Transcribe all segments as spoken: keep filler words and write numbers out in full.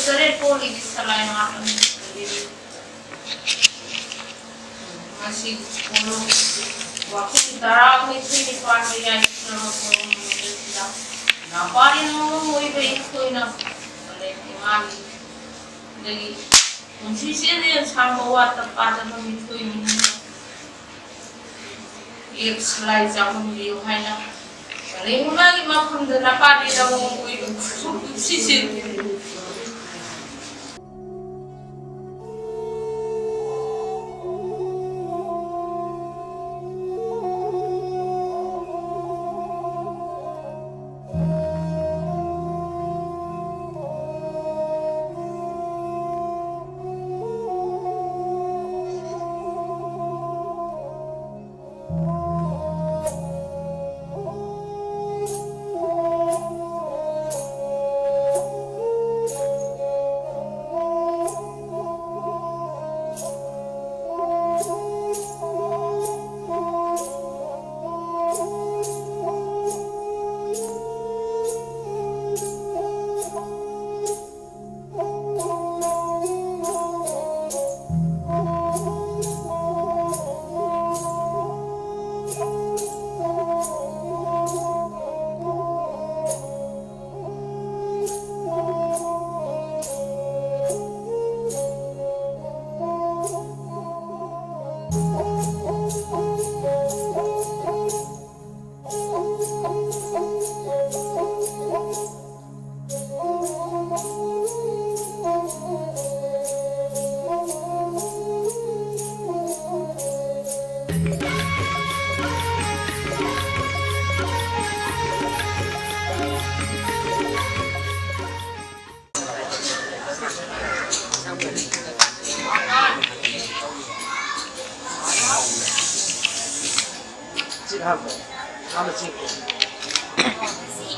ꯇꯔꯦꯠ ꯄꯣꯛꯂꯤꯒꯤ ꯁꯂꯥꯏ ꯃꯥꯄꯟ ꯂꯩꯔꯤ꯫ ꯃꯁꯤ ꯀꯣꯂꯨꯞ ꯋꯥꯐꯝ ꯇꯔꯥꯅꯤꯊꯣꯏ ꯅꯤꯄꯥꯟꯗ ꯌꯥꯏꯐꯅꯕ ꯀꯣꯂꯨꯞ ꯃꯅꯨꯡꯗ ꯅꯥꯄꯥꯔꯤ ꯃꯑꯣꯡ ꯑꯣꯏꯕ ꯑꯩꯈꯣꯏꯅ ꯂꯩꯇꯦ ꯃꯥꯒꯤ꯫ ꯑꯗꯒꯤ ꯄꯨꯟꯁꯤꯁꯦ ꯂꯦꯟ ꯁꯥꯡꯕ ꯋꯥꯠꯇ ꯄꯥꯗꯕ ꯃꯤꯊꯣꯏ ꯃꯤꯅꯤꯅ ꯌꯦꯛ ꯁꯂꯥꯏ ꯆꯥꯎꯍꯟꯕꯤꯌꯨ ꯍꯥꯏꯅ ꯀꯔꯤꯒꯨꯝꯕꯒꯤ ꯃꯐꯝꯗ ꯅꯄꯥꯗꯤ ꯂꯧꯑꯣꯡ ꯑꯣꯏꯕ ꯈꯨꯠꯁꯨ ꯈꯨꯠꯁꯤꯁꯦ꯫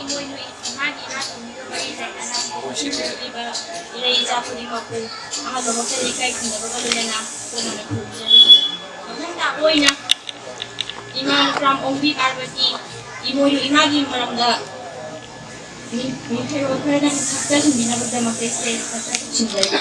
ꯏꯃꯣꯏꯅꯨ ꯏꯃꯥꯒꯤ ꯏꯅꯥꯛ ꯈꯨꯟꯕꯤꯒ ꯃꯔꯤ ꯂꯩꯅꯅ ꯄꯣꯛꯄꯤꯔꯤꯕ ꯏꯔꯩ ꯏꯆꯥ ꯈꯨꯗꯤꯡꯃꯛꯄꯨ ꯑꯍꯜ ꯂꯃꯟꯁꯤꯡꯅ ꯏꯀꯥꯏ ꯈꯨꯝꯅꯕꯒ ꯂꯣꯏꯅꯅ ꯀꯣꯟꯅꯅ ꯈꯨꯔꯨꯝꯖꯔꯤ꯫ ꯃꯊꯪꯗ ꯑꯣꯏꯅ ꯏꯃꯥ ꯎꯇ꯭ꯔꯥꯝ ꯑꯣꯡꯕꯤ ꯄꯥꯔꯕꯇꯤ ꯏꯃꯣꯏꯅꯨ ꯏꯃꯥꯒꯤ ꯃꯔꯝꯗ ꯃꯤ ꯍꯩꯔꯣ ꯈꯔꯗꯪ ꯊꯛꯆꯁꯤꯟꯕꯤꯅꯕꯒꯤꯗꯃꯛꯇ ꯁ꯭ꯇꯦꯖꯇ ꯆꯠꯁꯤꯟꯖꯔꯤ꯫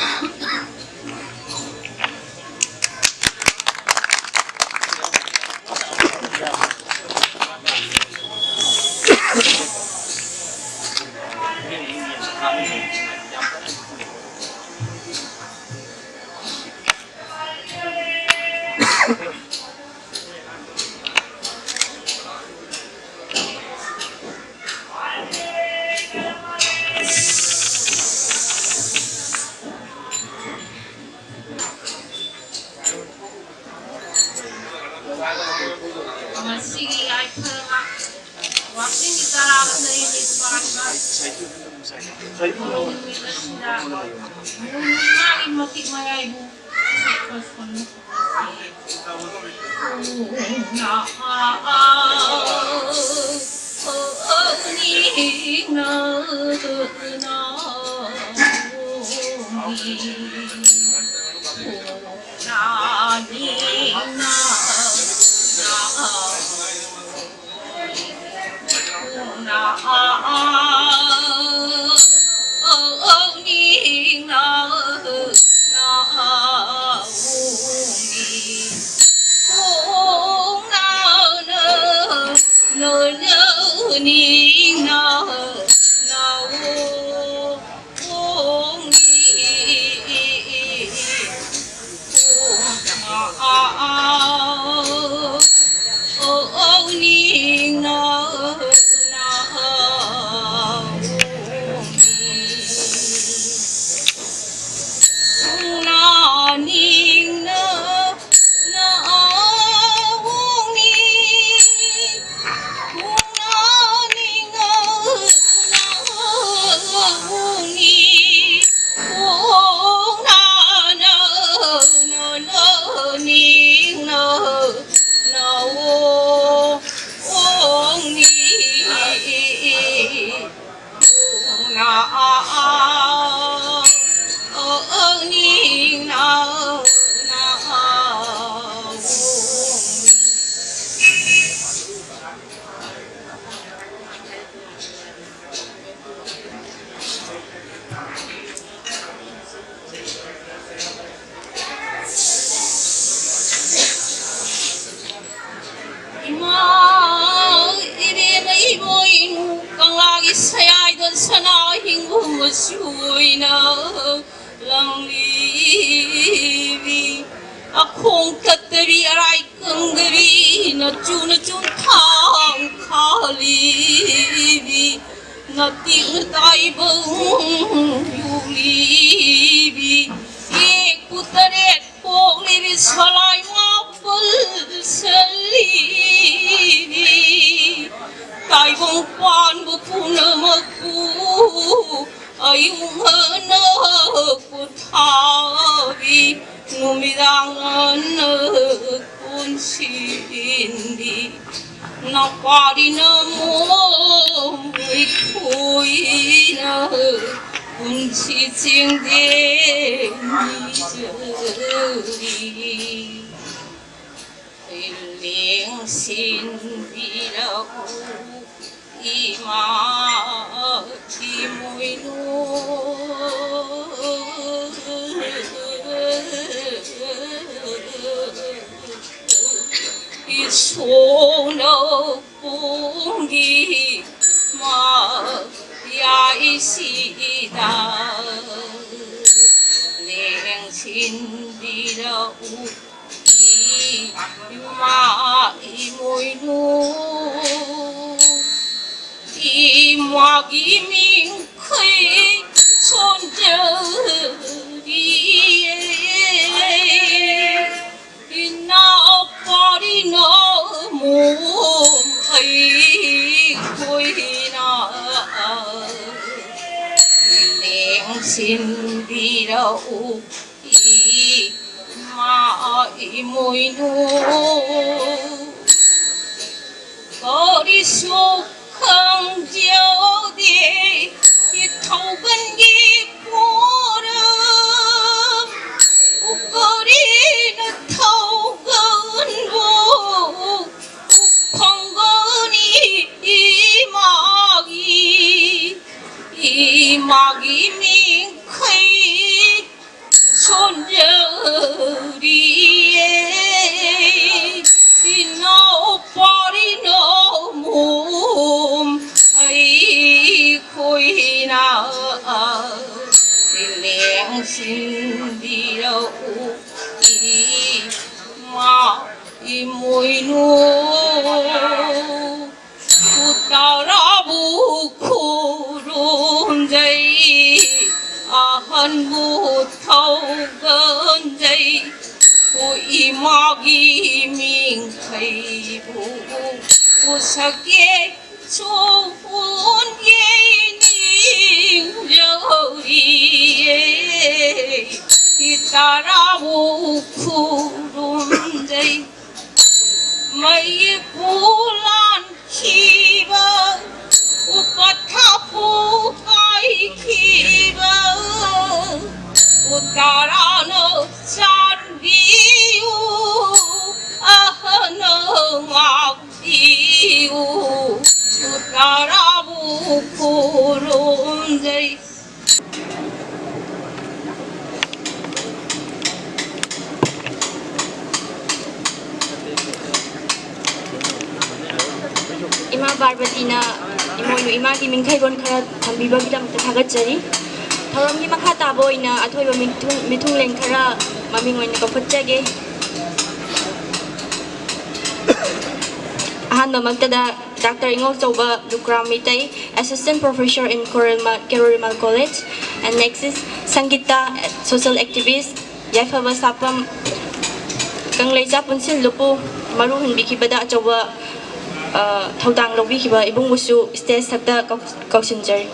ꯉꯁꯤꯒꯤ ꯌꯥꯏꯐꯔꯕ ꯋꯥꯛꯆꯤꯡꯒꯤ ꯇꯔꯥꯃꯥꯊꯣꯏꯅꯤ ꯄꯥꯟꯕ ꯅꯨꯃꯤꯠ ꯑꯁꯤꯗ ꯅꯨꯃꯤꯠ ꯃꯉꯥꯒꯤ ꯃꯇꯤꯛ ꯃꯌꯥꯏꯕꯨ ꯁꯅꯥ ꯍꯤꯡꯕ ꯃꯆꯨ ꯑꯣꯏꯅ ꯂꯪꯂꯤꯕꯤ, ꯑꯈꯣꯡ ꯊꯛꯇꯕꯤ, ꯑꯔꯥꯏ ꯀꯪꯗꯕꯤ, ꯅꯆꯨ ꯅꯆꯨ ꯊꯥꯡ ꯈꯥꯜꯂꯤꯕꯤ, ꯅꯇꯤꯛ ꯅꯇꯥꯏꯕꯪ ꯌꯨꯂꯤꯕꯤ, ꯌꯦꯛꯄꯨ ꯇꯔꯦꯠ ꯄꯣꯛꯂꯤꯕꯤ, ꯁꯂꯥꯏ ꯃꯥꯄꯜ ꯁꯜꯂꯤꯕꯤ, ꯇꯥꯏꯕꯪ ꯄꯥꯟꯕ ꯄꯨꯝꯅꯃꯛꯄꯨ ꯑꯌꯨꯛ ꯉꯟꯅ ꯄꯣꯊꯥꯕꯤ, ꯅꯨꯃꯤꯗꯥꯡ ꯉꯟꯅ ꯀꯣꯟꯁꯤꯟꯕꯤ, ꯅꯄꯥꯔꯤ ꯅꯃꯣꯝ ꯑꯩꯈꯣꯏꯅ ꯄꯨꯟꯁꯤ ꯆꯦꯡꯗꯦꯟ ꯅꯤꯖꯔꯤ꯫ ꯂꯦꯡꯁꯤꯟꯕꯤꯔꯛꯎ ꯏꯃꯥ ꯏꯃꯣꯏꯅꯨ꯫ ꯏꯁꯣꯔꯅ ꯄꯣꯡꯒꯤ ꯃꯌꯥꯏꯁꯤꯗ ꯂꯦꯡꯁꯤꯟꯕꯤꯔꯛꯎ ꯏꯃꯥ ꯏꯃꯣꯏꯅꯨ꯫ ꯏꯃꯥꯒꯤ ꯃꯤꯡꯈꯩ ꯁꯣꯟꯖꯔꯤꯌꯦ꯫ ꯏꯅꯥꯎ ꯄꯥꯔꯤ ꯅꯃꯣꯝ ꯑꯩꯈꯣꯏꯅ ꯂꯦꯡꯁꯤꯟꯕꯤꯔꯛꯎ ꯏꯃꯥ ꯏꯃꯣꯏꯅꯨ꯫ ꯀꯔꯤꯁꯨ ꯈꯪꯖꯗꯦ ꯏꯊꯧꯒꯟꯒꯤ ꯄꯣꯔꯝ꯫ ꯀꯔꯤꯅ ꯊꯧꯒꯟꯕꯨ ꯈꯪꯒꯅꯤ ꯏꯃꯥꯒꯤ, ꯏꯃꯥꯒꯤ ꯃꯤꯡꯈꯩ ꯁꯣꯟꯖꯔꯤꯌꯦ꯫ ꯏꯃꯥꯒꯤ ꯃꯤꯡꯈꯩꯕꯨ ꯎꯁꯛꯀꯦ ꯁꯣꯟꯒꯦ ꯅꯤꯡꯖꯧꯔꯤꯌꯦ꯫ ꯇꯔꯥꯕꯨ ꯈꯨꯔꯨꯝꯖꯩ꯫ ꯃꯩꯄꯨ ꯂꯥꯟꯈꯤꯕ, ꯎꯄꯊꯥꯄꯨ ꯀꯥꯏꯈꯤꯕ, ꯎꯇꯔꯥꯅ ꯆꯥꯟꯕꯤꯌꯨ, ꯑꯍꯅ ꯉꯥꯛꯄꯤꯌꯨ, ꯎꯇꯔꯥꯕꯨ ꯈꯨꯔꯨꯝꯖꯩ꯫ ꯏꯃꯥ ꯄꯥꯔꯕꯇꯤꯅ ꯏꯃꯣꯏꯅꯨ ꯏꯃꯥꯒꯤ ꯃꯤꯡꯈꯩꯔꯣꯟ ꯈꯔ ꯊꯝꯕꯤꯕꯒꯤꯗꯃꯛꯇ ꯊꯥꯒꯠꯆꯔꯤ꯫ ꯊꯧꯔꯝꯒꯤ ꯃꯈꯥ ꯇꯥꯕ ꯑꯣꯏꯅ ꯑꯊꯣꯏꯕ ꯃꯤꯊꯨꯡ-, ꯃꯤꯊꯨꯡꯂꯦꯟ ꯈꯔ ꯃꯃꯤꯡ ꯑꯣꯏꯅ ꯀꯧꯈꯠꯆꯒꯦ꯫ ꯑꯍꯥꯟꯕꯃꯛꯇꯗ doctor Ingouchouba Lukram Meitei, Assistant Professor in Korema-, Kerurimal College, and next is Sangeeta, social activist, ꯌꯥꯏꯐꯕ ꯁꯥꯄꯝ, ꯀꯪꯂꯩꯆꯥ ꯄꯨꯟꯁꯤꯜꯂꯨꯄꯨ ꯃꯔꯨ ꯍꯨꯟꯕꯤꯈꯤꯕꯗ ꯑꯆꯧꯕ, ꯑ, ꯊꯧꯗꯥꯡ ꯂꯧꯕꯤꯈꯤꯕ ꯏꯕꯨꯡꯕꯨꯁꯨ stage ꯊꯛꯇ ꯀꯧ-, ꯀꯧꯁꯤꯟꯖꯔꯤ꯫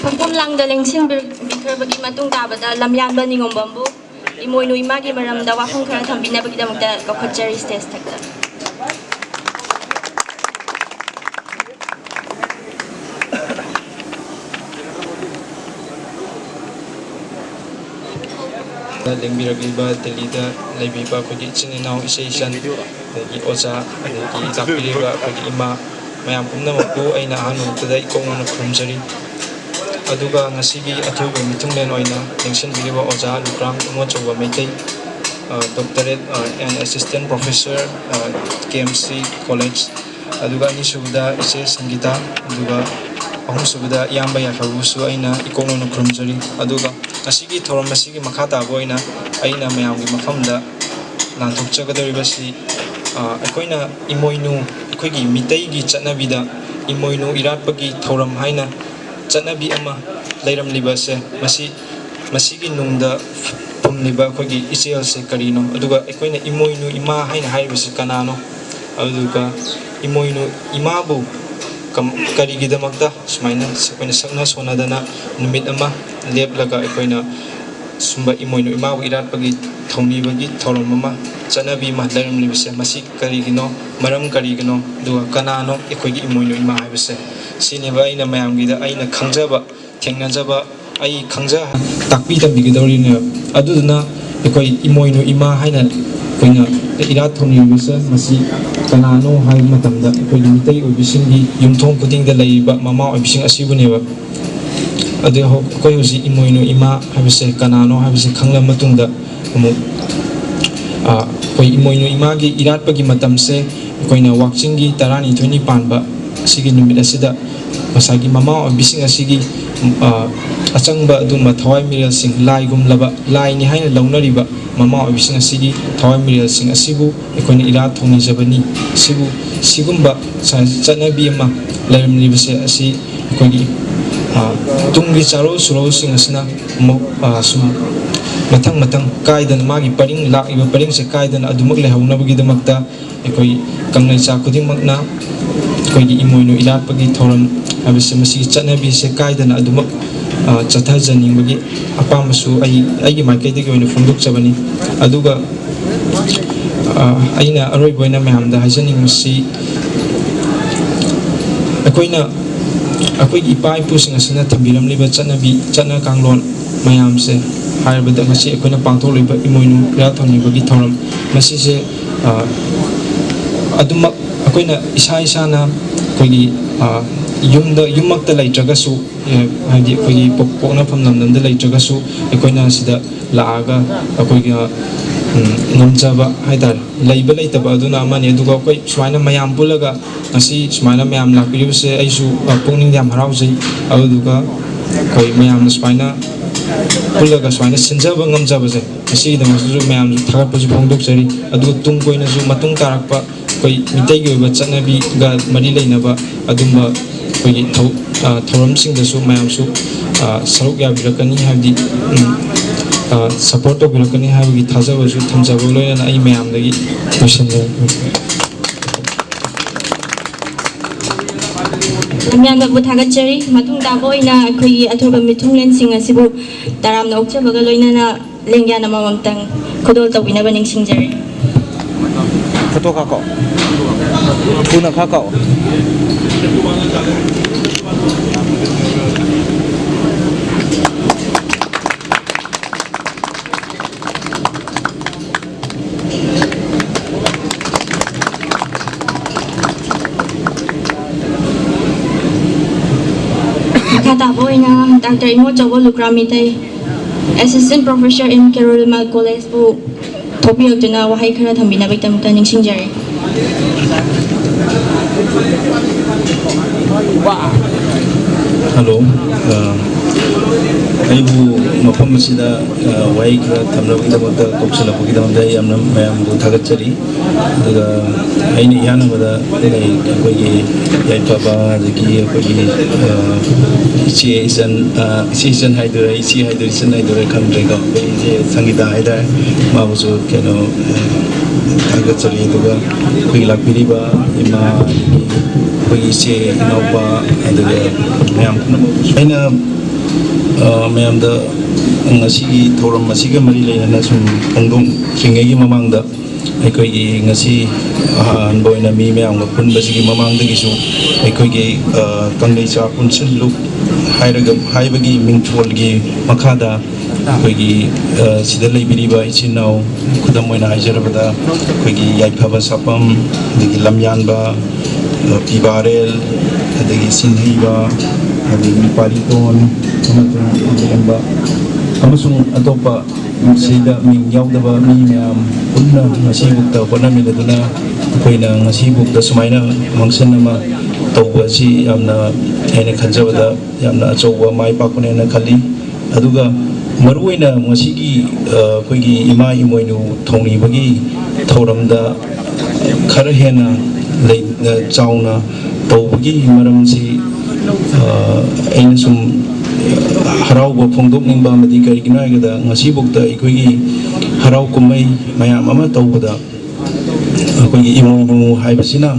ꯐꯝꯐꯝ ꯂꯥꯡꯗ ꯂꯦꯡꯁꯤꯟꯕꯤꯈ꯭ꯔꯕꯒꯤ ꯃꯇꯨꯡ ꯇꯥꯕꯗ ꯂꯝꯌꯥꯟꯕ ꯅꯤꯉꯣꯝꯕꯝꯕꯨ ꯏꯃꯣꯏꯅꯨ ꯏꯃꯥꯒꯤ ꯃꯔꯝꯗ ꯋꯥꯐꯝ ꯈꯔ ꯊꯝꯕꯤꯅꯕꯒꯤꯗꯃꯛꯇ ꯀꯧꯈꯠꯆꯔꯤ stage ꯊꯛꯇ꯫ ꯂꯦꯡꯕꯤꯔꯛꯂꯤꯕ ꯗꯦꯜꯂꯤꯗ ꯂꯩꯕꯤꯕ ꯑꯩꯈꯣꯏꯒꯤ ꯏꯆꯤꯟ ꯏꯅꯥꯎ, ꯏꯆꯦ ꯏꯆꯟ, ꯑꯗꯒꯤ ꯑꯣꯖꯥ, ꯑꯗꯒꯤ ꯇꯥꯛꯄꯤꯔꯤꯕ ꯑꯩꯈꯣꯏꯒꯤ ꯏꯃꯥ, ꯃꯌꯥꯝ ꯄꯨꯝꯅꯃꯛꯄꯨ ꯑꯩꯅ ꯑꯍꯥꯟꯕ ꯃꯛꯇꯗ ꯏꯀꯣꯛ ꯅꯧꯅ ꯈꯨꯔꯨꯝꯖꯔꯤ꯫ ꯑꯗꯨꯒ ꯉꯁꯤꯒꯤ ꯑꯊꯣꯏꯕ ꯃꯤꯊꯨꯡꯂꯦꯟ ꯑꯣꯏꯅ ꯂꯦꯡꯁꯤꯟꯕꯤꯔꯤꯕ ꯑꯣꯖꯥ ꯂꯨꯀ꯭ꯔꯥꯝ ꯏꯉꯣꯆꯧꯕ Meitei, Doctorate and Assistant Professor, K M C College, ꯑꯗꯨꯒ ꯑꯅꯤꯁꯨꯕꯗ ꯏꯆꯦ ꯁꯪꯒꯤꯇꯥ, ꯑꯗꯨꯒ ꯑꯍꯨꯝꯁꯨꯕꯗ ꯏꯌꯥꯝꯕ ꯌꯥꯏꯐꯕꯕꯨꯁꯨ ꯑꯩꯅ ꯏꯀꯣꯛ ꯅꯧꯅ ꯈꯨꯔꯨꯝꯖꯔꯤ꯫ ꯑꯗꯨꯒ ꯉꯁꯤꯒꯤ ꯊꯧꯔꯝ ꯑꯁꯤꯒꯤ ꯃꯈꯥ ꯇꯥꯕ ꯑꯣꯏꯅ ꯑꯩꯅ ꯃꯌꯥꯝꯒꯤ ꯃꯐꯝꯗ ꯂꯥꯟꯊꯣꯛꯆꯒꯗꯧꯔꯤꯕꯁꯤ, ꯑ, ꯑꯩꯈꯣꯏꯅ ꯏꯃꯣꯏꯅꯨ, ꯑꯩꯈꯣꯏꯒꯤ ꯃꯤꯇꯩꯒꯤ ꯆꯠꯅꯕꯤꯗ ꯏꯃꯣꯏꯅꯨ ꯏꯔꯥꯠꯄꯒꯤ ꯊꯧꯔꯝ ꯍꯥꯏꯅ ꯆꯠꯅꯕꯤ ꯑꯃ ꯂꯩꯔꯝꯂꯤꯕ ꯑꯁꯦ, ꯃꯁꯤ, ꯃꯁꯤꯒꯤ ꯅꯨꯡꯗ ꯐꯨꯝꯂꯤꯕ ꯑꯩꯈꯣꯏꯒꯤ ꯏꯆꯦꯜꯁꯦ ꯀꯔꯤꯅꯣ, ꯑꯗꯨꯒ ꯑꯩꯈꯣꯏꯅ ꯏꯃꯣꯏꯅꯨ ꯏꯃꯥ ꯍꯥꯏꯅ ꯍꯥꯏꯔꯤꯕꯁꯤ ꯀꯅꯥꯅꯣ, ꯑꯗꯨꯒ ꯏꯃꯣꯏꯅꯨ ꯏꯃꯥꯕꯨ ꯀꯝ-, ꯀꯔꯤꯒꯤꯗꯃꯛꯇ ꯁꯨꯃꯥꯏꯅ ꯑꯩꯈꯣꯏꯅ ꯁꯛꯅ ꯁꯣꯟꯅꯗꯅ ꯅꯨꯃꯤꯠ ꯑꯃ ꯂꯦꯞꯂꯒ ꯑꯩꯈꯣꯏꯅ ꯁꯨꯝꯕ ꯏꯃꯣꯏꯅꯨ ꯏꯃꯥꯕꯨ ꯏꯔꯥꯠꯄꯒꯤ ꯊꯧꯅꯤꯕꯒꯤ ꯊꯧꯔꯝ ꯑꯃ, ꯆꯠꯅꯕꯤ ꯑꯃ ꯂꯩꯔꯝꯂꯤꯕꯁꯦ, ꯃꯁꯤ ꯀꯔꯤꯒꯤꯅꯣ, ꯃꯔꯝ ꯀꯔꯤꯒꯤꯅꯣ, ꯑꯗꯨꯒ ꯀꯅꯥꯅꯣ ꯑꯩꯈꯣꯏꯒꯤ ꯏꯃꯣꯏꯅꯨ ꯏꯃꯥ ꯍꯥꯏꯕꯁꯦ? ꯁꯤꯅꯦꯕ ꯑꯩꯅ ꯃꯌꯥꯝꯒꯤꯗ ꯑꯩꯅ ꯈꯪꯖꯕ, ꯊꯦꯡꯅꯖꯕ, ꯑꯩ ꯈꯪꯖ ꯇꯥꯛꯄꯤ ꯇꯝꯕꯤꯒꯗꯧꯔꯤꯅꯦꯕ꯫ ꯑꯗꯨꯗꯨꯅ ꯑꯩꯈꯣꯏ ꯏꯃꯣꯏꯅꯨ ꯏꯃꯥ ꯍꯥꯏꯅ ꯑꯩꯈꯣꯏꯅ ꯏꯔꯥꯠ ꯊꯧꯅꯤꯕꯁꯦ, ꯃꯁꯤ ꯀꯅꯥꯅꯣ ꯍꯥꯏꯕ ꯃꯇꯝꯗ ꯑꯩꯈꯣꯏꯒꯤ ꯃꯤꯇꯩ ꯑꯣꯏꯕꯤꯁꯤꯡꯒꯤ ꯌꯨꯝꯊꯣꯡ ꯈꯨꯗꯤꯡꯗ ꯂꯩꯔꯤꯕ ꯃꯃꯥ ꯑꯣꯏꯕꯤꯁꯤꯡ ꯑꯁꯤꯕꯨꯅꯦꯕ꯫ ꯑꯗꯨ ꯍꯧ-, ꯑꯩꯈꯣꯏ ꯍꯧꯖꯤꯛ ꯏꯃꯣꯏꯅꯨ ꯏꯃꯥ ꯍꯥꯏꯕꯁꯦ ꯀꯅꯥꯅꯣ ꯍꯥꯏꯕꯁꯦ ꯈꯪꯂꯕ ꯃꯇꯨꯡꯗ ꯑꯃꯨꯛ, ꯑ, ꯑꯩꯈꯣꯏ ꯏꯃꯣꯏꯅꯨ ꯏꯃꯥꯒꯤ ꯏꯔꯥꯠꯄꯒꯤ ꯃꯇꯝꯁꯦ ꯑꯩꯈꯣꯏꯅ ꯋꯥꯛꯆꯤꯡꯒꯤ ꯇꯔꯥꯅꯤꯊꯣꯏꯅꯤ ꯄꯥꯟꯕ ꯑꯁꯤꯒꯤ ꯅꯨꯃꯤꯠ ꯑꯁꯤꯗ ꯉꯁꯥꯏꯒꯤ ꯃꯃꯥ ꯑꯣꯏꯕꯤꯁꯤꯡ ꯑꯁꯤꯒꯤ, ꯑ, ꯑꯆꯪꯕ ꯑꯗꯨꯒꯨꯝꯕ ꯊꯋꯥꯏ ꯃꯤꯔꯦꯜꯁꯤꯡ, ꯂꯥꯏꯒꯨꯝꯂꯕ, ꯂꯥꯏꯅꯤ ꯍꯥꯏꯅ ꯂꯧꯅꯔꯤꯕ ꯃꯃꯥ ꯑꯣꯏꯕꯤꯁꯤꯡ ꯑꯁꯤꯒꯤ ꯊꯋꯥꯏ ꯃꯤꯔꯦꯜꯁꯤꯡ ꯑꯁꯤꯕꯨ ꯑꯩꯈꯣꯏꯅ ꯏꯔꯥꯠ ꯊꯧꯅꯤꯖꯕꯅꯤ꯫ ꯁꯤꯕꯨ, ꯁꯤꯒꯨꯝꯕ ꯆ-, ꯆꯠꯅꯕꯤ ꯑꯃ ꯂꯩꯔꯝꯂꯤꯕꯁꯦ ꯑꯁꯤ ꯑꯩꯈꯣꯏꯒꯤ, ꯑ, ꯇꯨꯡꯒꯤ ꯆꯥꯔꯧ ꯁꯨꯔꯧꯁꯤꯡ ꯑꯁꯤꯅ ꯑꯃꯨꯛ, ꯑ, ꯁꯨꯝ ꯃꯊꯪ ꯃꯊꯪ ꯀꯥꯏꯗꯅ, ꯃꯥꯒꯤ ꯄꯔꯤꯡ, ꯂꯥꯛꯂꯤꯕ ꯄꯔꯤꯡꯁꯦ ꯀꯥꯏꯗꯅ ꯑꯗꯨꯃꯛ ꯂꯩꯍꯧꯅꯕꯒꯤꯗꯃꯛꯇ ꯑꯩꯈꯣꯏ ꯀꯪꯂꯩꯆꯥ ꯈꯨꯗꯤꯡꯃꯛꯅ ꯑꯩꯈꯣꯏꯒꯤ ꯏꯃꯣꯏꯅꯨ ꯏꯔꯥꯠꯄꯒꯤ ꯊꯧꯔꯝ ꯍꯥꯏꯕꯁꯦ, ꯃꯁꯤꯒꯤ ꯆꯠꯅꯕꯤꯁꯦ ꯀꯥꯏꯗꯅ ꯑꯗꯨꯃꯛ, ꯑ, ꯆꯠꯊꯖꯅꯤꯡꯕꯒꯤ ꯑꯄꯥꯝꯕꯁꯨ ꯑꯩ, ꯑꯩꯒꯤ ꯃꯥꯏꯀꯩꯗꯒꯤ ꯑꯣꯏꯅ ꯐꯣꯡꯗꯣꯛꯆꯕꯅꯤ꯫ ꯑꯗꯨꯒ, ꯑ, ꯑꯩꯅ ꯑꯔꯣꯏꯕ ꯑꯣꯏꯅ ꯃꯌꯥꯝꯗ ꯍꯥꯏꯖꯅꯤꯡꯕꯁꯤ, ꯑꯩꯈꯣꯏꯅ, ꯑꯩꯈꯣꯏꯒꯤ ꯏꯄꯥ ꯏꯄꯨꯁꯤꯡ ꯑꯁꯤꯅ ꯊꯝꯕꯤꯔꯝꯂꯤꯕ ꯆꯠꯅꯕꯤ, ꯆꯠꯅ ꯀꯥꯡꯂꯣꯟ ꯃꯌꯥꯝꯁꯦ ꯍꯥꯏꯔꯕꯗ, ꯉꯁꯤ ꯑꯩꯈꯣꯏꯅ ꯄꯥꯡꯊꯣꯛꯂꯤꯕ ꯏꯃꯣꯏꯅꯨ ꯏꯔꯥꯠ ꯊꯧꯅꯤꯕꯒꯤ ꯊꯧꯔꯝ, ꯃꯁꯤꯁꯦ, ꯑ, ꯑꯗꯨꯃꯛ ꯑꯩꯈꯣꯏꯅ ꯏꯁꯥ ꯏꯁꯥꯅ ꯑꯩꯈꯣꯏꯒꯤ, ꯑ, ꯌꯨꯝꯗ, ꯌꯨꯝꯃꯛꯇ ꯂꯩꯇ꯭ꯔꯒꯁꯨ, ꯑ, ꯍꯥꯏꯗꯤ ꯑꯩꯈꯣꯏꯒꯤ ꯄꯣꯛ-, ꯄꯣꯛꯅꯐꯝ ꯂꯝꯗꯝꯗ ꯂꯩꯇ꯭ꯔꯒꯁꯨ, ꯑꯩꯈꯣꯏꯅ ꯁꯤꯗ ꯂꯥꯛꯑꯒ ꯑꯩꯈꯣꯏꯒꯤ, ꯑ, ꯎꯝ, ꯉꯝꯖꯕ ꯍꯥꯏꯇꯥꯔꯦ, ꯂꯩꯕ ꯂꯩꯇꯕ ꯑꯗꯨꯅ ꯑꯃꯅꯤ꯫ ꯑꯗꯨꯒ ꯑꯩꯈꯣꯏ ꯁꯨꯃꯥꯏꯅ ꯃꯌꯥꯝ ꯄꯨꯜꯂꯒ ꯉꯁꯤ ꯁꯨꯃꯥꯏꯅ ꯃꯌꯥꯝ ꯂꯥꯛꯄꯤꯔꯤꯕꯁꯦ ꯑꯩꯁꯨ, ꯑ, ꯄꯨꯛꯅꯤꯡꯗ ꯌꯥꯝ ꯍꯔꯥꯎꯖꯩ꯫ ꯑꯗꯨꯗꯨꯒ ꯑꯩꯈꯣꯏ ꯃꯌꯥꯝꯅ ꯁꯨꯃꯥꯏꯅ ꯄꯨꯜꯂꯒ ꯁꯨꯃꯥꯏꯅ ꯁꯤꯟꯖꯕ ꯉꯝꯖꯕꯁꯦ, ꯉꯁꯤꯒꯤꯗꯃꯛꯇꯁꯨ ꯃꯌꯥꯝꯁꯨ ꯊꯥꯒꯠꯄꯁꯨ ꯐꯣꯡꯗꯣꯛꯆꯔꯤ꯫ ꯑꯗꯨꯒ ꯇꯨꯡ ꯀꯣꯏꯅꯁꯨ ꯃꯇꯨꯡ ꯇꯥꯔꯛꯄ ꯑꯩꯈꯣꯏ ꯃꯤꯇꯩꯒꯤ ꯑꯣꯏꯕ ꯆꯠꯅꯕꯤꯒ ꯃꯔꯤ ꯂꯩꯅꯕ ꯑꯗꯨꯝꯕ ꯑꯩꯈꯣꯏꯒꯤ ꯊꯧ-, ꯑ, ꯊꯧꯔꯝꯁꯤꯡꯗꯁꯨ ꯃꯌꯥꯝꯁꯨ, ꯑ, ꯁꯔꯨꯛ ꯌꯥꯕꯤꯔꯛꯀꯅꯤ, ꯍꯥꯏꯕꯗꯤ, ꯎꯝ, ꯑ, ꯁꯄꯣꯔꯠ ꯇꯧꯕꯤꯔꯛꯀꯅꯤ ꯍꯥꯏꯕꯒꯤ ꯊꯥꯖꯕꯁꯨ ꯊꯝꯖꯕ ꯂꯣꯏꯅꯅ ꯑꯩ ꯃꯌꯥꯝꯗꯒꯤ ꯂꯣꯏꯁꯤꯟꯖꯔꯒꯦ꯫ ꯂꯝꯌꯥꯟꯕꯕꯨ ꯊꯥꯒꯠꯆꯔꯤ꯫ ꯃꯇꯨꯡ ꯇꯥꯕ ꯑꯣꯏꯅ ꯑꯩꯈꯣꯏꯒꯤ ꯑꯊꯣꯏꯕ ꯃꯤꯊꯨꯡꯂꯦꯟꯁꯤꯡ ꯑꯁꯤꯕꯨ ꯇꯔꯥꯝꯅ ꯑꯣꯛꯆꯕꯒ ꯂꯣꯏꯅꯅ ꯂꯦꯡꯌꯥꯟ ꯑꯃꯃꯝꯇꯪ ꯈꯨꯗꯣꯜ ꯇꯧꯕꯤꯅꯕ ꯅꯤꯡꯁꯤꯡꯖꯔꯤ꯫ ꯐꯣꯇꯣ ꯈꯔ ꯀꯥꯞꯄꯣ꯫ ꯊꯨꯅ ꯈꯔ ꯀꯥꯞꯄꯣ꯫ ꯃꯈꯥ ꯇꯥꯕ ꯑꯣꯏꯅ doctor Imochouba Lukram Meitei, Assistant Professor in Carol Mal College ꯄꯨ ꯊꯣꯛꯄꯤꯔꯛꯇꯨꯅ ꯋꯥꯍꯩ ꯈꯔ ꯊꯝꯕꯤꯅꯕꯒꯤꯗꯃꯛꯇ ꯅꯤꯡꯁꯤꯡꯖꯔꯤ꯫ ꯍꯜꯂꯣ꯫ ꯑ, ꯑꯩꯕꯨ ꯃꯐꯝ ꯑꯁꯤꯗ, ꯑ, ꯋꯥꯍꯩ ꯈꯔ ꯊꯝꯅꯕꯒꯤꯗꯃꯛꯇ ꯀꯧꯁꯤꯜꯂꯛꯄꯒꯤꯗꯃꯛꯇ ꯑꯩ ꯌꯥꯝꯅ ꯃꯌꯥꯝꯕꯨ ꯊꯥꯒꯠꯆꯔꯤ꯫ ꯑꯗꯨꯒ ꯑꯩꯅ ꯏꯍꯥꯟ ꯍꯥꯟꯕꯗ ꯑꯩꯈꯣꯏꯒꯤ ꯌꯥꯏꯐꯕ, ꯑꯗꯒꯤ ꯑꯩꯈꯣꯏꯒꯤ, ꯑ, ꯏꯆꯦ ꯏꯆꯟ, ꯑ, ꯏꯆꯦ ꯏꯆꯟ ꯍꯥꯏꯗꯣꯏꯔꯥ, ꯏꯆꯦ ꯍꯥꯏꯗꯣꯏꯔꯥ, ꯏꯆꯟ ꯍꯥꯏꯗꯣꯏꯔꯥ ꯈꯪꯗ꯭ꯔꯦꯀꯣ꯫ ꯑꯩꯈꯣꯏ ꯏꯆꯦ ꯁꯪꯒꯤꯇꯥ ꯍꯥꯏꯇꯥꯔꯦ, ꯃꯥꯕꯨꯁꯨ ꯀꯩꯅꯣ, ꯑ, ꯊꯥꯒꯠꯆꯔꯤ꯫ ꯑꯗꯨꯒ ꯑꯩꯈꯣꯏꯒꯤ ꯂꯥꯛꯄꯤꯔꯤꯕ ꯏꯃꯥ, ꯑꯗꯒꯤ ꯑꯩꯈꯣꯏꯒꯤ ꯏꯆꯦ, ꯏꯅꯥꯎꯄꯥ, ꯑꯗꯨꯒ ꯃꯌꯥꯝ ꯄꯨꯝꯅꯃꯛ ꯑꯩꯅ, ꯑ, ꯃꯌꯥꯝꯗ ꯉꯁꯤꯒꯤ ꯊꯧꯔꯝ ꯑꯁꯤꯒ ꯃꯔꯤ ꯂꯩꯅꯅ ꯁꯨꯝ ꯐꯣꯡꯗꯣꯛꯇ꯭ꯔꯤꯉꯩꯒꯤ ꯃꯃꯥꯡꯗ, ꯑꯩꯈꯣꯏꯒꯤ ꯉꯁꯤ ꯑꯍꯥꯟꯕ ꯑꯣꯏꯅ ꯃꯤ ꯃꯌꯥꯝꯒ ꯄꯨꯟꯕꯁꯤꯒꯤ ꯃꯃꯥꯡꯗꯒꯤꯁꯨ ꯑꯩꯈꯣꯏꯒꯤ, ꯑ, ꯀꯪꯂꯩꯆꯥ ꯄꯨꯟꯁꯤꯜꯂꯨ ꯍꯥꯏꯔꯒ, ꯍꯥꯏꯕꯒꯤ ꯃꯤꯡꯊꯣꯜꯒꯤ ꯃꯈꯥꯗ ꯑꯩꯈꯣꯏꯒꯤ, ꯑ, ꯁꯤꯗ ꯂꯩꯕꯤꯔꯤꯕ ꯏꯆꯤꯟ ꯏꯅꯥꯎ, ꯈꯨꯗꯝ ꯑꯣꯏꯅ ꯍꯥꯏꯖꯔꯕꯗ, ꯑꯩꯈꯣꯏꯒꯤ ꯌꯥꯏꯐꯕ ꯁꯥꯄꯝ, ꯑꯗꯒꯤ ꯂꯝꯌꯥꯟꯕ, ꯑ, ꯄꯤꯕꯥꯔꯦꯜ, ꯑꯗꯒꯤ ꯁꯤꯟꯍꯩꯕ, ꯑꯗꯒꯤ ꯄꯥꯔꯤꯇꯣꯟ, ꯑꯃꯁꯨꯡ ꯏꯔꯦꯝꯕ, ꯑꯃꯁꯨꯡ ꯑꯇꯣꯞꯄ ꯁꯤꯗ ꯃꯤꯡ ꯌꯥꯎꯗꯕ ꯃꯤ ꯃꯌꯥꯝ ꯄꯨꯟꯅ ꯉꯁꯤꯕꯨꯛꯇ ꯍꯣꯠꯅꯃꯤꯟꯅꯗꯨꯅ ꯑꯩꯈꯣꯏꯅ ꯉꯁꯤꯕꯨꯛꯇ ꯁꯨꯃꯥꯏꯅ function ꯑꯃ ꯇꯧꯕ ꯑꯁꯤ ꯌꯥꯝꯅ, ꯑꯩꯅ ꯈꯟꯖꯕꯗ ꯌꯥꯝꯅ ꯑꯆꯧꯕ ꯃꯥꯏ ꯄꯥꯛꯄꯅꯦꯅ ꯈꯜꯂꯤ꯫ ꯑꯗꯨꯒ ꯃꯔꯨꯑꯣꯏꯅ ꯉꯁꯤꯒꯤ, ꯑ, ꯑꯩꯈꯣꯏꯒꯤ ꯏꯃꯥ ꯏꯃꯣꯏꯅꯨ ꯊꯧꯅꯤꯕꯒꯤ ꯊꯧꯔꯝꯗ ꯈꯔ ꯍꯦꯟꯅ ꯂꯩ-, ꯑ, ꯆꯥꯎꯅ ꯇꯧꯕꯒꯤ ꯃꯔꯝꯁꯤ, ꯑ, ꯑꯩꯅ ꯁꯨꯝ ꯍꯔꯥꯎꯕ ꯐꯣꯡꯗꯣꯛꯅꯤꯡꯕ ꯑꯃꯗꯤ ꯀꯔꯤꯒꯤꯅꯣ ꯍꯥꯏꯕꯗ ꯉꯁꯤꯐꯥꯎꯗ ꯑꯩꯈꯣꯏꯒꯤ ꯍꯔꯥꯎ ꯀꯨꯝꯍꯩ ꯃꯌꯥꯝ ꯑꯃ ꯇꯧꯕꯗ ꯑꯩꯈꯣꯏꯒꯤ ꯏꯃꯣꯏꯅꯨ ꯍꯥꯏꯕꯁꯤꯅ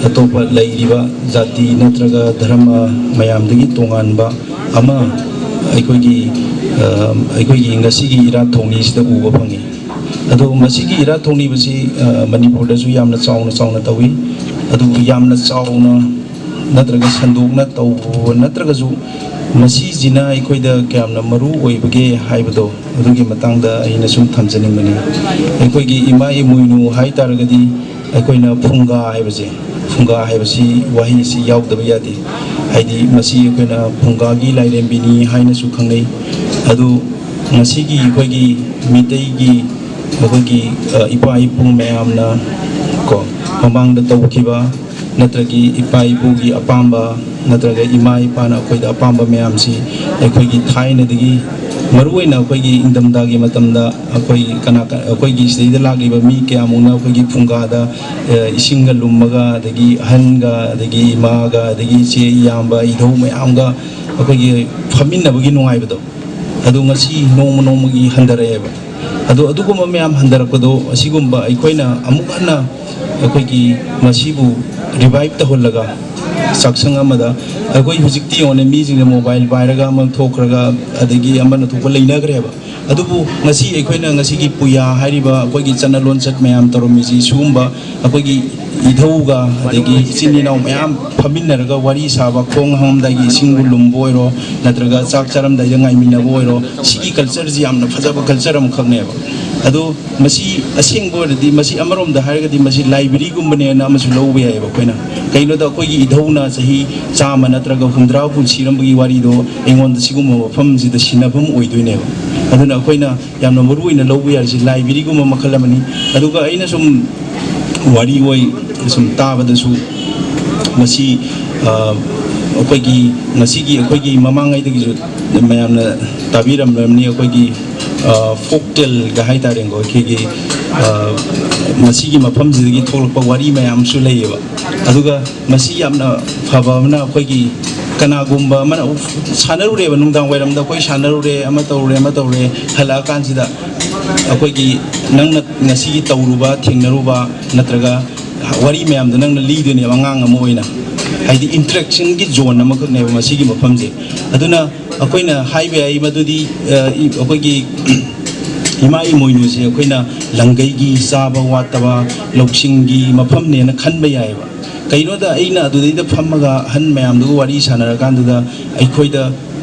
ꯑꯇꯣꯞꯄ ꯂꯩꯔꯤꯕ ꯖꯥꯇꯤ ꯅꯠꯇ꯭ꯔꯒ ꯙꯔꯃ ꯃꯌꯥꯝꯗꯒꯤ ꯇꯣꯉꯥꯟꯕ ꯑꯃ ꯑꯩꯈꯣꯏꯒꯤ, ꯑ, ꯑꯩꯈꯣꯏꯒꯤ ꯉꯁꯤꯒꯤ ꯏꯔꯥꯠ ꯊꯧꯅꯤꯁꯤꯗ ꯎꯕ ꯐꯪꯉꯤ꯫ ꯑꯗꯣ ꯃꯁꯤꯒꯤ ꯏꯔꯥꯠ ꯊꯧꯅꯤꯕꯁꯤ, ꯑ, ꯃꯅꯤꯄꯨꯔꯗꯁꯨ ꯌꯥꯝꯅ ꯆꯥꯎꯅ ꯆꯥꯎꯅ ꯇꯧꯏ꯫ ꯑꯗꯨꯕꯨ ꯌꯥꯝꯅ ꯆꯥꯎꯅ ꯅꯠꯇ꯭ꯔꯒ ꯁꯟꯗꯣꯛꯅ ꯇꯧꯕ ꯅꯠꯇ꯭ꯔꯒꯁꯨ ꯃꯁꯤꯁꯤꯅ ꯑꯩꯈꯣꯏꯗ ꯀꯌꯥꯝꯅ ꯃꯔꯨ ꯑꯣꯏꯕꯒꯦ ꯍꯥꯏꯕꯗꯣ ꯑꯗꯨꯒꯤ ꯃꯇꯥꯡꯗ ꯑꯩꯅ ꯁꯨꯝ ꯊꯝꯖꯅꯤꯡꯕꯅꯤ꯫ ꯑꯩꯈꯣꯏꯒꯤ ꯏꯃꯥ ꯏꯃꯣꯏꯅꯨ ꯍꯥꯏ ꯇꯥꯔꯒꯗꯤ ꯑꯩꯈꯣꯏꯅ ꯐꯨꯡꯒꯥ ꯍꯥꯏꯕꯁꯦ, ꯐꯨꯡꯒꯥ ꯍꯥꯏꯕꯁꯤ ꯋꯥꯍꯩꯁꯤ ꯌꯥꯎꯗꯕ ꯌꯥꯗꯦ꯫ ꯍꯥꯏꯗꯤ ꯃꯁꯤ ꯑꯩꯈꯣꯏꯅ ꯐꯨꯡꯒꯥꯒꯤ ꯂꯥꯏꯔꯦꯝꯕꯤꯅꯤ ꯍꯥꯏꯅꯁꯨ ꯈꯪꯅꯩ꯫ ꯑꯗꯨ ꯉꯁꯤꯒꯤ ꯑꯩꯈꯣꯏꯒꯤ ꯃꯤꯇꯩꯒꯤ ꯑꯩꯈꯣꯏꯒꯤ, ꯑ, ꯏꯄꯥ ꯏꯄꯨ ꯃꯌꯥꯝꯅ ꯀꯣ ꯃꯃꯥꯡꯗ ꯇꯧꯈꯤꯕ ꯅꯠꯇ꯭ꯔꯒꯤ ꯏꯄꯥ ꯏꯄꯨꯒꯤ ꯑꯄꯥꯝꯕ ꯅꯠꯇ꯭ꯔꯒ ꯏꯃꯥ ꯏꯄꯥꯅ ꯑꯩꯈꯣꯏꯗ ꯑꯄꯥꯝꯕ ꯃꯌꯥꯝꯁꯤ ꯑꯩꯈꯣꯏꯒꯤ ꯊꯥꯏꯅꯗꯒꯤ ꯃꯔꯨꯑꯣꯏꯅ ꯑꯩꯈꯣꯏꯒꯤ ꯏꯪꯊꯝꯊꯥꯒꯤ ꯃꯇꯝꯗ ꯑꯩꯈꯣꯏ ꯀꯅꯥ ꯀ-, ꯑꯩꯈꯣꯏꯒꯤ ꯁꯤꯗꯩꯗ ꯂꯥꯛꯂꯤꯕ ꯃꯤ ꯀꯌꯥꯃꯨꯛꯅ ꯑꯩꯈꯣꯏꯒꯤ ꯐꯨꯡꯒꯥꯗ, ꯑ, ꯏꯁꯤꯡꯒ ꯂꯨꯝꯃꯒ ꯑꯗꯒꯤ ꯑꯍꯟꯒ ꯑꯗꯒꯤ ꯏꯃꯥꯒ ꯑꯗꯒꯤ ꯏꯆꯦ ꯏꯌꯥꯝꯕ ꯏꯙꯧ ꯃꯌꯥꯝꯒ ꯑꯩꯈꯣꯏꯒꯤ ꯐꯝꯃꯤꯟꯅꯕꯒꯤ ꯅꯨꯡꯉꯥꯏꯕꯗꯣ ꯑꯗꯨ ꯉꯁꯤ ꯅꯣꯡꯃ ꯅꯣꯡꯃꯒꯤ ꯍꯟꯊꯔꯛꯑꯦꯕ꯫ ꯑꯗꯣ ꯑꯗꯨꯒꯨꯝꯕ ꯃꯌꯥꯝ ꯍꯟꯊꯔꯛꯄꯗꯣ ꯑꯁꯤꯒꯨꯝꯕ ꯑꯩꯈꯣꯏꯅ ꯑꯃꯨꯛ ꯍꯟꯅ ꯑꯩꯈꯣꯏꯒꯤ ꯃꯁꯤꯕꯨ revive ꯇꯧꯍꯜꯂꯒ ꯆꯥꯛꯁꯪ ꯑꯃꯗ ꯑꯩꯈꯣꯏ ꯍꯧꯖꯤꯛꯇꯤ ꯌꯦꯡꯉꯣꯅꯦ, ꯃꯤꯁꯤꯡꯅ mobile ꯄꯥꯏꯔꯒ ꯑꯃ ꯊꯣꯛꯈ꯭ꯔꯒ ꯑꯗꯒꯤ ꯑꯃꯅ ꯊꯣꯛꯄ ꯂꯩꯅꯈ꯭ꯔꯦꯕ꯫ ꯑꯗꯨꯕꯨ ꯉꯁꯤ ꯑꯩꯈꯣꯏꯅ ꯉꯁꯤꯒꯤ ꯄꯨꯌꯥ ꯍꯥꯏꯔꯤꯕ ꯑꯩꯈꯣꯏꯒꯤ ꯆꯠꯅ ꯂꯣꯟꯆꯠ ꯃꯌꯥꯝ ꯇꯧꯔꯝꯃꯤꯁꯤ ꯁꯤꯒꯨꯝꯕ ꯑꯩꯈꯣꯏꯒꯤ ꯏꯙꯧꯒ ꯑꯗꯒꯤ ꯏꯆꯤꯟ ꯏꯅꯥꯎ ꯃꯌꯥꯝ ꯐꯝꯃꯤꯟꯅꯔꯒ ꯋꯥꯔꯤ ꯁꯥꯕ, ꯈꯣꯡ ꯍꯥꯝꯂꯝꯗꯥꯏꯒꯤ ꯏꯁꯤꯡꯕꯨ ꯂꯨꯝꯕ ꯑꯣꯏꯔꯣ, ꯅꯠꯇ꯭ꯔꯒ ꯆꯥꯛ ꯆꯥꯔꯝꯗꯥꯏꯗ ꯉꯥꯏꯃꯤꯟꯅꯕ ꯑꯣꯏꯔꯣ, ꯁꯤꯒꯤ cultureꯁꯤ ꯌꯥꯝꯅ ꯐꯖꯕ culture ꯑꯃꯈꯛꯅꯦꯕ꯫ ꯑꯗꯣ ꯃꯁꯤ ꯑꯁꯦꯡꯕ ꯑꯣꯏꯔꯗꯤ, ꯃꯁꯤ ꯑꯃꯔꯣꯝꯗ ꯍꯥꯏꯔꯒꯗꯤ ꯃꯁꯤ ꯂꯥꯏꯕ꯭ꯔꯦꯔꯤꯒꯨꯝꯕꯅꯦꯅ ꯑꯃꯁꯨ ꯂꯧꯕ ꯌꯥꯏꯑꯕ ꯑꯩꯈꯣꯏꯅ꯫ ꯀꯩꯒꯤꯅꯣꯗ, ꯑꯩꯈꯣꯏꯒꯤ ꯏꯙꯧꯅ ꯆꯍꯤ ꯆꯥꯝꯃ ꯅꯠꯇ꯭ꯔꯒ ꯍꯨꯝꯗ꯭ꯔꯥ ꯍꯨꯝꯐꯨ ꯁꯤꯔꯝꯕꯒꯤ ꯋꯥꯔꯤꯗꯣ ꯑꯩꯉꯣꯟꯗ ꯁꯤꯒꯨꯝꯕ ꯃꯐꯝꯁꯤꯗ ꯁꯤꯟꯅꯐꯝ ꯑꯣꯏꯗꯣꯏꯅꯦꯕ꯫ ꯑꯗꯨꯅ ꯑꯩꯈꯣꯏꯅ ꯌꯥꯝꯅ ꯃꯔꯨ ꯑꯣꯏꯅ ꯂꯧꯕ ꯌꯥꯔꯤꯁꯤ ꯂꯥꯏꯕ꯭ꯔꯦꯔꯤꯒꯨꯝꯕ ꯃꯈꯜ ꯑꯃꯅꯤ꯫ ꯑꯗꯨꯒ ꯑꯩꯅ ꯁꯨꯝ ꯋꯥꯔꯤ ꯑꯣꯏ ꯁꯨꯝ ꯇꯥꯕꯗꯁꯨ, ꯃꯁꯤ, ꯑ, ꯑꯩꯈꯣꯏꯒꯤ ꯉꯁꯤꯒꯤ, ꯑꯩꯈꯣꯏꯒꯤ ꯃꯃꯥꯡꯉꯩꯗꯒꯤꯁꯨ ꯃꯌꯥꯝꯅ ꯇꯥꯕꯤꯔꯝꯂꯝꯅꯤ, ꯑꯩꯈꯣꯏꯒꯤ, ꯑ, ꯐꯣꯛ ꯇꯦꯜꯒ ꯍꯥꯏꯇꯥꯔꯦꯀꯣ, ꯑꯩꯈꯣꯏꯒꯤ, ꯑ, ꯃꯁꯤꯒꯤ ꯃꯐꯝꯁꯤꯗꯒꯤ ꯊꯣꯛꯂꯛꯄ ꯋꯥꯔꯤ ꯃꯌꯥꯝꯁꯨ ꯂꯩꯌꯦꯕ꯫ ꯑꯗꯨꯒ ꯃꯁꯤ ꯌꯥꯝꯅ ꯐꯕ ꯑꯃꯅ, ꯑꯩꯈꯣꯏꯒꯤ ꯀꯅꯥꯒꯨꯝꯕ ꯑꯃꯅ ꯁꯥꯟꯅꯔꯨꯔꯦꯕ, ꯅꯨꯡꯗꯥꯡ ꯋꯥꯏꯔꯝꯗ ꯑꯩꯈꯣꯏ ꯁꯥꯟꯅꯔꯨꯔꯦ, ꯑꯃ ꯇꯧꯔꯨꯔꯦ, ꯑꯃ ꯇꯧꯔꯨꯔꯦ, ꯍꯜꯂꯛꯑꯀꯥꯟꯁꯤꯗ ꯑꯩꯈꯣꯏꯒꯤ ꯅꯪꯅ ꯉꯁꯤꯒꯤ ꯇꯧꯔꯨꯕ, ꯊꯦꯡꯅꯔꯨꯕ, ꯅꯠꯇ꯭ꯔꯒ ꯋꯥꯔꯤ ꯃꯌꯥꯝꯗꯣ ꯅꯪꯅ ꯂꯤꯗꯣꯏꯅꯦꯕ ꯑꯉꯥꯡ ꯑꯃ ꯑꯣꯏꯅ꯫ ꯍꯥꯏꯗꯤ, ꯏꯟꯇꯔꯦꯛꯁꯟꯒꯤ ꯖꯣꯟ ꯑꯃꯈꯛꯅꯦꯕ ꯃꯁꯤꯒꯤ ꯃꯐꯝꯁꯦ꯫ ꯑꯗꯨꯅ ꯑꯩꯈꯣꯏꯅ ꯍꯥꯏꯕ ꯌꯥꯏ ꯃꯗꯨꯗꯤ, ꯑ, ꯏ-, ꯑꯩꯈꯣꯏꯒꯤ ꯏꯃꯥ ꯏꯃꯣꯏꯅꯨꯁꯦ ꯑꯩꯈꯣꯏꯅ ꯂꯪꯒꯩꯒꯤ ꯆꯥꯕ ꯋꯥꯠꯇꯕ, ꯂꯧꯁꯤꯡꯒꯤ ꯃꯐꯝꯅꯦꯅ ꯈꯟꯕ ꯌꯥꯏꯑꯕ꯫ ꯀꯩꯅꯣꯗ, ꯑꯩꯅ ꯑꯗꯨꯗꯩꯗ ꯐꯝꯃꯒ ꯑꯍꯟ ꯃꯌꯥꯝꯗꯨꯒ ꯋꯥꯔꯤ ꯁꯥꯟꯅꯔꯀꯥꯟꯗꯨꯗ ꯑꯩꯈꯣꯏꯗ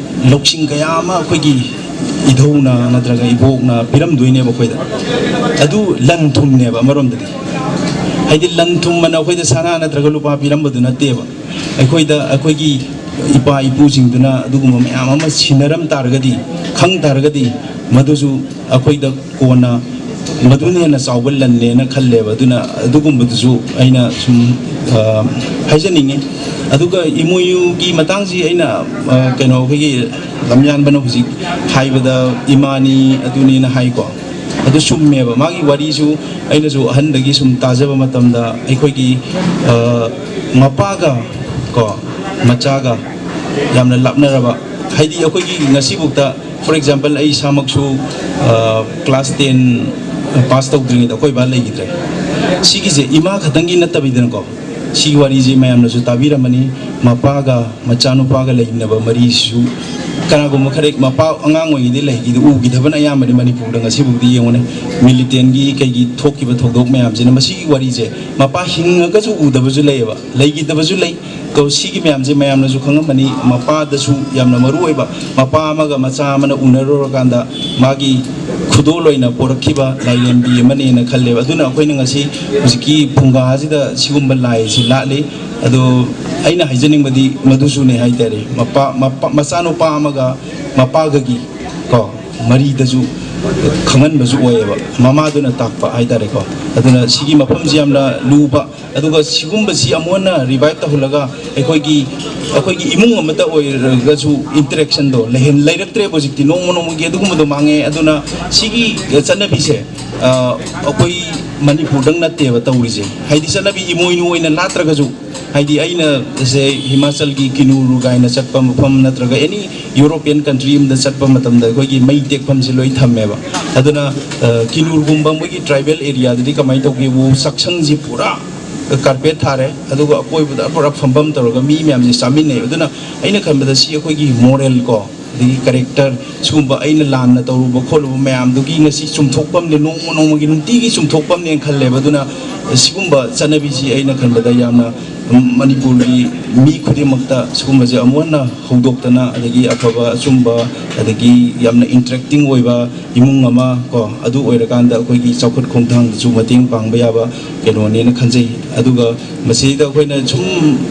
ꯂꯧꯁꯤꯡ ꯀꯌꯥ ꯑꯃ ꯑꯩꯈꯣꯏꯒꯤ ꯏꯙꯧꯅ ꯅꯠꯇ꯭ꯔꯒ ꯏꯕꯣꯛꯅ ꯄꯤꯔꯝꯗꯣꯏꯅꯦꯕ ꯑꯩꯈꯣꯏꯗ꯫ ꯑꯗꯨ ꯂꯟ ꯊꯨꯝꯅꯦꯕ ꯑꯃꯔꯣꯝꯗꯗꯤ꯫ ꯍꯥꯏꯗꯤ, ꯂꯟ ꯊꯨꯝ ꯑꯅ ꯑꯩꯈꯣꯏꯗ ꯁꯅꯥ ꯅꯠꯇ꯭ꯔꯒ ꯂꯨꯄꯥ ꯄꯤꯔꯝꯕꯗꯨ ꯅꯠꯇꯦꯕ꯫ ꯑꯩꯈꯣꯏꯗ, ꯑꯩꯈꯣꯏꯒꯤ ꯏꯄꯥ ꯏꯄꯨꯁꯤꯡꯗꯨꯅ ꯑꯗꯨꯒꯨꯝꯕ ꯃꯌꯥꯝ ꯑꯃ ꯁꯤꯟꯅꯔꯝ ꯇꯥꯔꯒꯗꯤ, ꯈꯪ ꯇꯥꯔꯒꯗꯤ, ꯃꯗꯨꯁꯨ ꯑꯩꯈꯣꯏꯗ ꯀꯣꯟꯅ ꯃꯗꯨꯅ ꯍꯦꯟꯅ ꯆꯥꯎꯕ ꯂꯟꯅꯦꯅ ꯈꯜꯂꯦꯕ꯫ ꯑꯗꯨꯅ ꯑꯗꯨꯒꯨꯝꯕꯗꯨꯁꯨ ꯑꯩꯅ ꯁꯨꯝ, ꯑ, ꯍꯥꯏꯖꯅꯤꯡꯉꯤ꯫ ꯑꯗꯨꯒ ꯏꯃꯣꯏꯅꯨꯒꯤ ꯃꯇꯥꯡꯁꯤ ꯑꯩꯅ, ꯑ, ꯀꯩꯅꯣ, ꯑꯩꯈꯣꯏꯒꯤ ꯂꯝꯌꯥꯟꯕꯅ ꯍꯧꯖꯤꯛ ꯍꯥꯏꯕꯗ ꯏꯃꯥꯅꯤ ꯑꯗꯨꯅꯤꯅ ꯍꯥꯏꯀꯣ꯫ ꯑꯗꯨ ꯆꯨꯝꯃꯦꯕ꯫ ꯃꯥꯒꯤ ꯋꯥꯔꯤꯁꯨ ꯑꯩꯅꯁꯨ ꯑꯍꯟꯗꯒꯤ ꯁꯨꯝ ꯇꯥꯖꯕ ꯃꯇꯝꯗ, ꯑꯩꯈꯣꯏꯒꯤ, ꯑ, ꯃꯄꯥꯒ ꯀꯣ ꯃꯆꯥꯒ ꯌꯥꯝꯅ ꯂꯥꯞꯅꯔꯕ, ꯍꯥꯏꯗꯤ, ꯑꯩꯈꯣꯏꯒꯤ ꯉꯁꯤꯐꯥꯎꯗ, for example, ꯑꯩ ꯏꯁꯥꯃꯛꯁꯨ, ꯑ, class ten pass ꯇꯧꯗ꯭ꯔꯤꯉꯩꯗ ꯑꯩꯈꯣꯏ ꯕꯥ ꯂꯩꯈꯤꯗ꯭ꯔꯦ꯫ ꯁꯤꯒꯤꯁꯦ ꯏꯃꯥ ꯈꯛꯇꯪꯒꯤ ꯅꯠꯇꯕꯤꯗꯅꯀꯣ, ꯁꯤꯒꯤ ꯋꯥꯔꯤꯁꯦ ꯃꯌꯥꯝꯅꯁꯨ ꯇꯥꯕꯤꯔꯝꯃꯅꯤ꯫ ꯃꯄꯥꯒ ꯃꯆꯥꯅꯨꯄꯥꯒ ꯂꯩꯅꯕ ꯃꯔꯤꯁꯤꯁꯨ ꯀꯅꯥꯒꯨꯝꯕ ꯈꯔ ꯃꯄꯥ ꯑꯉꯥꯡ ꯑꯣꯏꯔꯤꯉꯩꯗꯩ ꯂꯩꯈꯤꯗ ꯎꯈꯤꯗꯕꯅ ꯑꯌꯥꯝꯕꯅꯤ ꯃꯅꯤꯄꯨꯔꯗ ꯉꯁꯤꯐꯥꯎꯗꯤ ꯌꯦꯡꯉꯨꯅꯦ꯫ ꯃꯤꯂꯤꯇꯦꯟꯒꯤ ꯀꯩꯒꯤ ꯊꯣꯛꯈꯤꯕ ꯊꯧꯗꯣꯛ ꯃꯌꯥꯝꯁꯤꯅ ꯃꯁꯤꯒꯤ ꯋꯥꯔꯤꯁꯦ ꯃꯄꯥ ꯍꯤꯡꯉꯒꯁꯨ ꯎꯗꯕꯁꯨ ꯂꯩꯌꯦꯕ, ꯂꯩꯈꯤꯗꯕꯁꯨ ꯂꯩ꯫ ꯇꯣ ꯁꯤꯒꯤ ꯃꯌꯥꯝꯁꯦ ꯃꯌꯥꯝꯅꯁꯨ ꯈꯪꯉꯝꯃꯅꯤ꯫ ꯃꯄꯥꯗꯁꯨ ꯌꯥꯝꯅ ꯃꯔꯨ ꯑꯣꯏꯕ, ꯃꯄꯥ ꯑꯃꯒ ꯃꯆꯥ ꯑꯃꯅ ꯎꯅꯔꯨꯔꯀꯥꯟꯗ ꯃꯥꯒꯤ ꯈꯨꯗꯣꯜ ꯑꯣꯏꯅ ꯄꯣꯔꯛꯈꯤꯕ ꯂꯥꯏꯔꯦꯝꯕꯤ ꯑꯃꯅꯦꯅ ꯈꯜꯂꯦꯕ꯫ ꯑꯗꯨꯅ ꯑꯩꯈꯣꯏꯅ ꯉꯁꯤ ꯍꯧꯖꯤꯛꯀꯤ ꯐꯨꯡꯒꯥꯁꯤꯗ ꯁꯤꯒꯨꯝꯕ ꯂꯥꯏꯁꯤ ꯂꯥꯠꯂꯤ꯫ ꯑꯗꯣ ꯑꯩꯅ ꯍꯥꯏꯖꯅꯤꯡꯕꯗꯤ ꯃꯗꯨꯁꯨꯅꯦ ꯍꯥꯏꯇꯥꯔꯦ, ꯃꯄꯥ, ꯃꯄꯥ, ꯃꯆꯥꯅꯨꯄꯥ ꯑꯃꯒ ꯃꯄꯥꯒꯒꯤ ꯀꯣ ꯃꯔꯤꯗꯁꯨ ꯈꯪꯍꯟꯕꯁꯨ ꯑꯣꯏꯌꯦꯕ, ꯃꯃꯥꯗꯨꯅ ꯇꯥꯛꯄ ꯍꯥꯏꯇꯥꯔꯦꯀꯣ꯫ ꯑꯗꯨꯅ ꯁꯤꯒꯤ ꯃꯐꯝꯁꯤ ꯌꯥꯝꯅ ꯂꯨꯕ, ꯑꯗꯨꯒ ꯁꯤꯒꯨꯝꯕꯁꯤ ꯑꯃꯨꯛ ꯍꯟꯅ ꯔꯤꯚꯥꯏꯞ ꯇꯧꯍꯜꯂꯒ ꯑꯩꯈꯣꯏꯒꯤ, ꯑꯩꯈꯣꯏꯒꯤ ꯏꯃꯨꯡ ꯑꯃꯠꯇ ꯑꯣꯏꯔꯒꯁꯨ ꯏꯟꯇꯔꯦꯛꯁꯟꯗꯣ ꯂꯩꯍꯟ-, ꯂꯩꯔꯛꯇ꯭ꯔꯦꯕ ꯍꯧꯖꯤꯛꯇꯤ꯫ ꯅꯣꯡꯃ ꯅꯣꯡꯃꯒꯤ ꯑꯗꯨꯒꯨꯝꯕꯗꯣ ꯃꯥꯡꯉꯦ꯫ ꯑꯗꯨꯅ ꯁꯤꯒꯤ ꯆꯠꯅꯕꯤꯁꯦ, ꯑ, ꯑꯩꯈꯣꯏ ꯃꯅꯤꯄꯨꯔꯗꯪ ꯅꯠꯇꯦꯕ ꯇꯧꯔꯤꯁꯦ꯫ ꯍꯥꯏꯗꯤ ꯆꯠꯅꯕꯤ ꯏꯃꯣꯏꯅꯨ ꯑꯣꯏꯅ ꯂꯥꯠꯇ꯭ꯔꯒꯁꯨ, ꯍꯥꯏꯗꯤ ꯑꯩꯅ ꯁꯦ ꯍꯤꯃꯥꯆꯜꯒꯤ ꯀꯤꯅꯨꯔ ꯀꯥꯏꯅ ꯆꯠꯄ ꯃꯐꯝ ꯅꯠꯇ꯭ꯔꯒ ꯑꯦꯅꯤ ꯌꯨꯔꯣꯄꯤꯌꯟ ꯀꯟꯇ꯭ꯔꯤ ꯑꯃꯗ ꯆꯠꯄ ꯃꯇꯝꯗ ꯑꯩꯈꯣꯏꯒꯤ ꯃꯩ ꯇꯦꯛꯐꯝꯁꯦ ꯂꯣꯏ ꯊꯝꯃꯦꯕ꯫ ꯑꯗꯨꯅ, ꯑ, ꯀꯤꯅꯨꯔꯒꯨꯝꯕ ꯃꯣꯏꯒꯤ ꯇ꯭ꯔꯥꯏꯕꯦꯜ ꯑꯦꯔꯤꯌꯥꯗꯗꯤ ꯀꯃꯥꯏꯅ ꯇꯧꯒꯦꯕꯨ, ꯆꯥꯛꯁꯪꯁꯤ ꯄꯨꯔꯥ ꯀꯥꯔꯄꯦꯠ ꯊꯥꯔꯦ, ꯑꯗꯨꯒ ꯑꯀꯣꯏꯕꯗ ꯄꯨꯔꯥ ꯐꯝꯐꯝ ꯇꯧꯔꯒ ꯃꯤ ꯃꯌꯥꯝꯁꯦ ꯆꯥꯃꯤꯟꯅꯩ꯫ ꯑꯗꯨꯅ ꯑꯩꯅ ꯈꯟꯕꯗ ꯁꯤ ꯑꯩꯈꯣꯏꯒꯤ ꯃꯣꯔꯦꯜ ꯀꯣ, ꯑꯗꯒꯤ ꯀꯦꯔꯦꯛꯇꯔ, ꯁꯤꯒꯨꯝꯕ ꯑꯩꯅ ꯂꯥꯟꯅ ꯇꯧꯔꯨꯕ ꯈꯣꯠꯂꯨꯕ ꯃꯌꯥꯝꯗꯨꯒꯤ ꯉꯁꯤ ꯆꯨꯝꯊꯣꯛꯐꯝꯅꯦ, ꯅꯣꯡꯃ ꯅꯣꯡꯃꯒꯤ ꯅꯨꯡꯇꯤꯒꯤ ꯆꯨꯝꯊꯣꯛꯐꯝꯅꯦꯅ ꯈꯜꯂꯦꯕ꯫ ꯑꯗꯨꯅ ꯁꯤꯒꯨꯝꯕ ꯆꯠꯅꯕꯤꯁꯤ ꯑꯩꯅ ꯈꯟꯕꯗ ꯌꯥꯝꯅ ꯃꯅꯤꯄꯨꯔꯒꯤ ꯃꯤ ꯈꯨꯗꯤꯡꯃꯛꯇ ꯁꯤꯒꯨꯝꯕꯁꯦ ꯑꯃꯨꯛ ꯍꯟꯅ ꯍꯧꯗꯣꯛꯇꯅ, ꯑꯗꯒꯤ ꯑꯐꯕ ꯑꯆꯨꯝꯕ, ꯑꯗꯒꯤ ꯌꯥꯝꯅ ꯏꯟꯇꯔꯦꯛꯇꯤꯡ ꯑꯣꯏꯕ ꯏꯃꯨꯡ ꯑꯃ ꯀꯣ, ꯑꯗꯨ ꯑꯣꯏꯔꯀꯥꯟꯗ ꯑꯩꯈꯣꯏꯒꯤ ꯆꯥꯎꯈꯠ ꯈꯣꯡꯊꯥꯡꯗꯁꯨ ꯃꯇꯦꯡ ꯄꯥꯡꯕ ꯌꯥꯕ ꯀꯩꯅꯣꯅꯦꯅ ꯈꯟꯖꯩ꯫ ꯑꯗꯨꯒ ꯃꯁꯤꯗ ꯑꯩꯈꯣꯏꯅ ꯁꯨꯝ,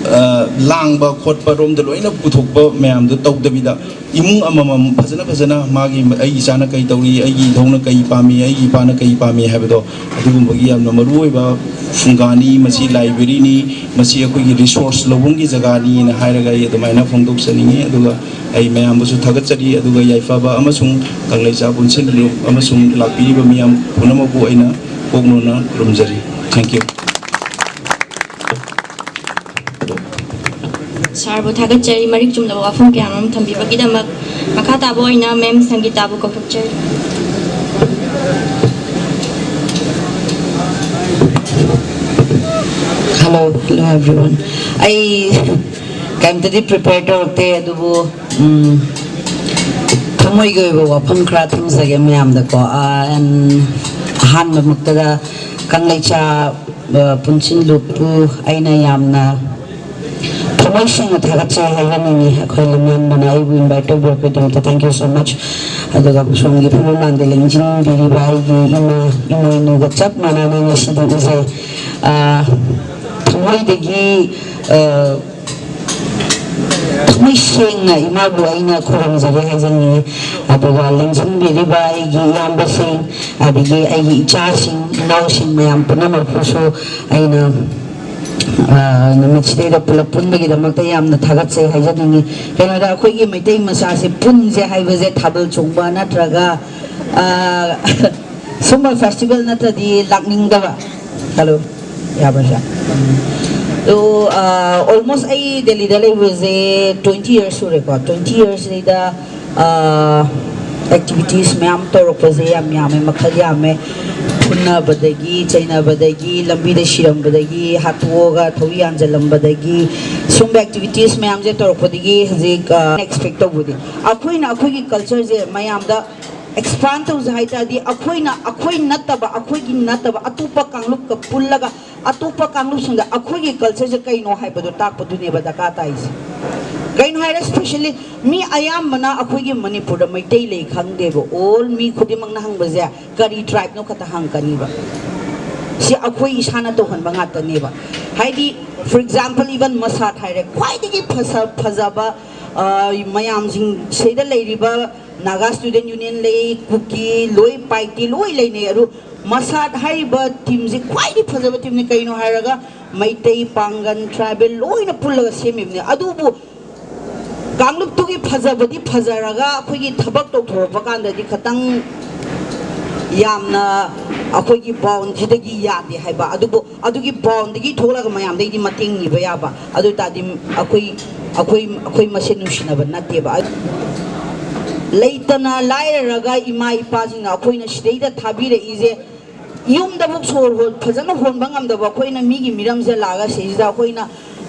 ꯑ, ꯂꯥꯡꯕ ꯈꯣꯠꯄ ꯔꯣꯝꯗ ꯂꯣꯏꯅ ꯄꯨꯊꯣꯛꯄ ꯃꯌꯥꯝꯗꯣ ꯇꯧꯗꯕꯤꯗ, ꯏꯃꯨꯡ ꯑꯃꯃꯝ ꯐꯖꯅ ꯐꯖꯅ ꯃꯥꯒꯤ, ꯑꯩꯒꯤ ꯏꯆꯥꯅ ꯀꯩ ꯇꯧꯔꯤ, ꯑꯩꯒꯤ ꯏꯙꯧꯅ ꯀꯩ ꯄꯥꯝꯃꯤ, ꯑꯩꯒꯤ ꯏꯄꯥꯅ ꯀꯩ ꯄꯥꯝꯃꯤ ꯍꯥꯏꯕꯗꯣ, ꯑꯗꯨꯒꯨꯝꯕꯒꯤ ꯌꯥꯝꯅ ꯃꯔꯨꯑꯣꯏꯕ ꯐꯨꯡꯒꯥꯅꯤ꯫ ꯃꯁꯤ ꯂꯥꯏꯕ꯭ꯔꯦꯔꯤꯅꯤ, ꯃꯁꯤ ꯑꯩꯈꯣꯏꯒꯤ ꯔꯤꯁꯣꯔꯁ ꯂꯧꯐꯝꯒꯤ ꯖꯒꯥꯅꯤꯅ ꯍꯥꯏꯔꯒ ꯑꯩ ꯑꯗꯨꯃꯥꯏꯅ ꯐꯣꯡꯗꯣꯛꯆꯅꯤꯡꯉꯤ꯫ ꯑꯗꯨꯒ ꯑꯩ ꯃꯌꯥꯝꯕꯨꯁꯨ ꯊꯥꯒꯠꯆꯔꯤ, ꯑꯗꯨꯒ ꯌꯥꯏꯐꯕ ꯑꯃꯁꯨꯡ ꯀꯪꯂꯩꯆꯥ ꯄꯨꯟꯁꯤꯜꯂꯨ ꯑꯃꯁꯨꯡ ꯂꯥꯛꯄꯤꯔꯤꯕ ꯃꯤꯌꯥꯝ ꯄꯨꯝꯅꯃꯛꯄꯨ ꯑꯩꯅ ꯀꯣꯛꯅꯣꯅ ꯈꯨꯔꯨꯝꯖꯔꯤ꯫ Thank you꯫ ꯁꯥꯔꯕꯨ ꯊꯥꯒꯠꯆꯔꯤ ꯃꯔꯤꯛ ꯆꯨꯝꯂꯕ ꯋꯥꯐꯝ ꯀꯌꯥ ꯑꯃ ꯊꯝꯕꯤꯕꯒꯤꯗꯃꯛ꯫ ꯃꯈꯥ ꯇꯥꯕ ꯑꯣꯏꯅ ꯃꯦꯝ ꯁꯪꯒꯤꯇꯥꯕꯨ ꯀꯧꯊꯣꯛꯆꯔꯤ꯫ Hello, hello everyone. ꯑꯩ ꯀꯩꯝꯇꯗꯤ ꯄ꯭ꯔꯤꯄꯦꯌꯔ ꯇꯧꯔꯛꯇꯦ, ꯑꯗꯨꯕꯨ ꯎꯝ, ꯊꯃꯣꯏꯒꯤ ꯑꯣꯏꯕ ꯋꯥꯐꯝ ꯈꯔ ꯊꯝꯖꯒꯦ ꯃꯌꯥꯝꯗꯀꯣ꯫ ꯑꯥ, and ꯑꯍꯥꯟꯕꯃꯛꯇꯗ ꯀꯪꯂꯩꯆꯥ, ꯑ, ꯄꯨꯟꯁꯤꯟꯂꯨꯞꯄꯨ ꯑꯩꯅ ꯌꯥꯝꯅ ꯊꯃꯣꯏ ꯁꯦꯡꯅ ꯊꯥꯒꯠꯆꯔꯤ ꯍꯥꯏꯖꯅꯤꯡꯉꯤ꯫ ꯑꯩꯈꯣꯏ ꯂꯝꯌꯥꯟꯕꯅ ꯑꯩꯕꯨ invite ꯇꯧꯕꯤꯔꯛꯄꯒꯤꯗꯃꯛꯇ thank you so much꯫ ꯑꯗꯨꯒ ꯁꯣꯝꯒꯤ ꯐꯝꯐꯝ ꯂꯥꯡꯗ ꯂꯦꯡꯁꯤꯟꯕꯤꯔꯤꯕ ꯑꯩꯒꯤ ꯏꯃꯥ ꯏꯃꯣꯏꯅꯨꯒ ꯆꯞ ꯃꯥꯟꯅꯅ ꯉꯁꯤꯗꯤ ꯎꯖꯩ꯫ ꯑꯥ, ꯊꯃꯣꯏꯗꯒꯤ, ꯑꯥ, ꯊꯃꯣꯏ ꯁꯦꯡꯅ ꯏꯃꯥꯕꯨ ꯑꯩꯅ ꯈꯨꯔꯨꯝꯖꯔꯤ ꯍꯥꯏꯖꯅꯤꯡꯉꯤ꯫ ꯑꯗꯨꯒ ꯂꯦꯡꯁꯤꯟꯕꯤꯔꯤꯕ ꯑꯩꯒꯤ ꯏꯌꯥꯝꯕꯁꯤꯡ, ꯑꯗꯒꯤ ꯑꯩꯒꯤ ꯏꯆꯥꯁꯤꯡ, ꯏꯅꯥꯎꯁꯤꯡ ꯃꯌꯥꯝ ꯄꯨꯝꯅꯃꯛꯄꯨꯁꯨ ꯑꯩꯅ, ꯑ, ꯅꯨꯃꯤꯠꯁꯤꯗꯩꯗ ꯄꯨꯂꯞ ꯄꯨꯟꯕꯒꯤꯗꯃꯛꯇ ꯌꯥꯝꯅ ꯊꯥꯒꯠꯆꯩ ꯍꯥꯏꯖꯅꯤꯡꯉꯤ꯫ ꯀꯩꯅꯣꯗ ꯑꯩꯈꯣꯏꯒꯤ ꯃꯩꯇꯩ ꯃꯆꯥꯁꯦ ꯄꯨꯟꯁꯦ ꯍꯥꯏꯕꯁꯦ ꯊꯥꯕꯜ ꯆꯣꯡꯕ ꯅꯠꯇ꯭ꯔꯒ, ꯑ, ꯁꯨꯝꯕ ꯐꯦꯁꯇꯤꯚꯦꯜ ꯅꯠꯇ꯭ꯔꯗꯤ ꯂꯥꯛꯅꯤꯡꯗꯕ꯫ ꯍꯜꯂꯣ, ꯌꯥꯕ꯭ꯔꯥ ꯁꯥꯔ? ꯑꯗꯣ, ꯑ, ꯑꯣꯜꯃꯣꯁ ꯑꯩ ꯗꯦꯜꯂꯤꯗ ꯂꯩꯕꯁꯦ ꯇ꯭ꯋꯦꯟꯇꯤ ꯌꯔꯁ ꯁꯨꯔꯦꯀꯣ꯫ ꯇ꯭ꯋꯦꯟꯇꯤ ꯌꯔꯁꯁꯤꯗꯩꯗ, ꯑ, ꯑꯦꯛꯇꯤꯚꯤꯇꯤꯁ ꯃꯌꯥꯝ ꯇꯧꯔꯛꯄꯁꯦ ꯌꯥꯝ ꯌꯥꯝꯃꯦ, ꯃꯈꯜ ꯌꯥꯝꯃꯦ꯫ ꯐꯨꯅꯕꯗꯒꯤ, ꯆꯩꯅꯕꯗꯒꯤ, ꯂꯝꯕꯤꯗ ꯁꯤꯔꯝꯕꯗꯒꯤ, ꯍꯥꯠꯇꯣꯛꯑꯒ ꯊꯧꯔꯤ ꯌꯥꯟꯁꯤꯜꯂꯝꯕꯗꯒꯤ, ꯁꯨꯝꯕ ꯑꯦꯛꯇꯤꯚꯤꯇꯤꯁ ꯃꯌꯥꯝꯁꯦ ꯇꯧꯔꯛꯄꯗꯒꯤ ꯍꯧꯖꯤꯛ, ꯑ, ꯑꯦꯛꯁꯄꯦꯛ ꯇꯧꯕꯗꯤ ꯑꯩꯈꯣꯏꯅ ꯑꯩꯈꯣꯏꯒꯤ ꯀꯜꯆꯔꯁꯦ ꯃꯌꯥꯝꯗ ꯑꯦꯛꯁꯄꯥꯟ ꯇꯧꯖ ꯍꯥꯏ ꯇꯥꯔꯗꯤ, ꯑꯩꯈꯣꯏꯅ, ꯑꯩꯈꯣꯏ ꯅꯠꯇꯕ, ꯑꯩꯈꯣꯏꯒꯤ ꯅꯠꯇꯕ ꯑꯇꯣꯞꯄ ꯀꯥꯡꯂꯨꯞꯀ ꯄꯨꯜꯂꯒ ꯑꯇꯣꯞꯄ ꯀꯥꯡꯂꯨꯞꯁꯤꯡꯗ ꯑꯩꯈꯣꯏꯒꯤ ꯀꯜꯆꯔꯁꯦ ꯀꯩꯅꯣ ꯍꯥꯏꯕꯗꯣ ꯇꯥꯛꯄꯗꯨꯅꯦꯕ ꯗꯔꯀꯥꯔ ꯇꯥꯏꯁꯦ꯫ ꯀꯩꯅꯣ ꯍꯥꯏꯔꯦ, ꯁ꯭ꯄꯦꯁꯦꯜꯂꯤ ꯃꯤ ꯑꯌꯥꯝꯕꯅ ꯑꯩꯈꯣꯏꯒꯤ ꯃꯅꯤꯄꯨꯔꯗ ꯃꯩꯇꯩ ꯂꯩ ꯈꯪꯗꯦꯕ꯫ ꯑꯣꯜ ꯃꯤ ꯈꯨꯗꯤꯡꯃꯛꯅ ꯍꯪꯕꯁꯦ ꯀꯔꯤ ꯇ꯭ꯔꯥꯏꯕꯅꯣ ꯈꯛꯇ ꯍꯪꯉꯛꯀꯅꯤꯕ꯫ ꯁꯤ ꯑꯩꯈꯣꯏ ꯏꯁꯥꯅ ꯇꯧꯍꯟꯕ ꯉꯥꯛꯇꯅꯦꯕ꯫ ꯍꯥꯏꯗꯤ, for example, even ꯃꯁꯥꯠ ꯍꯥꯏꯔꯦ, ꯈ꯭ꯋꯥꯏꯗꯒꯤ ꯐꯖ-, ꯐꯖꯕ, ꯑ, ꯃꯌꯥꯝꯁꯤꯡ ꯁꯤꯗ ꯂꯩꯔꯤꯕ ꯅꯥꯒꯥ ꯁ꯭ꯇꯨꯗꯦꯟ ꯌꯨꯅꯤꯌꯟ ꯂꯩ, ꯀꯨꯀꯤ, ꯂꯣꯏ ꯄꯥꯏꯇꯤ ꯂꯣꯏ ꯂꯩꯅꯩ꯫ ꯑꯗꯨ ꯃꯁꯥꯠ ꯍꯥꯏꯔꯤꯕ ꯇꯤꯝꯁꯤ ꯈ꯭ꯋꯥꯏꯗꯒꯤ ꯐꯖꯕ ꯇꯤꯝꯅꯤ꯫ ꯀꯩꯅꯣ ꯍꯥꯏꯔꯒ ꯃꯩꯇꯩ, ꯄꯥꯡꯒꯟ, ꯇ꯭ꯔꯥꯏꯕꯦꯜ ꯂꯣꯏꯅ ꯄꯨꯜꯂꯒ ꯁꯦꯝꯃꯤꯕꯅꯤ꯫ ꯑꯗꯨꯕꯨ ꯀꯥꯡꯂꯨꯞꯇꯨꯒꯤ ꯐꯖꯕꯗꯤ ꯐꯖꯔꯒ ꯑꯩꯈꯣꯏꯒꯤ ꯊꯕꯛ ꯇꯧꯊꯣꯔꯛꯄ ꯀꯥꯟꯗꯗꯤ ꯈꯇꯪ ꯌꯥꯝꯅ ꯑꯩꯈꯣꯏꯒꯤ ꯕꯥꯎꯟꯁꯤꯗꯒꯤ ꯌꯥꯗꯦ ꯍꯥꯏꯕ꯫ ꯑꯗꯨꯕꯨ ꯑꯗꯨꯒꯤ ꯕꯥꯎꯟꯗꯒꯤ ꯊꯣꯛꯂꯒ ꯃꯌꯥꯝꯗꯒꯤꯗꯤ ꯃꯇꯦꯡ ꯅꯤꯕ ꯌꯥꯕ꯫ ꯑꯗꯨ ꯑꯣꯏ ꯇꯥꯔꯗꯤ ꯑꯩꯈꯣꯏ, ꯑꯩꯈꯣꯏ, ꯑꯩꯈꯣꯏ ꯃꯁꯦꯟ ꯅꯨꯡꯁꯤꯅꯕ ꯅꯠꯇꯦꯕ꯫ ꯂꯩꯇꯅ ꯂꯥꯏꯔꯔꯒ ꯏꯃꯥ ꯏꯄꯥꯁꯤꯡꯅ ꯑꯩꯈꯣꯏꯅ ꯁꯤꯗꯩꯗ ꯊꯥꯕꯤꯔꯛꯏꯁꯦ, ꯌꯨꯝꯗꯕꯨꯛ ꯁꯣꯔ ꯍꯣ-, ꯐꯖꯅ ꯍꯣꯟꯕ ꯉꯝꯗꯕ ꯑꯩꯈꯣꯏꯅ ꯃꯤꯒꯤ ꯃꯤꯔꯝꯁꯦ ꯂꯥꯛꯑꯒ ꯁꯤꯁꯤꯗ ꯑꯩꯈꯣꯏꯅ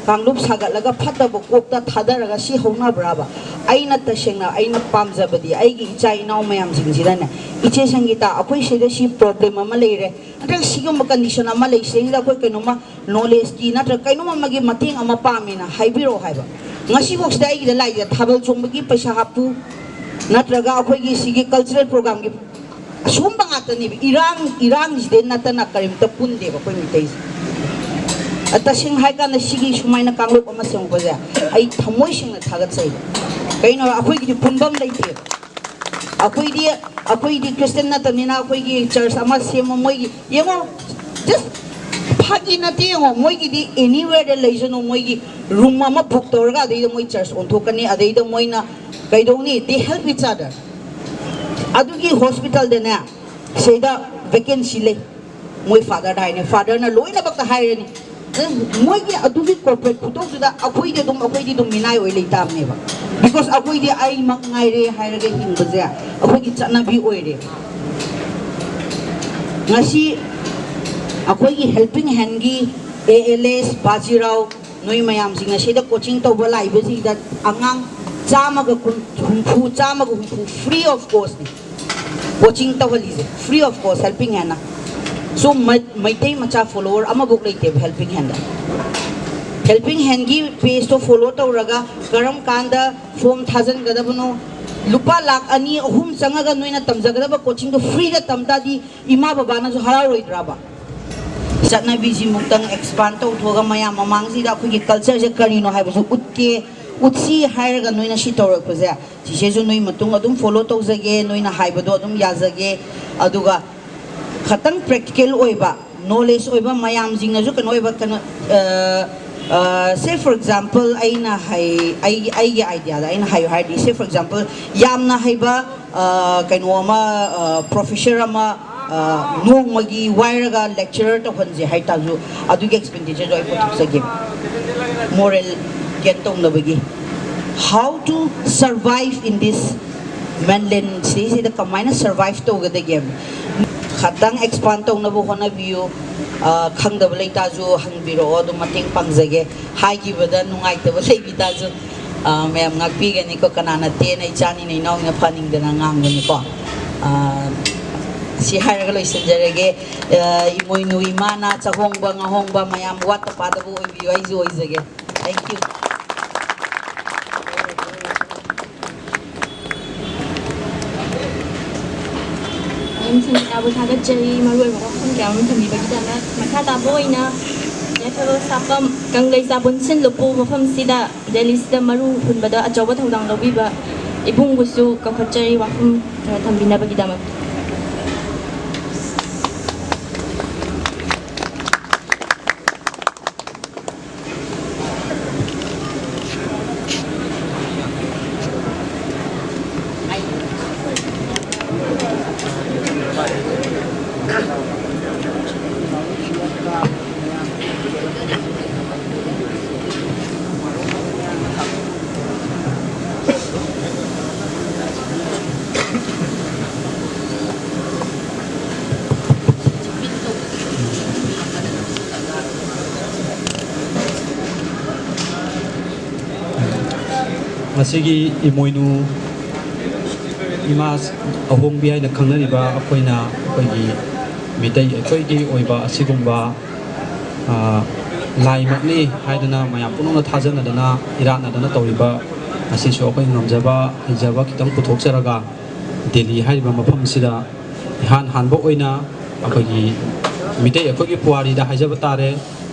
ꯀꯥꯡꯂꯨꯞ ꯁꯥꯒꯠꯂꯒ ꯐꯠꯇꯕ ꯀꯣꯛꯇ ꯊꯥꯗꯔꯒ ꯁꯤ ꯍꯧꯅꯕ꯭ꯔꯥꯕ? ꯑꯩꯅ ꯇꯁꯦꯡꯅ ꯑꯩꯅ ꯄꯥꯝꯖꯕꯗꯤ ꯑꯩꯒꯤ ꯏꯆꯥ ꯏꯅꯥꯎ ꯃꯌꯥꯝꯁꯤꯡꯁꯤꯗꯅꯦ, "ꯏꯆꯦ ꯁꯪꯒꯤꯇꯥ, ꯑꯩꯈꯣꯏ ꯁꯤꯗ ꯁꯤ ꯄ꯭ꯔꯣꯕ꯭ꯂꯦꯝ ꯑꯃ ꯂꯩꯔꯦ, ꯅꯠꯇ꯭ꯔꯒ ꯁꯤꯒꯨꯝꯕ ꯀꯟꯗꯤꯁꯟ ꯑꯃ ꯂꯩ, ꯁꯤꯗꯩꯁꯤꯗ ꯑꯩꯈꯣꯏ ꯀꯩꯅꯣꯝꯃ ꯅꯣꯂꯦꯖꯀꯤ ꯅꯠꯇ꯭ꯔꯒ ꯀꯩꯅꯣꯝ ꯑꯃꯒꯤ ꯃꯇꯦꯡ ꯑꯃ ꯄꯥꯝꯃꯦꯅ ꯍꯥꯏꯕꯤꯔꯛꯑꯣ" ꯍꯥꯏꯕ꯫ ꯉꯁꯤꯐꯥꯎꯁꯤꯗ ꯑꯩꯒꯤꯗ ꯂꯥꯛꯏꯁꯦ ꯊꯥꯕꯜ ꯆꯣꯡꯕꯒꯤ ꯄꯩꯁꯥ ꯍꯥꯞꯄꯨ, ꯅꯠꯇ꯭ꯔꯒ ꯑꯩꯈꯣꯏꯒꯤ ꯁꯤꯒꯤ ꯀꯜꯆꯔꯦꯜ ꯄ꯭ꯔꯣꯒ꯭ꯔꯥꯝꯒꯤ ꯑꯁꯤꯒꯨꯝꯕ ꯉꯥꯛꯇꯅꯦꯕ꯫ ꯏꯔꯥꯡ, ꯏꯔꯥꯡꯁꯤꯗꯩ ꯅꯠꯇꯅ ꯀꯔꯤꯝꯇ ꯄꯨꯟꯗꯦꯕ ꯑꯩꯈꯣꯏ ꯃꯤꯇꯩꯁꯦ꯫ ꯑ, ꯇꯁꯦꯡꯅ ꯍꯥꯏ ꯀꯥꯟꯗ ꯁꯤꯒꯤ ꯁꯨꯃꯥꯏꯅ ꯀꯥꯡꯂꯨꯞ ꯑꯃ ꯁꯦꯝꯃꯛꯄꯁꯦ ꯑꯩ ꯊꯃꯣꯏ ꯁꯦꯡꯅ ꯊꯥꯒꯠꯆꯩ꯫ ꯀꯩꯅꯣ, ꯑꯩꯈꯣꯏꯒꯤꯗꯤ ꯄꯨꯟꯐꯝ ꯂꯩꯇꯦꯕ꯫ ꯑꯩꯈꯣꯏꯗꯤ, ꯑꯩꯈꯣꯏꯗꯤ ꯈ꯭ꯔꯤꯁꯇꯤꯌꯟ ꯅꯠꯇꯕꯅꯤꯅ ꯑꯩꯈꯣꯏꯒꯤ ꯆꯔꯆ ꯑꯃ ꯁꯦꯝꯃꯣ, ꯃꯣꯏꯒꯤ ꯌꯦꯡꯉꯣ, just ꯐꯥꯒꯤ ꯅꯠꯇꯦ, ꯌꯦꯡꯉꯣ, ꯃꯣꯏꯒꯤꯗꯤ anywhere ꯗ ꯂꯩꯁꯅꯨ, ꯃꯣꯏꯒꯤ ꯔꯨꯝ ꯑꯃ ꯕꯨꯛ ꯇꯧꯔꯒ ꯑꯗꯩꯗ ꯃꯣꯏ ꯆꯔꯆ ꯑꯣꯟꯊꯣꯛꯀꯅꯤ, ꯑꯗꯩꯗ ꯃꯣꯏꯅ ꯀꯩꯗꯧꯅꯤ, they help each other꯫ ꯑꯗꯨꯒꯤ ꯍꯣꯁꯄꯤꯇꯥꯜꯗꯅꯦ, ꯁꯤꯗ ꯚꯦꯀꯦꯟꯁꯤ ꯂꯩ, ꯃꯣꯏ ꯐꯥꯗꯔꯗ ꯍꯥꯏꯅꯤ, ꯐꯥꯗꯔꯅ ꯂꯣꯏꯅꯃꯛꯇ ꯍꯥꯏꯔꯅꯤ꯫ ꯑꯗꯨ ꯃꯣꯏꯒꯤ ꯑꯗꯨꯒꯤ ꯀꯣꯔꯄꯣꯔꯦꯠ ꯈꯨꯇꯧꯗꯨꯗ ꯑꯩꯈꯣꯏꯗꯤ ꯑꯗꯨꯝ, ꯑꯩꯈꯣꯏꯗꯤ ꯑꯗꯨꯝ ꯃꯤꯅꯥꯏ ꯑꯣꯏ ꯂꯩ ꯇꯥꯕꯅꯦꯕ꯫ Because ꯑꯩꯈꯣꯏꯗꯤ ꯑꯩꯃꯛ ꯉꯥꯏꯔꯦ ꯍꯥꯏꯔꯒ ꯍꯤꯡꯕꯁꯦ ꯑꯩꯈꯣꯏꯒꯤ ꯆꯠꯅꯕꯤ ꯑꯣꯏꯔꯦ꯫ ꯉꯁꯤ ꯑꯩꯈꯣꯏꯒꯤ ꯍꯦꯜꯄꯤꯡ ꯍꯦꯟꯒꯤ ꯑꯦ ꯑꯦꯜ ꯑꯦꯁ, ꯕꯥꯖꯤꯔꯥꯎ, ꯅꯣꯏ ꯃꯌꯥꯝꯁꯤꯡ ꯑꯁꯤꯗ ꯀꯣꯆꯤꯡ ꯇꯧꯕ ꯂꯥꯛꯏꯕꯁꯤꯡꯗ ꯑꯉꯥꯡ ꯆꯥꯝꯃꯒ ꯀꯨꯟ, ꯍꯨꯝꯐꯨ, ꯆꯥꯝꯃꯒ ꯍꯨꯝꯐꯨ free of cost ꯅꯤ꯫ ꯀꯣꯆꯤꯡ ꯇꯧꯍꯜꯂꯤꯁꯦ free of cost, ꯍꯦꯜꯄꯤꯡ ꯍꯦꯟꯅ꯫ ꯁꯣꯝ ꯃꯩ-, ꯃꯩꯇꯩ ꯃꯆꯥ ꯐꯣꯂꯣꯋꯔ ꯑꯃꯐꯥꯎ ꯂꯩꯇꯦꯕ ꯍꯦꯜꯄꯤꯡ ꯍꯦꯟꯗ꯫ ꯍꯦꯜꯄꯤꯡ ꯍꯦꯟꯒꯤ ꯄꯦꯖꯇꯣ ꯐꯣꯂꯣ ꯇꯧꯔꯒ ꯀꯔꯝ ꯀꯥꯟꯗ ꯐꯣꯝ ꯊꯥꯖꯤꯟꯒꯗꯕꯅꯣ, ꯂꯨꯄꯥ ꯂꯥꯛ ꯑꯅꯤ ꯑꯍꯨꯝ ꯆꯪꯉꯒ ꯅꯣꯏꯅ ꯇꯝꯖꯒꯗꯕ ꯀꯣꯆꯤꯡꯗꯣ ꯐ꯭ꯔꯤꯗ ꯇꯝ ꯇꯥꯔꯗꯤ ꯏꯃꯥ ꯕꯕꯥꯅꯁꯨ ꯍꯔꯥꯎꯔꯣꯏꯗ꯭ꯔꯕ? ꯆꯠꯅꯕꯤꯁꯤꯃꯨꯛꯇꯪ ꯑꯦꯛꯁꯄꯥꯟ ꯇꯧꯊꯣꯛꯑꯒ ꯃꯌꯥꯝ ꯃꯃꯥꯡꯁꯤꯗ ꯑꯩꯈꯣꯏꯒꯤ ꯀꯜꯆꯔꯁꯦ ꯀꯔꯤꯅꯣ ꯍꯥꯏꯕꯁꯨ ꯎꯠꯀꯦ, ꯎꯠꯁꯤ ꯍꯥꯏꯔꯒ ꯅꯣꯏꯅ ꯁꯤ ꯇꯧꯔꯛꯄꯁꯦ, ꯆꯤꯆꯦꯁꯨ ꯅꯣꯏ ꯃꯇꯨꯡ ꯑꯗꯨꯝ ꯐꯣꯂꯣ ꯇꯧꯖꯒꯦ, ꯅꯣꯏꯅ ꯍꯥꯏꯕꯗꯣ ꯑꯗꯨꯝ ꯌꯥꯖꯒꯦ꯫ ꯑꯗꯨꯒ ꯈꯇꯪ ꯄ꯭ꯔꯦꯛꯇꯤꯀꯦꯜ ꯑꯣꯏꯕ, ꯅꯣꯂꯦꯖ ꯑꯣꯏꯕ, ꯃꯌꯥꯝꯁꯤꯡꯅꯁꯨ ꯀꯩꯅꯣ ꯑꯣꯏꯕ, ꯀꯩꯅꯣ, ꯑ, ꯑ, say for example, ꯑꯩꯅ ꯍꯥꯏ-, ꯑꯩꯒꯤ, ꯑꯩꯒꯤ ꯑꯥꯏꯗꯤꯌꯥꯗ ꯑꯩꯅ ꯍꯥꯏꯌꯨ ꯍꯥꯏꯔꯗꯤ, say for example, ꯌꯥꯝꯅ ꯍꯩꯕ, ꯑ, ꯀꯩꯅꯣ ꯑꯃ, ꯑ, ꯄ꯭ꯔꯣꯐꯦꯁꯔ ꯑꯃ, ꯑ, ꯅꯣꯡꯃꯒꯤ ꯋꯥꯏꯔꯒ ꯂꯦꯛꯆꯔꯔ ꯇꯧꯍꯟꯁꯦ ꯍꯥꯏꯇꯥꯔꯁꯨ, ꯑꯗꯨꯒꯤ ꯑꯦꯛꯁꯄꯦꯟꯗꯤꯆꯔꯗꯣ ꯑꯩ ꯄꯨꯊꯣꯛꯆꯒꯦ꯫ ꯃꯣꯔꯦꯜ ꯒꯦꯟ ꯇꯧꯅꯕꯒꯤ꯫ How to survive in this mainland ꯁꯤꯗꯩꯁꯤꯗ ꯀꯃꯥꯏꯅ ꯁꯔꯚꯥꯏꯚ ꯇꯧꯒꯗꯒꯦ? ꯈꯇꯪ expand ꯇꯧꯅꯕ ꯍꯣꯠꯅꯕꯤꯌꯨ꯫ ꯑ, ꯈꯪꯗꯕ ꯂꯩꯇꯥꯁꯨ ꯍꯪꯕꯤꯔꯛꯑꯣ, ꯑꯗꯨꯝ ꯃꯇꯦꯡ ꯄꯥꯡꯖꯒꯦ꯫ ꯍꯥꯏꯈꯤꯕꯗ ꯅꯨꯡꯉꯥꯏꯇꯕ ꯂꯩꯕꯤꯇꯥꯁꯨ, ꯑ, ꯃꯌꯥꯝ ꯉꯥꯛꯄꯤꯒꯅꯤꯀꯣ꯫ ꯀꯅꯥꯅ ꯇꯦꯟꯅ ꯏꯆꯥꯅꯤꯅ ꯏꯅꯥꯎꯅ ꯐꯅꯤꯡꯗꯅ ꯉꯥꯡꯕꯅꯤꯀꯣ꯫ ꯑ, ꯁꯤ ꯍꯥꯏꯔꯒ ꯂꯣꯏꯁꯤꯟꯖꯔꯒꯦ꯫ ꯑ, ꯏꯃꯣꯏꯅꯨ ꯏꯃꯥꯅ ꯆꯍꯣꯡꯕ ꯉꯥꯍꯣꯡꯕ ꯃꯌꯥꯝ ꯋꯥꯠꯇ ꯄꯥꯗꯕ ꯑꯣꯏꯕꯤꯌꯨ, ꯑꯩꯁꯨ ꯑꯣꯏꯖꯒꯦ꯫ Thank you꯫ ꯃꯌꯥꯝ ꯁꯦꯟꯃꯤꯠꯅꯕꯨ ꯊꯥꯒꯠꯆꯔꯤ, ꯃꯔꯨꯑꯣꯏꯕ ꯋꯥꯐꯝ ꯀꯌꯥ ꯑꯃ ꯊꯝꯕꯤꯕꯒꯤꯗꯃꯛ꯫ ꯃꯈꯥ ꯇꯥꯕ ꯑꯣꯏꯅ ꯌꯥꯏꯐꯕ ꯁꯥꯐꯝ ꯀꯪꯂꯩ ꯆꯥꯕꯣꯟꯁꯤꯟ ꯂꯨꯄꯨ ꯃꯐꯝꯁꯤꯗ ꯗꯦꯜꯂꯤꯁꯤꯗ ꯃꯔꯨ ꯍꯨꯟꯕꯗ ꯑꯆꯧꯕ ꯊꯧꯗꯥꯡ ꯂꯧꯕꯤꯕ ꯏꯕꯨꯡꯕꯨꯁꯨ ꯀꯧꯈꯠꯆꯔꯤ ꯋꯥꯐꯝ ꯈꯔ ꯊꯝꯕꯤꯅꯕꯒꯤꯗꯃꯛ꯫ ꯉꯁꯤꯒꯤ ꯏꯃꯣꯏꯅꯨ ꯏꯃꯥ ꯑꯍꯣꯡꯕꯤ ꯍꯥꯏꯅ ꯈꯪꯅꯔꯤꯕ ꯑꯩꯈꯣꯏꯅ, ꯑꯩꯈꯣꯏꯒꯤ ꯃꯤꯇꯩ ꯑꯩꯈꯣꯏꯒꯤ ꯑꯣꯏꯕ ꯑꯁꯤꯒꯨꯝꯕ, ꯑ, ꯂꯥꯏꯃꯛꯅꯤ ꯍꯥꯏꯗꯅ ꯃꯌꯥꯝ ꯄꯨꯝꯅꯃꯛꯅ ꯊꯥꯖꯅꯗꯅ ꯏꯔꯥꯠꯅꯗꯅ ꯇꯧꯔꯤꯕ ꯑꯁꯤꯁꯨ ꯑꯩꯈꯣꯏ ꯉꯝꯖꯕ ꯍꯩꯖꯕ ꯈꯤꯇꯪ ꯄꯨꯊꯣꯛꯆꯔꯒ ꯗꯦꯜꯂꯤ ꯍꯥꯏꯔꯤꯕ ꯃꯐꯝꯁꯤꯗ ꯏꯍꯥꯟ ꯍꯥꯟꯕ ꯑꯣꯏꯅ ꯑꯩꯈꯣꯏꯒꯤ ꯃꯤꯇꯩ ꯑꯩꯈꯣꯏꯒꯤ ꯄꯨꯋꯥꯔꯤꯗ ꯍꯥꯏꯖꯕ ꯇꯥꯔꯦ,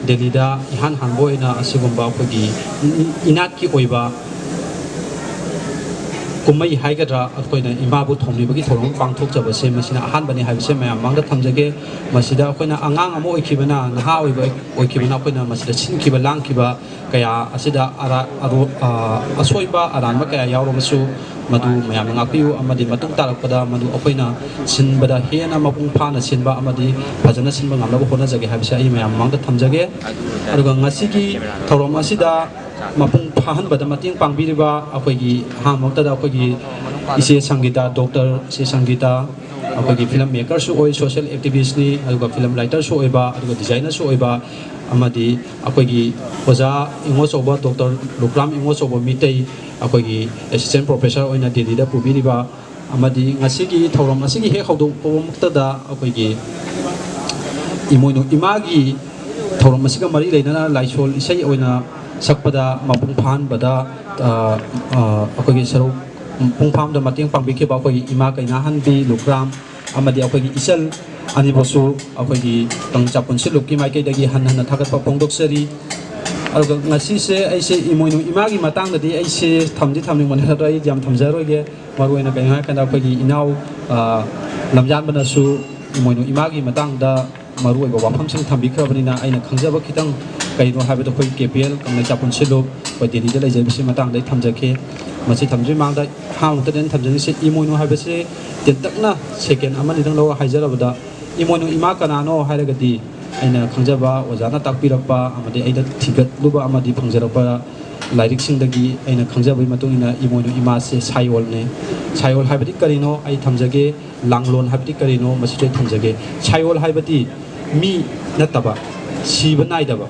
ꯗꯦꯜꯂꯤꯗ ꯏꯍꯥꯟ ꯍꯥꯟꯕ ꯑꯣꯏꯅ ꯑꯁꯤꯒꯨꯝꯕ ꯑꯩꯈꯣꯏꯒꯤ ꯏ-, ꯏ-, ꯏꯅꯥꯠꯀꯤ ꯑꯣꯏꯕ ꯀꯨꯝꯍꯩ ꯍꯥꯏꯒꯗ꯭ꯔꯥ, ꯑꯩꯈꯣꯏꯅ ꯏꯃꯥꯕꯨ ꯊꯧꯅꯤꯕꯒꯤ ꯊꯧꯔꯝ ꯄꯥꯡꯊꯣꯛꯆꯕꯁꯦ ꯃꯁꯤꯅ ꯑꯍꯥꯟꯕꯅꯤ ꯍꯥꯏꯕꯁꯦ ꯃꯌꯥꯝ ꯃꯥꯡꯗ ꯊꯝꯖꯒꯦ꯫ ꯃꯁꯤꯗ ꯑꯩꯈꯣꯏꯅ ꯑꯉꯥꯡ ꯑꯃ ꯑꯣꯏꯈꯤꯕꯅ, ꯅꯍꯥ ꯑꯣꯏꯕ ꯑꯣꯏꯈꯤꯕꯅ ꯑꯩꯈꯣꯏꯅ ꯃꯁꯤꯗ ꯁꯤꯟꯈꯤꯕ ꯂꯥꯡꯈꯤꯕ ꯀꯌꯥ ꯑꯁꯤꯗ ꯑꯔꯥ-, ꯑꯔꯣ-, ꯑ, ꯑꯁꯣꯏꯕ ꯑꯔꯥꯟꯕ ꯀꯌꯥ ꯌꯥꯎꯔꯕꯁꯨ ꯃꯗꯨ ꯃꯌꯥꯝꯅ ꯉꯥꯛꯄꯤꯌꯨ, ꯑꯃꯗꯤ ꯃꯇꯨꯡ ꯇꯥꯔꯛꯄꯗ ꯃꯗꯨ ꯑꯩꯈꯣꯏꯅ ꯁꯤꯟꯕꯗ ꯍꯦꯟꯅ ꯃꯄꯨꯡ ꯐꯥꯅ ꯁꯤꯟꯕ ꯑꯃꯗꯤ ꯐꯖꯅ ꯁꯤꯟꯕ ꯉꯝꯅꯕ ꯍꯣꯠꯅꯖꯒꯦ ꯍꯥꯏꯕꯁꯦ ꯑꯩ ꯃꯌꯥꯝ ꯃꯃꯥꯡꯗ ꯊꯝꯖꯒꯦ꯫ ꯑꯗꯨꯒ ꯉꯁꯤꯒꯤ ꯊꯧꯔꯝ ꯑꯁꯤꯗ ꯃꯄꯨꯡ ꯐꯥꯍꯟꯕꯗ ꯃꯇꯦꯡ ꯄꯥꯡꯕꯤꯔꯤꯕ ꯑꯩꯈꯣꯏꯒꯤ ꯑꯍꯥꯟꯕꯃꯛꯇꯗ ꯑꯩꯈꯣꯏꯒꯤ ꯏꯆꯦ ꯁꯪꯒꯤꯇꯥ, ꯗꯣꯛꯇꯔ ꯏꯆꯦ ꯁꯪꯒꯤꯇꯥ, ꯑꯩꯈꯣꯏꯒꯤ ꯐꯤꯂꯝ ꯃꯦꯀꯔꯁꯨ ꯑꯣꯏ, ꯁꯣꯁꯤꯌꯦꯜ ꯑꯦꯛꯇꯤꯚꯤꯁ꯭ꯠꯅꯤ, ꯑꯗꯨꯒ ꯐꯤꯂꯝ ꯔꯥꯏꯇꯔꯁꯨ ꯑꯣꯏꯕ, ꯑꯗꯨꯒ ꯗꯤꯖꯥꯏꯅꯔꯁꯨ ꯑꯣꯏꯕ, ꯑꯃꯗꯤ ꯑꯩꯈꯣꯏꯒꯤ ꯑꯣꯖꯥ ꯏꯉꯣꯆꯧꯕ ꯗꯣꯛꯇꯔ ꯂꯨꯈ꯭ꯔꯥꯝ ꯏꯉꯣꯆꯧꯕ ꯃꯤꯇꯩ, ꯑꯩꯈꯣꯏꯒꯤ ꯑꯦꯁꯤꯁꯇꯦꯟ ꯄ꯭ꯔꯣꯐꯦꯁꯔ ꯑꯣꯏꯅ ꯗꯦꯜꯂꯤꯗ ꯄꯨꯕꯤꯔꯤꯕ, ꯑꯃꯗꯤ ꯉꯁꯤꯒꯤ ꯊꯧꯔꯝ ꯑꯁꯤꯒꯤ ꯍꯦꯛ ꯍꯧꯗꯣꯛꯄꯃꯛꯇꯗ ꯑꯩꯈꯣꯏꯒꯤ ꯏꯃꯣꯏꯅꯨ ꯏꯃꯥꯒꯤ ꯊꯧꯔꯝ ꯑꯁꯤꯒ ꯃꯔꯤ ꯂꯩꯅꯅ ꯂꯥꯏꯁꯣꯜ ꯏꯁꯩ ꯑꯣꯏꯅ ꯁꯛꯄꯗ ꯃꯄꯨꯡ ꯐꯥꯍꯟꯕꯗ, ꯑ, ꯑ, ꯑꯩꯈꯣꯏꯒꯤ ꯁꯔꯨꯛ ꯄꯨꯡ ꯐꯥꯕꯗ ꯃꯇꯦꯡ ꯄꯥꯡꯕꯤꯈꯤꯕ ꯑꯩꯈꯣꯏꯒꯤ ꯏꯃꯥ ꯀꯩꯅꯥꯍꯟꯕꯤ ꯂꯨꯈ꯭ꯔꯥꯝ ꯑꯃꯗꯤ ꯑꯩꯈꯣꯏꯒꯤ ꯏꯆꯜ ꯑꯅꯤꯕꯨꯁꯨ ꯑꯩꯈꯣꯏꯒꯤ ꯀꯪꯂꯩ ꯆꯥꯄꯨꯟ ꯁꯤꯜꯂꯨꯞꯀꯤ ꯃꯥꯏꯀꯩꯗꯒꯤ ꯍꯟꯅ ꯍꯟꯅ ꯊꯥꯒꯠꯄ ꯐꯣꯡꯗꯣꯛꯆꯔꯤ꯫ ꯑꯗꯨꯒ ꯉꯁꯤꯁꯦ ꯑꯩꯁꯦ ꯏꯃꯣꯏꯅꯨ ꯏꯃꯥꯒꯤ ꯃꯇꯥꯡꯗꯗꯤ ꯑꯩꯁꯦ ꯊꯝꯗꯤ ꯊꯝꯅꯤꯡꯕꯅꯦ, ꯑꯗꯣ ꯑꯩ ꯌꯥꯝ ꯊꯝꯖꯔꯣꯏꯒꯦ꯫ ꯃꯔꯨꯑꯣꯏꯅ ꯀꯩꯅꯣ ꯍꯥꯏꯔꯀꯥꯟꯗ ꯑꯩꯈꯣꯏꯒꯤ ꯏꯅꯥꯎ, ꯑ, ꯂꯝꯖꯥꯟꯕꯅꯁꯨ ꯏꯃꯣꯏꯅꯨ ꯏꯃꯥꯒꯤ ꯃꯇꯥꯡꯗ ꯃꯔꯨꯑꯣꯏꯕ ꯋꯥꯐꯝꯁꯤꯡ ꯊꯝꯕꯤꯈ꯭ꯔꯕꯅꯤꯅ ꯑꯩꯅ ꯈꯪꯖꯕ ꯈꯤꯇꯪ ꯀꯩꯅꯣ ꯍꯥꯏꯕꯗ ꯑꯩꯈꯣꯏ ꯀꯦ ꯄꯤ ꯑꯦꯜ ꯀꯪꯂꯩ ꯆꯥꯄꯨꯟ ꯁꯤꯜꯂꯨꯞ ꯑꯩꯈꯣꯏ ꯗꯦꯜꯂꯤꯗ ꯂꯩꯖꯔꯤꯕꯁꯤ ꯃꯇꯥꯡꯗ ꯑꯩ ꯊꯝꯖꯒꯦ꯫ ꯃꯁꯤ ꯊꯝꯗ꯭ꯔꯤ ꯃꯃꯥꯡꯗ ꯑꯍꯥꯟꯕ ꯃꯛꯇꯗ ꯑꯩꯅ ꯊꯝꯖꯅꯤꯡꯉꯤꯁꯦ ꯏꯃꯣꯏꯅꯨ ꯍꯥꯏꯕꯁꯤ ꯇꯦꯟꯇꯛꯅ ꯁꯦꯀꯦꯟ ꯑꯃꯅꯤꯗꯪ ꯂꯧꯔꯒ ꯍꯥꯏꯖꯔꯕꯗ ꯏꯃꯣꯏꯅꯨ ꯏꯃꯥ ꯀꯅꯥꯅꯣ ꯍꯥꯏꯔꯒꯗꯤ ꯑꯩꯅ ꯈꯪꯖꯕ ꯑꯣꯖꯥꯅ ꯇꯥꯛꯄꯤꯔꯛꯄ ꯑꯃꯗꯤ ꯑꯩꯅ ꯊꯤꯒꯠꯂꯨꯕ ꯑꯃꯗꯤ ꯐꯪꯖꯔꯛꯄ ꯂꯥꯏꯔꯤꯛꯁꯤꯡꯗꯒꯤ ꯑꯩꯅ ꯈꯪꯖꯕꯒꯤ ꯃꯇꯨꯡ ꯏꯟꯅ ꯏꯃꯣꯏꯅꯨ ꯏꯃꯥꯁꯦ ꯁꯥꯏꯑꯣꯜꯅꯦ꯫ ꯁꯥꯏꯑꯣꯜ ꯍꯥꯏꯕꯗꯤ ꯀꯔꯤꯅꯣ ꯑꯩ ꯊꯝꯖꯒꯦ, ꯂꯥꯡꯂꯣꯟ ꯍꯥꯏꯕꯗꯤ ꯀꯔꯤꯅꯣ ꯃꯁꯤꯁꯨ ꯑꯩ ꯊꯝꯖꯒꯦ꯫ ꯁꯥꯏꯑꯣꯜ ꯍꯥꯏꯕꯗꯤ ꯃꯤ ꯅꯠꯇꯕ, ꯁꯤꯕ ꯅꯥꯏꯗꯕ,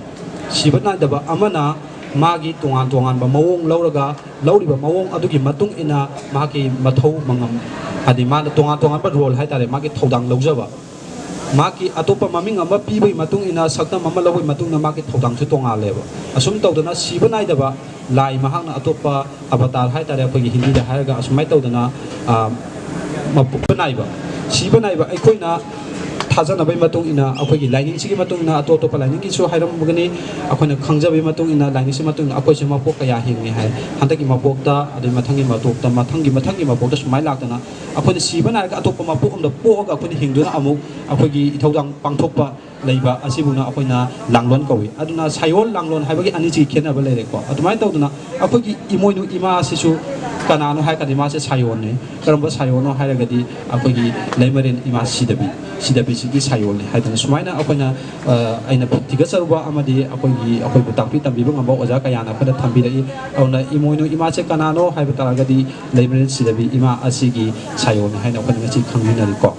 ꯁꯤꯕ ꯅꯥꯏꯗꯕ ꯑꯃꯅ ꯃꯥꯒꯤ ꯇꯣꯉꯥꯟ ꯇꯣꯉꯥꯟꯕ ꯃꯑꯣꯡ ꯂꯧꯔꯒ ꯂꯧꯔꯤꯕ ꯃꯑꯣꯡ ꯑꯗꯨꯒꯤ ꯃꯇꯨꯡ ꯏꯟꯅ ꯃꯍꯥꯛꯀꯤ ꯃꯊꯧ ꯃꯉꯝ, ꯍꯥꯏꯗꯤ ꯃꯥꯅ ꯇꯣꯉꯥꯟ ꯇꯣꯉꯥꯟꯕ ꯔꯣꯜ ꯍꯥꯏꯇꯥꯔꯦ, ꯃꯥꯒꯤ ꯊꯧꯗꯥꯡ ꯂꯧꯖꯕ꯫ ꯃꯍꯥꯛꯀꯤ ꯑꯇꯣꯞꯄ ꯃꯃꯤꯡ ꯑꯃ ꯄꯤꯕꯒꯤ ꯃꯇꯨꯡ ꯏꯟꯅ, ꯁꯛꯇꯝ ꯑꯃ ꯂꯧꯕꯒꯤ ꯃꯇꯨꯡ ꯏꯟꯅ ꯃꯍꯥꯛꯀꯤ ꯊꯧꯗꯥꯡꯁꯨ ꯇꯣꯉꯥꯜꯂꯦꯕ꯫ ꯑꯁꯨꯝ ꯇꯧꯗꯅ ꯁꯤꯕ ꯅꯥꯏꯗꯕ ꯂꯥꯏ ꯃꯍꯥꯛꯅ ꯑꯇꯣꯞꯄ ꯑꯕꯇꯥꯔ ꯍꯥꯏꯇꯥꯔꯦ, ꯑꯩꯈꯣꯏꯒꯤ ꯍꯤꯟꯗꯤꯗ ꯍꯥꯏꯔꯒ ꯑꯁꯨꯃꯥꯏꯅ ꯇꯧꯗꯅ, ꯑ, ꯃꯄꯨ-, ꯁꯤꯕ ꯅꯥꯏꯕ, ꯁꯤꯕ ꯅꯥꯏꯕ ꯑꯩꯈꯣꯏꯅ ꯊꯥꯖꯅꯕꯒꯤ ꯃꯇꯨꯡ ꯏꯟꯅ, ꯑꯩꯈꯣꯏꯒꯤ ꯂꯥꯏꯅꯤꯡꯁꯤꯒꯤ ꯃꯇꯨꯡ ꯏꯟꯅ, ꯑꯇꯣꯞ ꯑꯇꯣꯞꯄ ꯂꯥꯏꯅꯤꯡꯒꯤꯁꯨ ꯍꯥꯏꯔꯝꯒꯅꯤ, ꯑꯩꯈꯣꯏꯅ ꯈꯪꯖꯕꯒꯤ ꯃꯇꯨꯡ ꯏꯟꯅ ꯂꯥꯏꯅꯤꯡꯁꯤꯒꯤ ꯃꯇꯨꯡ ꯏꯟꯅ ꯑꯩꯈꯣꯏꯁꯦ ꯃꯄꯣꯛ ꯀꯌꯥ ꯍꯤꯡꯉꯤ ꯍꯥꯏ꯫ ꯍꯟꯗꯛꯀꯤ ꯃꯄꯣꯛꯇ, ꯑꯗꯩ ꯃꯊꯪꯒꯤ ꯃꯄꯣꯛꯇ, ꯃꯊꯪꯒꯤ, ꯃꯊꯪꯒꯤ ꯃꯄꯣꯛꯇ ꯁꯨꯃꯥꯏꯅ ꯂꯥꯛꯇꯅ ꯑꯩꯈꯣꯏꯅ ꯁꯤꯕ ꯅꯥꯏꯔꯒ ꯑꯇꯣꯞꯄ ꯃꯄꯣꯛ ꯑꯃꯗ ꯄꯣꯛꯑꯒ ꯑꯩꯈꯣꯏꯅ ꯍꯤꯡꯗꯨꯅ ꯑꯃꯨꯛ ꯑꯩꯈꯣꯏꯒꯤ ꯏꯊꯧꯗꯥꯡ ꯄꯥꯡꯊꯣꯛꯄ ꯂꯩꯕ ꯑꯁꯤꯕꯨꯅ ꯑꯩꯈꯣꯏꯅ ꯂꯥꯡꯂꯣꯟ ꯀꯧꯏ꯫ ꯑꯗꯨꯅ ꯁꯥꯏꯑꯣꯜ ꯂꯥꯡꯂꯣꯟ ꯍꯥꯏꯕꯒꯤ ꯑꯅꯤꯁꯤꯒꯤ ꯈꯦꯠꯅꯕ ꯂꯩꯔꯦꯀꯣ꯫ ꯑꯗꯨꯃꯥꯏꯅ ꯇꯧꯗꯅ ꯑꯩꯈꯣꯏꯒꯤ ꯏꯃꯣꯏꯅꯨ ꯏꯃꯥ ꯑꯁꯤꯁꯨ ꯀꯅꯥꯅꯣ ꯍꯥꯏꯔ ꯀꯥꯟꯗ ꯃꯥꯁꯦ ꯁꯥꯏꯑꯣꯟꯅꯦ꯫ ꯀꯔꯝꯕ ꯁꯥꯏꯑꯣꯟꯅꯣ ꯍꯥꯏꯔꯒꯗꯤ ꯑꯩꯈꯣꯏꯒꯤ ꯂꯩꯃꯔꯦꯟ ꯏꯃꯥ ꯁꯤꯗꯕꯤ꯫ ꯁꯤꯗꯕꯤꯁꯤꯒꯤ ꯁꯥꯌꯣꯜꯅꯤ ꯍꯥꯏꯗꯅ ꯁꯨꯃꯥꯏꯅ ꯑꯩꯈꯣꯏꯅ, ꯑ, ꯑꯩꯅ ꯊꯤꯒꯠꯆꯔꯨꯕ ꯑꯃꯗꯤ ꯑꯩꯈꯣꯏꯒꯤ, ꯑꯩꯈꯣꯏꯕꯨ ꯇꯥꯛꯄꯤ ꯇꯝꯕꯤꯕ ꯉꯝꯕ ꯑꯣꯖꯥ ꯀꯌꯥꯅ ꯑꯩꯈꯣꯏꯗ ꯊꯝꯕꯤꯔꯛꯏ꯫ ꯑꯗꯨꯅ ꯏꯃꯣꯏꯅꯨ ꯏꯃꯥꯁꯦ ꯀꯅꯥꯅꯣ ꯍꯥꯏꯕ ꯇꯥꯔꯒꯗꯤ ꯂꯩꯃꯔꯦꯟ ꯁꯤꯗꯕꯤ ꯏꯃꯥ ꯑꯁꯤꯒꯤ ꯁꯥꯌꯣꯜꯅꯤ ꯍꯥꯏꯅ ꯑꯩꯈꯣꯏꯅ ꯉꯁꯤ ꯈꯪꯃꯤꯟꯅꯔꯤꯀꯣ꯫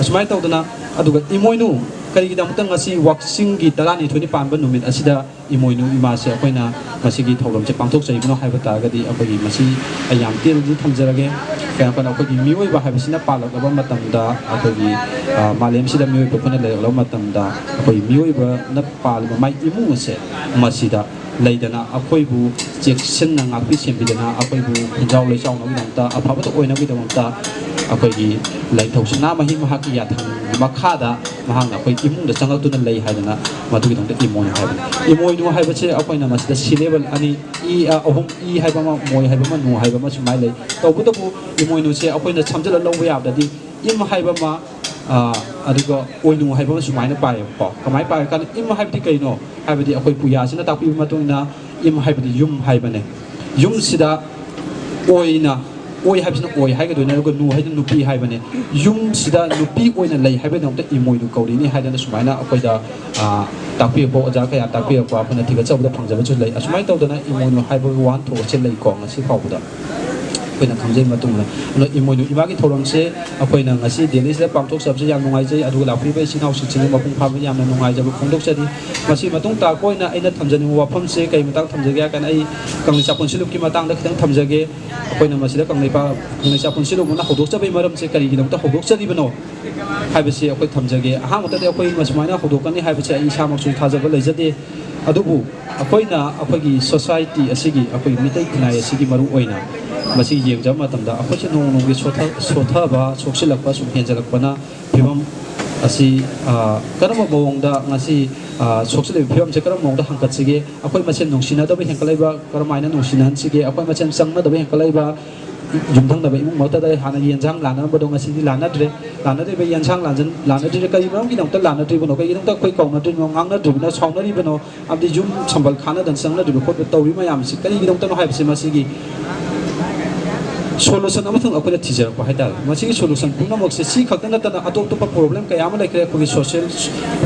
ꯑꯁꯨꯃꯥꯏꯅ ꯇꯧꯗꯅ, ꯑꯗꯨꯒ ꯏꯃꯣꯏꯅꯨ ꯀꯔꯤꯒꯤꯗꯃꯛꯇ ꯉꯁꯤ ꯋꯥꯛꯆꯤꯡꯒꯤ ꯇꯔꯥꯅꯤꯊꯣꯏꯅꯤ ꯄꯥꯟꯕ ꯅꯨꯃꯤꯠ ꯑꯁꯤꯗ ꯏꯃꯣꯏꯅꯨ ꯏꯃꯥꯁꯦ ꯑꯩꯈꯣꯏꯅ ꯃꯁꯤꯒꯤ ꯊꯧꯔꯝꯁꯦ ꯄꯥꯡꯊꯣꯛꯆꯔꯤꯕꯅꯣ ꯍꯥꯏꯕ ꯇꯥꯔꯒꯗꯤ, ꯑꯩꯈꯣꯏꯒꯤ ꯃꯁꯤ ꯑꯩ ꯌꯥꯝ ꯇꯦꯜꯂꯗꯤ ꯊꯝꯖꯔꯒꯦ꯫ ꯀꯩꯅꯣ ꯍꯥꯏꯕꯗ, ꯑꯩꯈꯣꯏꯒꯤ ꯃꯤꯑꯣꯏꯕ ꯍꯥꯏꯕꯁꯤꯅ ꯄꯥꯜꯂꯛꯂꯕ ꯃꯇꯝꯗ, ꯑꯩꯈꯣꯏꯒꯤ, ꯑ, ꯃꯥꯂꯦꯝꯁꯤꯗ ꯃꯤꯑꯣꯏꯕ ꯑꯩꯈꯣꯏꯅ ꯂꯩꯔꯛꯂꯕ ꯃꯇꯝꯗ, ꯑꯩꯈꯣꯏ ꯃꯤꯑꯣꯏꯕꯅ ꯄꯥꯜꯂꯤꯕ ꯃꯥꯏ ꯏꯃꯨꯡ ꯑꯁꯦ ꯃꯁꯤꯗ ꯂꯩꯗꯅ, ꯑꯩꯈꯣꯏꯕꯨ ꯆꯦꯛꯁꯤꯟꯅ ꯉꯥꯛꯄꯤ ꯁꯦꯟꯕꯤꯗꯅ, ꯑꯩꯈꯣꯏꯕꯨ ꯈꯨꯟꯖꯥꯎ ꯂꯩꯆꯥꯎꯅꯕꯒꯤꯗꯃꯛꯇ, ꯑꯐꯕꯇ ꯑꯣꯏꯅꯕꯒꯤꯗꯃꯛꯇ, ꯑꯩꯈꯣꯏꯒꯤ ꯂꯥꯏꯅꯤꯡꯊꯧ ꯁꯅꯥꯃꯍꯤ ꯃꯍꯥꯛꯀꯤ ꯌꯥꯊꯪ ꯃꯈꯥꯗ ꯃꯍꯥꯛꯅ ꯑꯩꯈꯣꯏ ꯏꯃꯨꯡꯗ ꯆꯪꯂꯛꯇꯨꯅ ꯂꯩ ꯍꯥꯏꯗꯅ, ꯃꯗꯨꯒꯤꯗꯃꯛꯇ ꯏꯃꯣꯏꯅꯨ ꯍꯥꯏꯕꯅꯤ꯫ ꯏꯃꯣꯏꯅꯨ ꯍꯥꯏꯕꯁꯦ ꯑꯩꯈꯣꯏꯅ ꯃꯁꯤꯗ syllable ꯑꯅꯤ, ꯏ, ꯑ, ꯑꯍꯨꯝ, ꯏ ꯍꯥꯏꯕ ꯑꯃ, ꯃꯣꯏ ꯍꯥꯏꯕ ꯑꯃ, ꯅꯨ ꯍꯥꯏꯕ ꯑꯃ ꯁꯨꯃꯥꯏꯅ ꯂꯩ꯫ ꯇꯧꯕꯇꯕꯨ ꯏꯃꯣꯏꯅꯨꯁꯦ ꯑꯩꯈꯣꯏꯅ ꯁꯝꯖꯤꯜꯂ ꯂꯧꯕ ꯌꯥꯕꯗꯗꯤ ꯏꯝ ꯍꯥꯏꯕ ꯑꯃ, ꯑ, ꯑꯗꯨꯒ ꯑꯣꯏꯅꯨ ꯍꯥꯏꯕ ꯑꯃ ꯁꯨꯃꯥꯏꯅ ꯄꯥꯏꯌꯦꯕꯀꯣ꯫ ꯀꯃꯥꯏꯅ ꯄꯥꯏ ꯍꯥꯏ ꯀꯥꯟꯗ, ꯏꯝ ꯍꯥꯏꯕꯗꯤ ꯀꯩꯅꯣ ꯍꯥꯏꯕꯗꯤ, ꯑꯩꯈꯣꯏ ꯄꯨꯌꯥꯁꯤꯅ ꯇꯥꯛꯄꯤꯕ ꯃꯇꯨꯡ ꯏꯟꯅ, ꯏꯝ ꯍꯥꯏꯕꯗꯤ ꯌꯨꯝ ꯍꯥꯏꯕꯅꯦ꯫ ꯌꯨꯝꯁꯤꯗ ꯑꯣꯏꯅ, ꯑꯣꯏ ꯍꯥꯏꯕꯁꯤꯅ ꯑꯣꯏ ꯍꯥꯏꯒꯗꯣꯏꯅꯦ, ꯑꯗꯨꯒ ꯅꯨ ꯍꯥꯏꯗꯨꯅ ꯅꯨꯄꯤ ꯍꯥꯏꯕꯅꯦ꯫ ꯌꯨꯝꯁꯤꯗ ꯅꯨꯄꯤ ꯑꯣꯏꯅ ꯂꯩ ꯍꯥꯏꯕꯒꯤꯗꯃꯛꯇ ꯏꯃꯣꯏꯅꯨ ꯀꯧꯔꯤꯅꯤ ꯍꯥꯏꯗꯅ ꯁꯨꯃꯥꯏꯅ ꯑꯩꯈꯣꯏꯗ, ꯑ, ꯇꯥꯛꯄꯤꯔꯛꯄ, ꯑꯣꯖꯥ ꯀꯌꯥ ꯇꯥꯛꯄꯤꯔꯛꯄ ꯑꯩꯈꯣꯏꯅ ꯊꯤꯒꯠꯆꯕꯗ ꯐꯪꯖꯕꯁꯨ ꯂꯩ꯫ ꯑꯁꯨꯃꯥꯏꯅ ꯇꯧꯗꯅ ꯏꯃꯣꯏꯅꯨ ꯍꯥꯏꯕꯒꯤ ꯋꯥꯍꯟꯊꯣꯛ ꯑꯁꯤ ꯂꯩꯀꯣ, ꯉꯁꯤ ꯐꯥꯎꯕꯗ ꯑꯩꯈꯣꯏꯅ ꯈꯪꯖꯩ ꯃꯇꯨꯡꯗ꯫ ꯑꯗꯣ ꯏꯃꯣꯏꯅꯨ ꯏꯃꯥꯒꯤ ꯊꯧꯔꯝꯁꯦ ꯑꯩꯈꯣꯏꯅ ꯉꯁꯤ ꯗꯦꯜꯂꯤꯁꯤꯗ ꯄꯥꯡꯊꯣꯛꯆꯕꯁꯦ ꯌꯥꯝ ꯅꯨꯡꯉꯥꯏꯖꯩ, ꯑꯗꯨꯒ ꯂꯥꯛꯄꯤꯔꯤꯕ ꯏꯆꯤꯟ ꯏꯅꯥꯎꯁꯤꯡꯁꯤꯒꯤ ꯃꯄꯨꯡ ꯐꯥꯕ ꯌꯥꯝꯅ ꯅꯨꯡꯉꯥꯏꯖꯕ ꯐꯣꯡꯗꯣꯛꯆꯔꯤ꯫ ꯃꯁꯤ ꯃꯇꯨꯡ ꯇꯥꯔꯛꯄ ꯑꯣꯏꯅ ꯑꯩꯅ ꯊꯝꯖꯅꯤꯡꯕ ꯋꯥꯐꯝꯁꯦ ꯀꯔꯤ ꯃꯇꯥꯡ ꯊꯝꯖꯒꯦ ꯍꯥꯏ ꯀꯥꯟꯗ, ꯑꯩ ꯀꯪꯂꯩꯁꯥ ꯄꯨꯟꯁꯤꯂꯣꯛꯀꯤ ꯃꯇꯥꯡꯗ ꯈꯤꯇꯪ ꯊꯝꯖꯒꯦ꯫ ꯑꯩꯈꯣꯏꯅ ꯃꯁꯤꯗ ꯀꯪꯂꯩꯄꯥ-, ꯀꯪꯂꯩꯁꯥ ꯄꯨꯟꯁꯤꯂꯣꯛꯅ ꯍꯧꯗꯣꯛꯆꯕꯒꯤ ꯃꯔꯝꯁꯦ ꯀꯔꯤꯒꯤꯗꯃꯛꯇ ꯍꯧꯗꯣꯛꯆꯔꯤꯕꯅꯣ ꯍꯥꯏꯕꯁꯤ ꯑꯩꯈꯣꯏ ꯊꯝꯖꯒꯦ꯫ ꯑꯍꯥꯟꯕꯗꯗꯤ ꯑꯩꯈꯣꯏ ꯃꯁꯨꯃꯥꯏꯅ ꯍꯧꯗꯣꯛꯀꯅꯤ ꯍꯥꯏꯕꯁꯦ ꯑꯩ ꯏꯁꯥꯃꯛꯁꯨ ꯊꯥꯖꯕ ꯂꯩꯖꯗꯦ꯫ ꯑꯗꯨꯕꯨ ꯑꯩꯈꯣꯏꯅ ꯑꯩꯈꯣꯏꯒꯤ society ꯑꯁꯤꯒꯤ, ꯑꯩꯈꯣꯏꯒꯤ ꯃꯤꯇꯩ ꯈꯨꯟꯅꯥꯏ ꯑꯁꯤꯒꯤ ꯃꯔꯨ ꯑꯣꯏꯅ ꯃꯁꯤ ꯌꯦꯡꯖꯕ ꯃꯇꯝꯗ, ꯑꯩꯈꯣꯏꯁꯦ ꯅꯣꯡꯃ ꯅꯣꯡꯃꯒꯤ ꯁꯣꯊ-, ꯁꯣꯊꯕ, ꯁꯣꯛꯆꯤꯜꯂꯛꯄ ꯁꯨꯝ ꯍꯦꯟꯖꯜꯂꯛꯄꯅ ꯐꯤꯕꯝ ꯑꯁꯤ, ꯑ, ꯀꯔꯝꯕ ꯃꯑꯣꯡꯗ ꯉꯁꯤ, ꯑ, ꯁꯣꯛꯆꯤꯜꯂꯤꯕ ꯐꯤꯕꯝꯁꯦ ꯀꯔꯝꯕ ꯃꯑꯣꯡꯗ ꯍꯪꯒꯠꯁꯤꯒꯦ? ꯑꯩꯈꯣꯏ ꯃꯁꯦꯟ ꯅꯨꯡꯁꯤꯅꯗꯕ ꯍꯦꯟꯒꯠꯂꯛꯏꯕ ꯀꯔꯝꯍꯥꯏꯅ ꯅꯨꯡꯁꯤꯅꯍꯟꯁꯤꯒꯦ? ꯑꯩꯈꯣꯏ ꯃꯁꯦꯟ ꯆꯪꯅꯗꯕ ꯍꯦꯟꯒꯠꯂꯛꯏꯕ, ꯌꯨꯝꯊꯪꯅꯕ ꯏꯃꯨꯡ ꯃꯔꯛꯇꯗ ꯍꯥꯟꯅ ꯌꯦꯟꯁꯥꯡ ꯂꯥꯟꯅꯔꯝꯕꯗꯣ ꯉꯁꯤꯗꯤ ꯂꯥꯟꯅꯗ꯭ꯔꯦ꯫ ꯂꯥꯟꯅꯗ꯭ꯔꯤꯕ ꯌꯦꯟꯁꯥꯡ ꯂꯥꯟꯖꯟ-, ꯂꯥꯟꯅꯗ꯭ꯔꯤꯁꯦ ꯀꯔꯤ ꯃꯔꯝꯒꯤꯗꯃꯛꯇ ꯂꯥꯟꯅꯗ꯭ꯔꯤꯕꯅꯣ? ꯀꯩꯒꯤꯗꯃꯛꯇ ꯑꯩꯈꯣꯏ ꯀꯧꯅꯗ꯭ꯔꯤꯕꯅꯣ, ꯉꯥꯡꯅꯗ꯭ꯔꯤꯕꯅꯣ, ꯁꯥꯎꯅꯔꯤꯕꯅꯣ? ꯑꯃꯗꯤ ꯌꯨꯝ ꯁꯝꯕꯜ ꯈꯥꯅꯗꯅ ꯆꯪꯅꯗ꯭ꯔꯤꯕ ꯈꯣꯠꯄ ꯇꯧꯔꯤ ꯃꯌꯥꯝꯁꯤ ꯀꯔꯤꯒꯤꯗꯃꯛꯇꯅꯣ ꯍꯥꯏꯕꯁꯤ ꯃꯁꯤꯒꯤ ꯁꯣꯂꯨꯁꯟ ꯑꯃꯊꯪ ꯑꯩꯈꯣꯏꯅ ꯊꯤꯖꯔꯛꯄ ꯍꯥꯏꯇꯥꯔꯦ꯫ ꯃꯁꯤꯒꯤ ꯁꯣꯂꯨꯁꯟ ꯄꯨꯝꯅꯃꯛꯁꯦ ꯁꯤ ꯈꯛꯇ ꯅꯠꯇꯅ ꯑꯇꯣꯞ ꯑꯇꯣꯞꯄ ꯄ꯭ꯔꯣꯕ꯭ꯂꯦꯝ ꯀꯌꯥ ꯑꯃ ꯂꯩꯈ꯭ꯔꯦ꯫ ꯑꯩꯈꯣꯏꯒꯤ ꯁꯣꯁꯤꯌꯦꯜ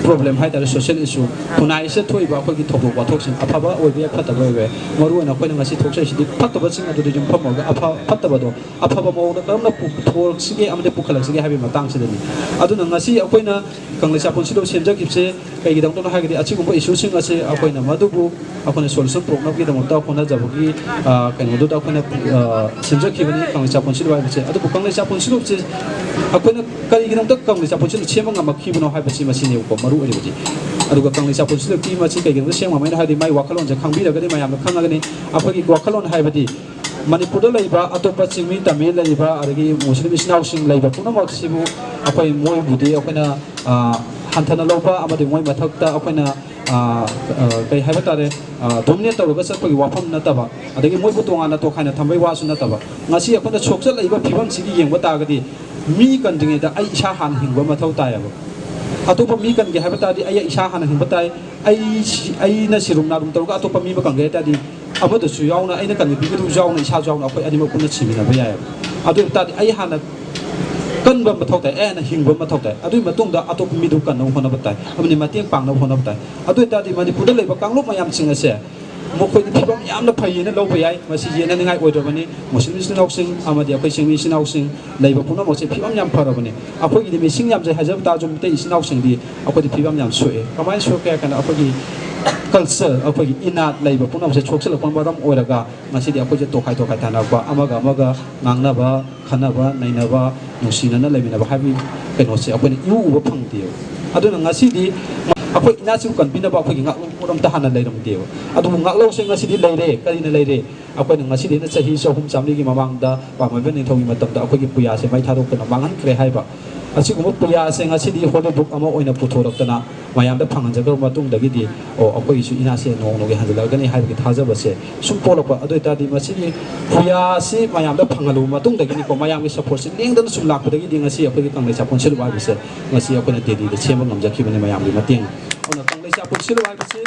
ꯄ꯭ꯔꯣꯕ꯭ꯂꯦꯝ ꯍꯥꯏꯇꯥꯔꯦ, ꯁꯣꯁꯤꯌꯦꯜ ꯏꯁꯨ, ꯈꯨꯟꯅꯥꯏꯁꯤꯗ ꯊꯣꯛꯏꯕ ꯑꯩꯈꯣꯏꯒꯤ ꯊꯧꯗꯣꯛ ꯋꯥꯊꯣꯛꯁꯤꯡ, ꯑꯐꯕ ꯑꯣꯏꯕ ꯌꯥꯏ, ꯐꯠꯇꯕ ꯑꯣꯏꯕ ꯌꯥꯏ, ꯃꯔꯨꯑꯣꯏꯅ ꯑꯩꯈꯣꯏꯅ ꯉꯁꯤ ꯊꯣꯛꯆꯔꯤꯁꯤꯗꯤ ꯐꯠꯇꯕꯁꯤꯡ ꯑꯗꯨꯗ ꯌꯨꯝꯐꯝ ꯑꯣꯏꯔꯒ ꯑꯐ ꯐꯠꯇꯕꯗꯣ ꯑꯐꯕ ꯃꯑꯣꯡꯗ ꯀꯔꯝꯅ ꯄꯨꯊꯣꯔꯛꯁꯤꯒꯦ ꯑꯃꯗꯤ ꯄꯨꯈꯠꯂꯛꯁꯤꯒꯦ ꯍꯥꯏꯕꯒꯤ ꯃꯇꯥꯡꯁꯤꯗꯅꯤ꯫ ꯑꯗꯨꯅ ꯉꯁꯤ ꯑꯩꯈꯣꯏꯅ ꯀꯪꯂꯩꯁꯥ ꯄꯨꯟꯁꯤꯂꯣꯟ ꯁꯦꯝꯖꯈꯤꯕꯁꯦ ꯀꯩꯒꯤꯗꯃꯛꯇꯅꯣ ꯍꯥꯏꯔꯒꯗꯤ ꯑꯁꯤꯒꯨꯝꯕ ꯏꯁꯨꯁꯤꯡ ꯑꯁꯦ ꯑꯩꯈꯣꯏꯅ ꯃꯗꯨꯕꯨ ꯑꯩꯈꯣꯏꯅ ꯁꯣꯂꯨꯁꯟ ꯄꯨꯔꯛꯅꯕꯒꯤꯗꯃꯛꯇ ꯍꯣꯠꯅꯖꯕꯒꯤ, ꯑ, ꯀꯩꯅꯣꯗꯨꯗ ꯑꯩꯈꯣꯏꯅ, ꯑ, ꯁꯦꯝꯖꯈꯤꯕꯅꯤ ꯀꯪꯂꯩꯁꯥ ꯄꯨꯟꯁꯤꯂꯣꯟ ꯍꯥꯏꯕꯁꯦ꯫ ꯑꯗꯨꯕꯨ ꯀꯪꯂꯩꯁꯥ ꯄꯨꯟꯁꯤꯂꯣꯟꯁꯦ ꯑꯩꯈꯣꯏꯅ ꯀꯔꯤꯒꯤꯗꯃꯛꯇ ꯀꯪꯂꯩꯁꯥ ꯄꯨꯟꯁꯤꯂꯣꯟ ꯁꯦꯝꯕ ꯉꯝꯃꯛꯈꯤꯕꯅꯣ ꯍꯥꯏꯕꯁꯤ ꯃꯁꯤꯅꯦꯕꯀꯣ ꯃꯔꯨ ꯑꯣꯏꯔꯤꯕꯗꯤ꯫ ꯑꯗꯨꯒ ꯀꯪꯂꯩꯁꯥ ꯄꯨꯟꯁꯤꯂꯣꯟꯒꯤ ꯃꯁꯤ ꯀꯩꯒꯤꯅꯣꯗ ꯁꯦꯝ ꯉꯝꯃꯛꯏꯅꯣ ꯍꯥꯏꯔꯗꯤ ꯃꯥꯏ ꯋꯥꯈꯜꯂꯣꯟꯁꯦ ꯈꯪꯕꯤꯔꯒꯗꯤ ꯃꯌꯥꯝꯅ ꯈꯪꯉꯒꯅꯤ꯫ ꯑꯩꯈꯣꯏꯒꯤ ꯋꯥꯈꯜꯂꯣꯟ ꯍꯥꯏꯕꯗꯤ ꯃꯅꯤꯄꯨꯔꯗ ꯂꯩꯕ ꯑꯇꯣꯞꯄ ꯆꯤꯡꯃꯤ ꯇꯝꯃꯤ ꯂꯩꯔꯤꯕ ꯑꯗꯒꯤ ꯃꯨꯁꯂꯤꯝ ꯏꯆꯤꯟ ꯏꯅꯥꯎꯁꯤꯡ ꯂꯩꯕ ꯄꯨꯝꯅꯃꯛꯁꯤꯕꯨ ꯑꯩꯈꯣꯏ ꯃꯣꯏꯕꯨꯗꯤ ꯑꯩꯈꯣꯏꯅ, ꯑ, ꯍꯟꯊꯅ ꯂꯧꯕ ꯑꯃꯗꯤ ꯃꯣꯏ ꯃꯊꯛꯇ ꯑꯩꯈꯣꯏꯅ, ꯑ, ꯑ, ꯀꯩ ꯍꯥꯏꯕ ꯇꯥꯔꯦ, ꯑ, ꯗꯣꯃꯤꯅꯦꯠ ꯇꯧꯔꯒ ꯆꯠꯄꯒꯤ ꯋꯥꯐꯝ ꯅꯠꯇꯕ, ꯑꯗꯒꯤ ꯃꯣꯏꯕꯨ ꯇꯣꯉꯥꯟꯅ ꯇꯣꯈꯥꯏꯅ ꯊꯝꯕꯒꯤ ꯋꯥꯁꯨ ꯅꯠꯇꯕ꯫ ꯉꯁꯤ ꯑꯩꯈꯣꯏꯅ ꯁꯣꯛꯆꯜꯂꯛꯏꯕ ꯐꯤꯕꯝꯁꯤꯒꯤ ꯌꯦꯡꯕ ꯇꯥꯔꯒꯗꯤ ꯃꯤ ꯀꯟꯗ꯭ꯔꯤꯉꯩꯗ ꯑꯩ ꯏꯁꯥ ꯍꯥꯟꯅ ꯍꯤꯡꯕ ꯃꯊꯧ ꯇꯥꯏꯌꯦꯕ꯫ ꯑꯇꯣꯞꯄ ꯃꯤ ꯀꯟꯒꯦ ꯍꯥꯏꯕ ꯇꯥꯔꯗꯤ ꯑꯩ ꯏꯁꯥ ꯍꯥꯟꯅ ꯍꯤꯡꯕ ꯇꯥꯏ꯫ ꯑꯩ ꯁꯤ-, ꯑꯩꯅ ꯁꯤꯔꯨꯝ ꯅꯥꯔꯨꯝ ꯇꯧꯔꯒ ꯑꯇꯣꯞꯄ ꯃꯤ ꯑꯃ ꯀꯟꯒꯦ ꯍꯥꯏ ꯇꯥꯔꯗꯤ ꯑꯃꯗꯁꯨ ꯌꯥꯎꯅ, ꯑꯩꯅ ꯀꯟꯕꯤꯒꯗꯕꯁꯨ ꯌꯥꯎꯅ, ꯏꯁꯥꯁꯨ ꯌꯥꯎꯅ ꯑꯩꯈꯣꯏ ꯑꯅꯤꯃꯛ ꯄꯨꯟꯅ ꯁꯤꯃꯤꯟꯅꯕ ꯌꯥꯏꯌꯦꯕ꯫ ꯑꯗꯨ ꯑꯣꯏꯕ ꯇꯥꯔꯗꯤ ꯑꯩ ꯍꯥꯟꯅ ꯀꯟꯕ ꯃꯊꯧ ꯇꯥꯏ, ꯑꯩ ꯍꯥꯟꯅ ꯍꯤꯡꯕ ꯃꯊꯧ ꯇꯥꯏ꯫ ꯑꯗꯨꯒꯤ ꯃꯇꯨꯡꯗ ꯑꯇꯣꯞꯄ ꯃꯤꯗꯨ ꯀꯟꯅꯕ ꯍꯣꯠꯅꯕ ꯇꯥꯏ, ꯑꯃꯗꯤ ꯃꯇꯦꯡ ꯄꯥꯡꯅꯕ ꯍꯣꯠꯅꯕ ꯇꯥꯏ꯫ ꯑꯗꯨ ꯑꯣꯏ ꯇꯥꯔꯗꯤ ꯃꯅꯤꯄꯨꯔꯗ ꯂꯩꯕ ꯀꯥꯡꯂꯨꯞ ꯃꯌꯥꯝꯁꯤꯡ ꯑꯁꯦ ꯃꯈꯣꯏꯗꯤ ꯐꯤꯕꯝ ꯌꯥꯝꯅ ꯐꯩꯌꯦꯅ ꯂꯧꯕ ꯌꯥꯏ꯫ ꯃꯁꯤ ꯌꯦꯠꯅꯅꯤꯡꯉꯥꯏ ꯑꯣꯏꯗ꯭ꯔꯕꯅꯤ꯫ ꯃꯨꯁꯂꯤꯝ ꯏꯆꯤꯟ ꯏꯅꯥꯎꯁꯤꯡ ꯑꯃꯗꯤ ꯑꯩꯈꯣꯏ ꯆꯤꯡꯃꯤ ꯏꯆꯤꯟ ꯏꯅꯥꯎꯁꯤꯡ ꯂꯩꯕ ꯄꯨꯝꯅꯃꯛꯁꯦ ꯐꯤꯕꯝ ꯌꯥꯝ ꯐꯔꯕꯅꯤ꯫ ꯑꯩꯈꯣꯏꯒꯤꯗꯤ ꯃꯤꯁꯤꯡ ꯌꯥꯝꯖꯩ ꯍꯥꯏꯖꯕ ꯇꯥꯔꯁꯨ ꯃꯤꯇꯩ ꯏꯆꯤꯟ ꯏꯅꯥꯎꯁꯤꯡꯗꯤ ꯑꯩꯈꯣꯏꯗꯤ ꯐꯤꯕꯝ ꯌꯥꯝ ꯁꯣꯛꯑꯦ꯫ ꯀꯃꯥꯏꯅ ꯁꯣꯛꯀꯦ ꯍꯥꯏ ꯀꯥꯟꯗ ꯑꯩꯈꯣꯏꯒꯤ ꯀꯜꯆꯔ, ꯑꯩꯈꯣꯏꯒꯤ ꯏꯅꯥꯠ ꯂꯩꯕ ꯄꯨꯝꯅꯃꯛꯁꯦ ꯁꯣꯛꯆꯜꯂꯛꯄꯅ ꯃꯔꯝ ꯑꯣꯏꯔꯒ ꯉꯁꯤꯗꯤ ꯑꯩꯈꯣꯏꯁꯦ ꯇꯣꯈꯥꯏ ꯇꯣꯈꯥꯏ ꯇꯥꯟꯅꯔꯛꯄ, ꯑꯃꯒ ꯑꯃꯒ ꯉꯥꯡꯅꯕ, ꯈꯟꯅꯕ, ꯅꯩꯅꯕ, ꯅꯨꯡꯁꯤꯅꯅ ꯂꯩꯃꯤꯟꯅꯕ ꯍꯥꯏꯕꯒꯤ ꯀꯩꯅꯣꯁꯦ ꯑꯩꯈꯣꯏꯅ ꯏꯎ ꯎꯕ ꯐꯪꯗꯦꯕ꯫ ꯑꯗꯨꯅ ꯉꯁꯤꯗꯤ ꯑꯩꯈꯣꯏ ꯏꯅꯥꯠꯁꯤꯕꯨ ꯀꯟꯕꯤꯅꯕ ꯑꯩꯈꯣꯏꯒꯤ ꯉꯥꯛꯂꯧꯕ ꯄꯣꯠ ꯑꯝꯇ ꯍꯥꯟꯅ ꯂꯩꯔꯝꯗꯦꯕ꯫ ꯑꯗꯨꯕꯨ ꯉꯥꯛꯂꯧꯁꯦ ꯉꯁꯤꯗꯤ ꯂꯩꯔꯦ꯫ ꯀꯔꯤꯅ ꯂꯩꯔꯦ? ꯑꯩꯈꯣꯏꯅ ꯉꯁꯤꯗꯩꯅ ꯆꯍꯤ ꯆꯍꯨꯝ ꯆꯥꯝꯃꯔꯤꯒꯤ ꯃꯃꯥꯡꯗ ꯄꯥꯛꯃꯩꯕ ꯅꯤꯡꯊꯧꯒꯤ ꯃꯇꯝꯗ ꯑꯩꯈꯣꯏꯒꯤ ꯄꯨꯌꯥꯁꯦ ꯃꯩ ꯊꯥꯗꯣꯛꯇꯨꯅ ꯃꯥꯡꯍꯟꯈ꯭ꯔꯦ ꯍꯥꯏꯕ꯫ ꯑꯁꯤꯒꯨꯝꯕ ꯄꯨꯌꯥꯁꯦ ꯉꯁꯤꯗꯤ ꯍꯣꯂꯤ ꯕꯨꯛ ꯑꯃ ꯑꯣꯏꯅ ꯄꯨꯊꯣꯔꯛꯇꯅ ꯃꯌꯥꯝꯗ ꯐꯪꯍꯟꯖꯈ꯭ꯔꯕ ꯃꯇꯨꯡꯗꯒꯤꯗꯤ, ꯑꯣ, ꯑꯩꯈꯣꯏꯒꯤꯁꯨ ꯏꯅꯥꯠꯁꯦ ꯅꯣꯡꯃ ꯅꯣꯡꯃꯒꯤ ꯍꯟꯖꯤꯜꯂꯛꯀꯅꯤ ꯍꯥꯏꯕꯒꯤ ꯊꯥꯖꯕꯁꯦ ꯁꯨꯝ ꯄꯣꯛꯂꯛꯄ꯫ ꯑꯗꯨ ꯑꯣꯏꯇꯥꯔꯗꯤ ꯃꯁꯤꯒꯤ ꯄꯨꯌꯥꯁꯤ ꯃꯌꯥꯝꯗ ꯐꯪꯍꯜꯂꯕ ꯃꯇꯨꯡꯗꯒꯤꯅꯤꯀꯣ, ꯃꯌꯥꯝꯒꯤ ꯁꯞꯄꯣꯔꯠꯁꯤ ꯂꯦꯡꯗꯅ ꯁꯨꯝ ꯂꯥꯛꯄꯗꯒꯤꯗꯤ ꯉꯁꯤ ꯑꯩꯈꯣꯏꯒꯤ ꯀꯪꯂꯩ ꯆꯥꯛꯄꯣꯟ ꯁꯤꯜꯂꯨꯕ ꯍꯥꯏꯕꯁꯦ ꯉꯁꯤ ꯑꯩꯈꯣꯏꯅ ꯗꯦꯜꯂꯤꯗ ꯁꯦꯝꯕ ꯉꯝꯖꯈꯤꯕꯅꯤ ꯃꯌꯥꯝꯒꯤ ꯃꯇꯦꯡ꯫ ꯑꯗꯨꯅ ꯀꯪꯂꯩ ꯆꯥꯛꯄꯣꯟ ꯁꯤꯜꯂꯨꯕ ꯍꯥꯏꯕꯁꯤ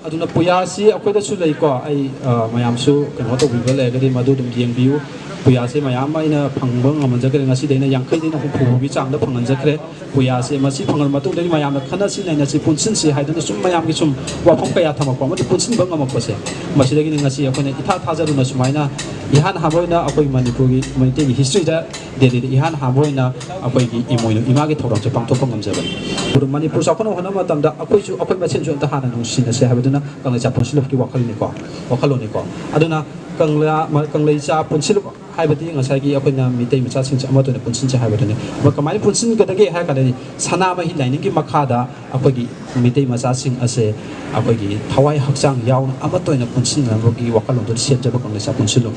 ꯑꯗꯨꯅ ꯄꯨꯌꯥꯁꯤ ꯑꯩꯈꯣꯏꯗꯁꯨ ꯂꯩꯀꯣ꯫ ꯑꯩ, ꯑ, ꯃꯌꯥꯝꯁꯨ ꯀꯩꯅꯣ ꯇꯧꯕꯤꯕ ꯂꯩꯔꯒꯗꯤ ꯃꯗꯨ ꯑꯗꯨꯝ ꯌꯦꯡꯕꯤꯌꯨ꯫ ꯄꯨꯌꯥꯁꯦ ꯃꯌꯥꯝ ꯑꯃ ꯑꯩꯅ ꯐꯪꯕ ꯉꯝꯍꯟꯖꯈ꯭ꯔꯦ꯫ ꯉꯁꯤꯗꯤ ꯑꯩꯅ ꯌꯥꯡꯈꯩꯗꯩꯅ ꯍꯨꯝꯐꯨ ꯐꯥꯎꯒꯤ ꯆꯥꯡꯗ ꯐꯪꯍꯟꯖꯈ꯭ꯔꯦ꯫ ꯄꯨꯌꯥꯁꯦ ꯃꯁꯤ ꯐꯪꯉꯕ ꯃꯇꯨꯡꯗꯒꯤ ꯃꯌꯥꯝꯅ ꯈꯟꯅꯁꯤ ꯅꯩꯅꯁꯤ, ꯄꯨꯟꯁꯤꯟꯁꯤ ꯍꯥꯏꯗꯨꯅ ꯁꯨꯝ ꯃꯌꯥꯝꯒꯤ ꯁꯨꯝ ꯋꯥꯐꯝ ꯀꯌꯥ ꯊꯝꯃꯛꯄ ꯑꯃꯗꯤ ꯄꯨꯟꯁꯤꯟꯕ ꯉꯝꯃꯛꯄꯁꯦ, ꯃꯁꯤꯗꯒꯤꯅꯤ ꯉꯁꯤ ꯑꯩꯈꯣꯏꯅ ꯏꯊꯥ ꯊꯥꯖꯗꯨꯅ ꯁꯨꯃꯥꯏꯅ ꯏꯍꯥꯟ ꯍꯥꯟꯕ ꯑꯣꯏꯅ ꯑꯩꯈꯣꯏ ꯃꯅꯤꯄꯨꯔꯒꯤ ꯃꯩꯇꯩꯒꯤ ꯍꯤꯁꯇ꯭ꯔꯤꯗ ꯗꯦꯜꯂꯤꯗ ꯏꯍꯥꯟ ꯍꯥꯟꯕ ꯑꯣꯏꯅ ꯑꯩꯈꯣꯏꯒꯤ ꯏꯃꯣꯏꯅꯨ ꯏꯃꯥꯒꯤ ꯊꯧꯔꯝꯁꯦ ꯄꯥꯡꯊꯣꯛꯄ ꯉꯝꯖꯕꯅꯤ꯫ ꯑꯗꯨ ꯃꯅꯤꯄꯨꯔ ꯆꯥꯎꯈꯠꯅꯕ ꯍꯣꯠꯅꯕ ꯃꯇꯝꯗ ꯑꯩꯈꯣꯏꯁꯨ ꯑꯩꯈꯣꯏ ꯃꯁꯦꯟꯁꯨ ꯑꯝꯇ ꯍꯥꯟꯅ ꯅꯨꯡꯁꯤꯅꯁꯦ ꯍꯥꯏꯕꯗꯨꯅ ꯀꯪꯂꯩꯆꯥ ꯄꯨꯟꯁꯤꯜꯂꯨꯞꯀꯤ ꯋꯥꯈꯜꯅꯤꯀꯣ, ꯋꯥꯈꯜꯂꯣꯟꯅꯤꯀꯣ꯫ ꯑꯗꯨꯅ ꯀꯪꯂꯥ-, ꯀꯪꯂꯩꯆꯥ ꯄꯨꯟꯁꯤꯜꯂꯨꯞ ꯍꯥꯏꯕꯗꯤ ꯉꯁꯥꯏꯒꯤ ꯑꯩꯈꯣꯏꯅ ꯃꯤꯇꯩ ꯃꯆꯥꯁꯤꯡꯁꯦ ꯑꯃꯠꯇ ꯑꯣꯏꯅ ꯄꯨꯟꯁꯤꯟꯁꯦ ꯍꯥꯏꯕꯗꯨꯅꯤ꯫ ꯑꯗꯣ ꯀꯃꯥꯏꯅ ꯄꯨꯟꯁꯤꯟꯒꯗꯒꯦ ꯍꯥꯏꯔ ꯀꯥꯟꯗꯗꯤ ꯁꯅꯥꯃꯍꯤ ꯂꯥꯏꯅꯤꯡꯒꯤ ꯃꯈꯥꯗ ꯑꯩꯈꯣꯏꯒꯤ ꯃꯤꯇꯩ ꯃꯆꯥꯁꯤꯡ ꯑꯁꯦ ꯑꯩꯈꯣꯏꯒꯤ ꯊꯋꯥꯏ ꯍꯛꯆꯥꯡ ꯌꯥꯎꯅ ꯑꯃꯠꯇ ꯑꯣꯏꯅ ꯄꯨꯟꯁꯤꯟꯅꯕꯒꯤ ꯋꯥꯈꯜꯂꯣꯟꯗꯨ ꯁꯦꯝꯖꯕ ꯀꯪꯂꯩꯆꯥ ꯄꯨꯟꯁꯤꯜꯂꯨꯞ꯫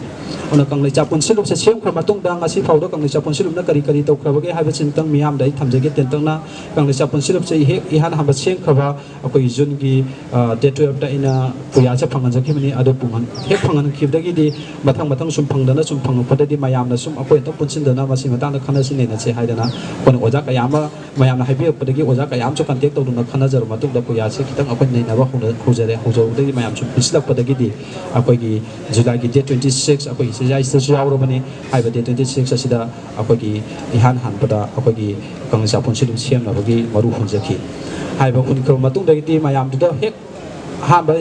ꯑꯗꯨꯅ ꯀꯪꯂꯩꯆꯥ ꯄꯨꯟꯁꯤꯜꯂꯨꯞꯁꯦ ꯁꯦꯝꯈ꯭ꯔ ꯃꯇꯨꯡꯗ ꯉꯁꯤ ꯐꯥꯎꯗ ꯀꯪꯂꯩꯆꯥ ꯄꯨꯟꯁꯤꯜꯂꯨꯞꯅ ꯀꯔꯤ ꯀꯔꯤ ꯇꯧꯈ꯭ꯔꯕꯒꯦ ꯍꯥꯏꯕꯁꯤꯃꯇꯪ ꯃꯤꯌꯥꯝꯗ ꯑꯩ ꯊꯝꯖꯒꯦ ꯇꯦꯟꯇꯛꯅ꯫ ꯀꯪꯂꯩꯆꯥ ꯄꯨꯟꯁꯤꯜꯂꯨꯞꯁꯦ ꯍꯦꯛ ꯏꯍꯥꯟ ꯍꯥꯟꯕ ꯁꯦꯝꯈ꯭ꯔꯕ ꯑꯩꯈꯣꯏꯒꯤ ꯖꯨꯟꯒꯤ, ꯑ, date twelve ꯇ ꯑꯩꯅ ꯄꯨꯌꯥꯁꯦ ꯐꯪꯍꯟꯖꯈꯤꯕꯅꯤ꯫ ꯑꯗꯨ ꯄꯨꯡꯍꯟ-, ꯍꯦꯛ ꯐꯪꯍꯟꯈꯤꯕꯗꯒꯤꯗꯤ ꯃꯊꯪ ꯃꯊꯪ ꯁꯨꯝ ꯐꯪꯗꯅ ꯁꯨꯝ ꯐꯪꯉꯛꯄꯗꯒꯤ ꯃꯌꯥꯝꯅ ꯁꯨꯝ ꯑꯩꯈꯣꯏ ꯑꯝꯇꯪ ꯄꯨꯟꯁꯤꯟꯗꯅ ꯃꯁꯤ ꯃꯇꯥꯡꯗ ꯈꯟꯅꯁꯤ ꯅꯩꯅꯁꯤ ꯍꯥꯏꯗꯅ ꯑꯩꯈꯣꯏꯅ ꯑꯣꯖꯥ ꯀꯌꯥ ꯑꯃ, ꯃꯌꯥꯝꯅ ꯍꯥꯏꯕꯤꯔꯛꯄꯗꯒꯤ ꯑꯣꯖꯥ ꯀꯌꯥ ꯑꯃꯁꯨ contact ꯇꯧꯗꯨꯅ ꯈꯟꯅꯖꯔꯕ ꯃꯇꯨꯡꯗ ꯄꯨꯌꯥꯁꯦ ꯈꯤꯇꯪ ꯑꯩꯈꯣꯏ ꯅꯩꯅꯕ ꯍꯧꯅ-, ꯍꯧꯖꯔꯦ꯫ ꯍꯧꯖꯕꯗꯒꯤ ꯃꯌꯥꯝ ꯁꯨꯝ ꯄꯨꯟꯁꯤꯜꯂꯛꯄꯗꯒꯤꯗꯤ ꯑꯩꯈꯣꯏꯒꯤ July ꯒꯤ date twenty six ꯑꯩꯈꯣꯏꯒꯤ ꯁꯤꯖꯥꯏꯁꯤꯗꯁꯨ ꯌꯥꯎꯔꯕꯅꯤ꯫ ꯍꯥꯏꯕ date twenty six ꯑꯁꯤꯗ ꯑꯩꯈꯣꯏꯒꯤ ꯏꯍꯥꯟ ꯍꯥꯟꯕꯗ ꯑꯩꯈꯣꯏꯒꯤ ꯀꯪꯂꯩꯆꯥ ꯄꯨꯟꯁꯤꯜꯂꯨꯞ ꯁꯦꯝꯅꯕꯒꯤ ꯃꯔꯨ ꯍꯨꯟꯖꯈꯤ꯫ ꯍꯥꯏꯕ ꯍꯨꯟꯈ꯭ꯔꯕ ꯃꯇꯨꯡꯗꯒꯤꯗꯤ ꯃꯌꯥꯝꯗꯨꯗ ꯍꯦꯛ ꯑꯍꯥꯟꯕ,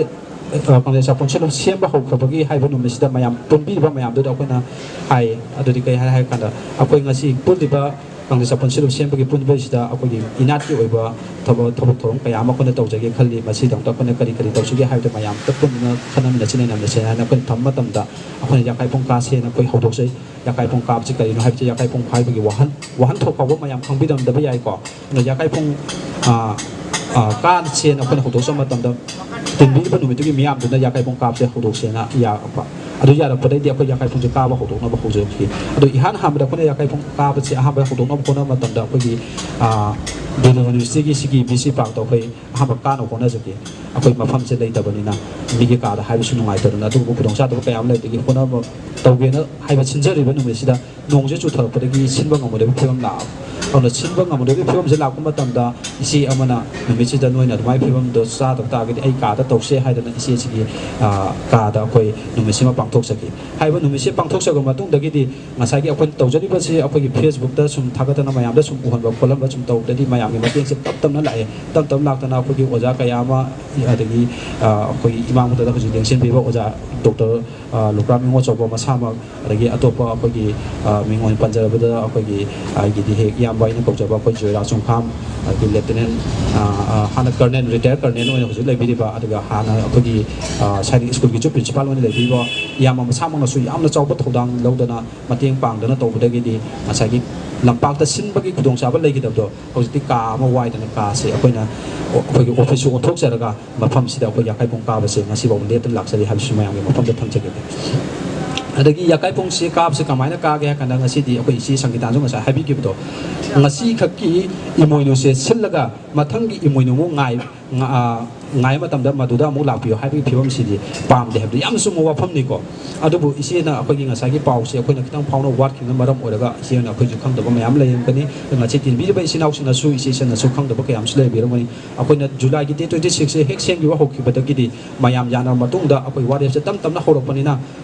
ꯑ, ꯀꯪꯂꯩꯆꯥ ꯄꯨꯟꯁꯤꯜꯂꯨꯞ ꯁꯦꯝꯕ ꯍꯧꯈ꯭ꯔꯕꯒꯤ ꯍꯥꯏꯕ ꯅꯨꯃꯤꯠꯁꯤꯗ ꯃꯌꯥꯝ ꯄꯨꯟꯕꯤꯔꯤꯕ ꯃꯌꯥꯝꯗꯨꯗ ꯑꯩꯈꯣꯏꯅ ꯍꯥꯏ꯫ ꯑꯗꯨꯗꯤ ꯀꯩ ꯍꯥꯏ, ꯍꯥꯏ ꯀꯥꯟꯗ ꯑꯩꯈꯣꯏ ꯉꯁꯤ ꯄꯨꯜꯂꯤꯕ ꯀꯪꯂꯩꯆꯥ ꯄꯨꯟꯁꯤꯜꯂꯨꯞ ꯁꯦꯝꯕꯒꯤ ꯄꯨꯟꯕꯁꯤꯗ ꯑꯩꯈꯣꯏꯒꯤ ꯏꯅꯥꯠꯀꯤ ꯑꯣꯏꯕ ꯊꯕꯛ, ꯊꯕꯛ ꯊꯧꯔꯝ ꯀꯌꯥ ꯑꯃ ꯑꯩꯈꯣꯏꯅ ꯇꯧꯖꯒꯦ ꯈꯜꯂꯤ꯫ ꯃꯁꯤꯗꯃꯛꯇ ꯑꯩꯈꯣꯏꯅ ꯀꯔꯤ ꯀꯔꯤ ꯇꯧꯁꯤꯒꯦ ꯍꯥꯏꯕꯗ ꯃꯌꯥꯝꯇ ꯄꯨꯟꯅ ꯈꯟꯅꯃꯤꯟꯅꯁꯤ, ꯅꯩꯅꯃꯤꯟꯅꯁꯤ ꯍꯥꯏꯅ ꯑꯩꯈꯣꯏꯅ ꯊꯝꯕ ꯃꯇꯝꯗ ꯑꯩꯈꯣꯏꯅ ꯌꯥꯀꯥꯏ ꯄꯨꯡ ꯀꯥꯁꯦꯅ ꯑꯩꯈꯣꯏ ꯍꯧꯗꯣꯛꯆꯩ꯫ ꯌꯥꯀꯥꯏ ꯄꯨꯡ ꯀꯥꯕꯁꯤ ꯀꯔꯤꯅꯣ ꯍꯥꯏꯕꯁꯤ ꯌꯥꯀꯥꯏ ꯄꯨꯡ ꯍꯥꯏꯕꯒꯤ ꯋꯥꯍꯟ-, ꯋꯥꯍꯟꯊꯣꯛ ꯐꯥꯎꯕ ꯃꯌꯥꯝ ꯈꯪꯕꯤꯔꯝꯗꯕ ꯌꯥꯏꯀꯣ꯫ ꯑꯗꯣ ꯌꯥꯀꯥꯏ ꯄꯨꯡ, ꯑ, ꯑ, ꯀꯥꯁꯦꯅ ꯑꯩꯈꯣꯏꯅ ꯍꯧꯗꯣꯛꯆꯕ ꯃꯇꯝꯗ ꯇꯤꯟꯕꯤꯔꯤꯕ ꯅꯨꯃꯤꯠꯇꯨꯒꯤ ꯃꯤꯌꯥꯝꯗꯨꯅ ꯌꯥꯀꯥꯏ ꯄꯨꯡ ꯀꯥꯕꯁꯦ ꯍꯧꯗꯣꯛꯁꯦꯅ ꯌꯥꯔꯛꯄ꯫ ꯑꯗꯨ ꯌꯥꯔꯛꯄꯗꯩꯗꯤ ꯑꯩꯈꯣꯏ ꯌꯥꯀꯥꯏ ꯄꯨꯡꯁꯦ ꯀꯥꯕ ꯍꯧꯗꯣꯛꯅꯕ ꯍꯧꯖꯔꯛꯈꯤ꯫ ꯑꯗꯣ ꯏꯍꯥꯟ ꯍꯥꯟꯕꯗ ꯑꯩꯈꯣꯏꯅ ꯌꯥꯀꯥꯏ ꯄꯨꯡ ꯀꯥꯕꯁꯦ ꯑꯍꯥꯟꯕ ꯍꯧꯗꯣꯛꯅꯕ ꯍꯣꯠꯅꯕ ꯃꯇꯝꯗ ꯑꯩꯈꯣꯏꯒꯤ, ꯑ, ꯕꯦꯂꯨ ꯌꯨꯅꯤꯚꯔꯁꯤꯇꯤꯒꯤ ꯁꯤꯒꯤ ꯕꯤ ꯁꯤ ꯄꯥꯔꯛꯇ ꯑꯩꯈꯣꯏ ꯑꯍꯥꯟꯕ ꯀꯥꯅꯕ ꯍꯣꯠꯅꯖꯈꯤ꯫ ꯑꯩꯈꯣꯏ ꯃꯐꯝꯁꯦ ꯂꯩꯇꯕꯅꯤꯅ, ꯃꯤꯒꯤ ꯀꯥꯗ ꯍꯥꯏꯕꯁꯨ ꯅꯨꯡꯉꯥꯏꯇꯗꯅ ꯑꯗꯨꯒꯨꯝꯕ ꯈꯨꯗꯣꯡꯆꯥꯗꯕ ꯀꯌꯥ ꯑꯃ ꯂꯩꯕꯗꯒꯤ ꯍꯣꯠꯅꯕ ꯇꯧꯒꯦꯅ ꯍꯥꯏꯕ ꯁꯤꯟꯖꯔꯤꯕ ꯅꯨꯃꯤꯠꯁꯤꯗ ꯅꯣꯡꯁꯦ ꯆꯨꯊꯔꯛꯄꯗꯒꯤ ꯁꯤꯟꯕ ꯉꯝꯃꯣꯏꯗꯕ ꯐꯤꯕꯝ ꯂꯥꯛꯑꯕ꯫ ꯊꯧꯅ ꯁꯤꯟꯕ ꯉꯝꯗꯕꯒꯤ ꯐꯤꯕꯝꯁꯦ ꯂꯥꯛꯄ ꯃꯇꯝꯗ, ꯏꯆꯦ ꯑꯃꯅ ꯅꯨꯃꯤꯠꯁꯤꯗ ꯅꯣꯏꯅ ꯑꯗꯨꯃꯥꯏꯅ ꯐꯤꯕꯝꯗꯣ ꯆꯥꯗꯕ ꯇꯥꯔꯒꯗꯤ ꯑꯩ ꯀꯥꯗ ꯇꯧꯁꯦ ꯍꯥꯏꯗꯅ ꯏꯆꯦꯁꯤꯒꯤ, ꯑ, ꯀꯥꯗ ꯑꯩꯈꯣꯏ ꯅꯨꯃꯤꯠꯁꯤꯃ ꯄꯥꯡꯊꯣꯛꯆꯈꯤ꯫ ꯍꯥꯏꯔꯤꯕ ꯅꯨꯃꯤꯠꯁꯦ ꯄꯥꯡꯊꯣꯛꯆꯈ꯭ꯔꯕ ꯃꯇꯨꯡꯗꯒꯤꯗꯤ ꯉꯁꯥꯏꯒꯤ ꯑꯩꯈꯣꯏꯅ ꯇꯧꯖꯔꯤꯕꯁꯤ ꯑꯩꯈꯣꯏꯒꯤ Facebookꯇ ꯁꯨꯝ ꯊꯥꯒꯠꯇꯅ ꯃꯌꯥꯝꯗ ꯁꯨꯝ ꯎꯍꯟꯕ ꯈꯣꯠꯍꯟꯕ ꯁꯨꯝ ꯇꯧꯕꯗꯒꯤ ꯃꯌꯥꯝꯒꯤ ꯃꯇꯦꯡꯁꯦ ꯇꯞ ꯇꯞꯅ ꯂꯥꯛꯑꯦ꯫ ꯇꯞ ꯇꯞꯅ ꯂꯥꯛꯇꯅ ꯑꯩꯈꯣꯏꯒꯤ ꯑꯣꯖꯥ ꯀꯌꯥ ꯑꯃ, ꯑꯗꯒꯤ, ꯑ, ꯑꯩꯈꯣꯏꯒꯤ ꯏꯃꯥꯡꯗ ꯍꯧꯖꯤꯛ ꯂꯦꯡꯁꯤꯟꯕꯤꯕ ꯑꯣꯖꯥ ꯗꯣꯛꯇꯔ, ꯑ, ꯂꯨꯀ꯭ꯔꯥꯝ ꯏꯉꯣꯆꯧꯕ ꯃꯁꯥꯃꯛ, ꯑꯗꯒꯤ ꯑꯇꯣꯞꯄ ꯑꯩꯈꯣꯏꯒꯤ, ꯑ, ꯃꯤꯡ ꯑꯣꯏꯅ ꯄꯟꯖꯔꯕꯗ ꯑꯩꯈꯣꯏꯒꯤ, ꯑꯩꯒꯤꯗꯤ ꯍꯦꯛ ꯏꯌꯥꯝꯕ ꯑꯩꯅ ꯀꯧꯖꯕ ꯑꯩꯈꯣꯏ ꯖꯣꯏꯔꯥ ꯆꯨꯡꯈꯥꯝ, ꯑꯗꯒꯤ ꯂꯦꯐꯇꯤꯅꯦꯟ, ꯑ, ꯑ, ꯍꯥꯟꯅ ꯀꯔꯅꯦꯜ, ꯔꯤꯇꯥꯌꯔ ꯀꯔꯅꯦꯜ ꯑꯣꯏꯅ ꯍꯧꯖꯤꯛ ꯂꯩꯕꯤꯔꯤꯕ, ꯑꯗꯨꯒ ꯍꯥꯟꯅ ꯑꯩꯈꯣꯏꯒꯤ, ꯑ, ꯁꯥꯏꯅꯤꯛ ꯁ꯭ꯀꯨꯜꯒꯤꯁꯨ ꯄ꯭ꯔꯤꯟꯁꯤꯄꯥꯜ ꯑꯣꯏꯅ ꯂꯩꯕꯤꯕ ꯏꯌꯥꯝꯕ ꯃꯁꯥꯃꯛꯅꯁꯨ ꯌꯥꯝꯅ ꯆꯥꯎꯕ ꯊꯧꯗꯥꯡ ꯂꯧꯗꯅ ꯃꯇꯦꯡ ꯄꯥꯡꯗꯅ ꯇꯧꯕꯗꯒꯤꯗꯤ ꯉꯁꯥꯏꯒꯤ ꯂꯝꯄꯥꯛꯇ ꯁꯤꯟꯕꯒꯤ ꯈꯨꯗꯣꯡꯆꯥꯕ ꯂꯩꯈꯤꯗꯕꯗꯣ ꯍꯧꯖꯤꯛꯇꯤ ꯀꯥ ꯑꯃ ꯋꯥꯏꯗꯅ ꯀꯥꯁꯦ ꯑꯩꯈꯣꯏꯅ ꯑꯩꯈꯣꯏꯒꯤ ꯑꯣꯐꯤꯁꯁꯨ ꯑꯣꯟꯊꯣꯛꯆꯔꯒ ꯃꯐꯝꯁꯤꯗ ꯑꯩꯈꯣꯏ ꯌꯥꯀꯥꯏꯄꯨꯡ ꯀꯥꯕꯁꯦ ꯉꯁꯤꯐꯥꯎ ꯂꯦꯞꯇꯅ ꯂꯥꯛꯆꯔꯤ ꯍꯥꯏꯕꯁꯤ ꯃꯌꯥꯝꯒꯤ ꯃꯐꯝꯗ ꯊꯝꯖꯒꯦ꯫ ꯑꯗꯒꯤ ꯌꯥꯀꯥꯏꯄꯨꯡꯁꯤ ꯀꯥꯕꯁꯤ ꯀꯃꯥꯏꯅ ꯀꯥꯒꯦ ꯍꯥꯏ ꯀꯥꯟꯗ ꯉꯁꯤꯗꯤ ꯑꯩꯈꯣꯏ ꯏꯆꯦ ꯁꯪꯒꯤꯇꯥꯅꯁꯨ ꯉꯁꯥꯏ ꯍꯥꯏꯕꯤꯈꯤꯕꯗꯣ, ꯉꯁꯤ ꯈꯛꯀꯤ ꯏꯃꯣꯏꯅꯨꯁꯦ ꯁꯤꯜꯂꯒ ꯃꯊꯪꯒꯤ ꯏꯃꯣꯏꯅꯨ ꯑꯃꯨꯛ ꯉꯥꯏ-, ꯉꯥ-, ꯑ, ꯉꯥꯏꯕ ꯃꯇꯝꯗ ꯃꯗꯨꯗ ꯑꯃꯨꯛ ꯂꯥꯛꯄꯤꯌꯨ ꯍꯥꯏꯕꯒꯤ ꯐꯤꯕꯝꯁꯤꯗꯤ ꯄꯥꯝꯗꯦ ꯍꯥꯏꯕꯗꯤ ꯌꯥꯝꯅ ꯆꯨꯝꯕ ꯋꯥꯐꯝꯅꯤꯀꯣ꯫ ꯑꯗꯨꯕꯨ ꯏꯆꯦꯅ ꯑꯩꯈꯣꯏꯒꯤ ꯉꯁꯥꯏꯒꯤ ꯄꯥꯎꯁꯦ ꯑꯩꯈꯣꯏꯅ ꯈꯤꯇꯪ ꯐꯥꯎꯅ ꯋꯥꯠꯈꯤꯕꯅ ꯃꯔꯝ ꯑꯣꯏꯔꯒ ꯏꯆꯦꯅ ꯑꯩꯈꯣꯏꯁꯨ ꯈꯪꯗꯕ ꯃꯌꯥꯝ ꯂꯩꯔꯝꯒꯅꯤ꯫ ꯉꯁꯤ ꯇꯤꯟꯕꯤꯔꯤꯕ ꯏꯆꯤꯟ ꯏꯅꯥꯎꯁꯤꯡꯅꯁꯨ ꯏꯆꯦꯁꯤꯡꯅꯁꯨ ꯈꯪꯗꯕ ꯀꯌꯥ ꯑꯃꯁꯨ ꯂꯩꯕꯤꯔꯝꯒꯅꯤ꯫ ꯑꯩꯈꯣꯏꯅ ꯖꯨꯂꯥꯏꯒꯤ date twenty six ꯁꯦ ꯍꯦꯛ ꯁꯦꯝꯈꯤꯕ ꯍꯧꯈꯤꯕꯗꯒꯤꯗꯤ ꯃꯌꯥꯝ ꯌꯥꯅꯔꯕ ꯃꯇꯨꯡꯗ ꯑꯩꯈꯣꯏ ꯋꯥꯔꯦꯞꯁꯦ ꯇꯞ ꯇꯞꯅ ꯍꯧꯔꯛꯄꯅꯤꯅ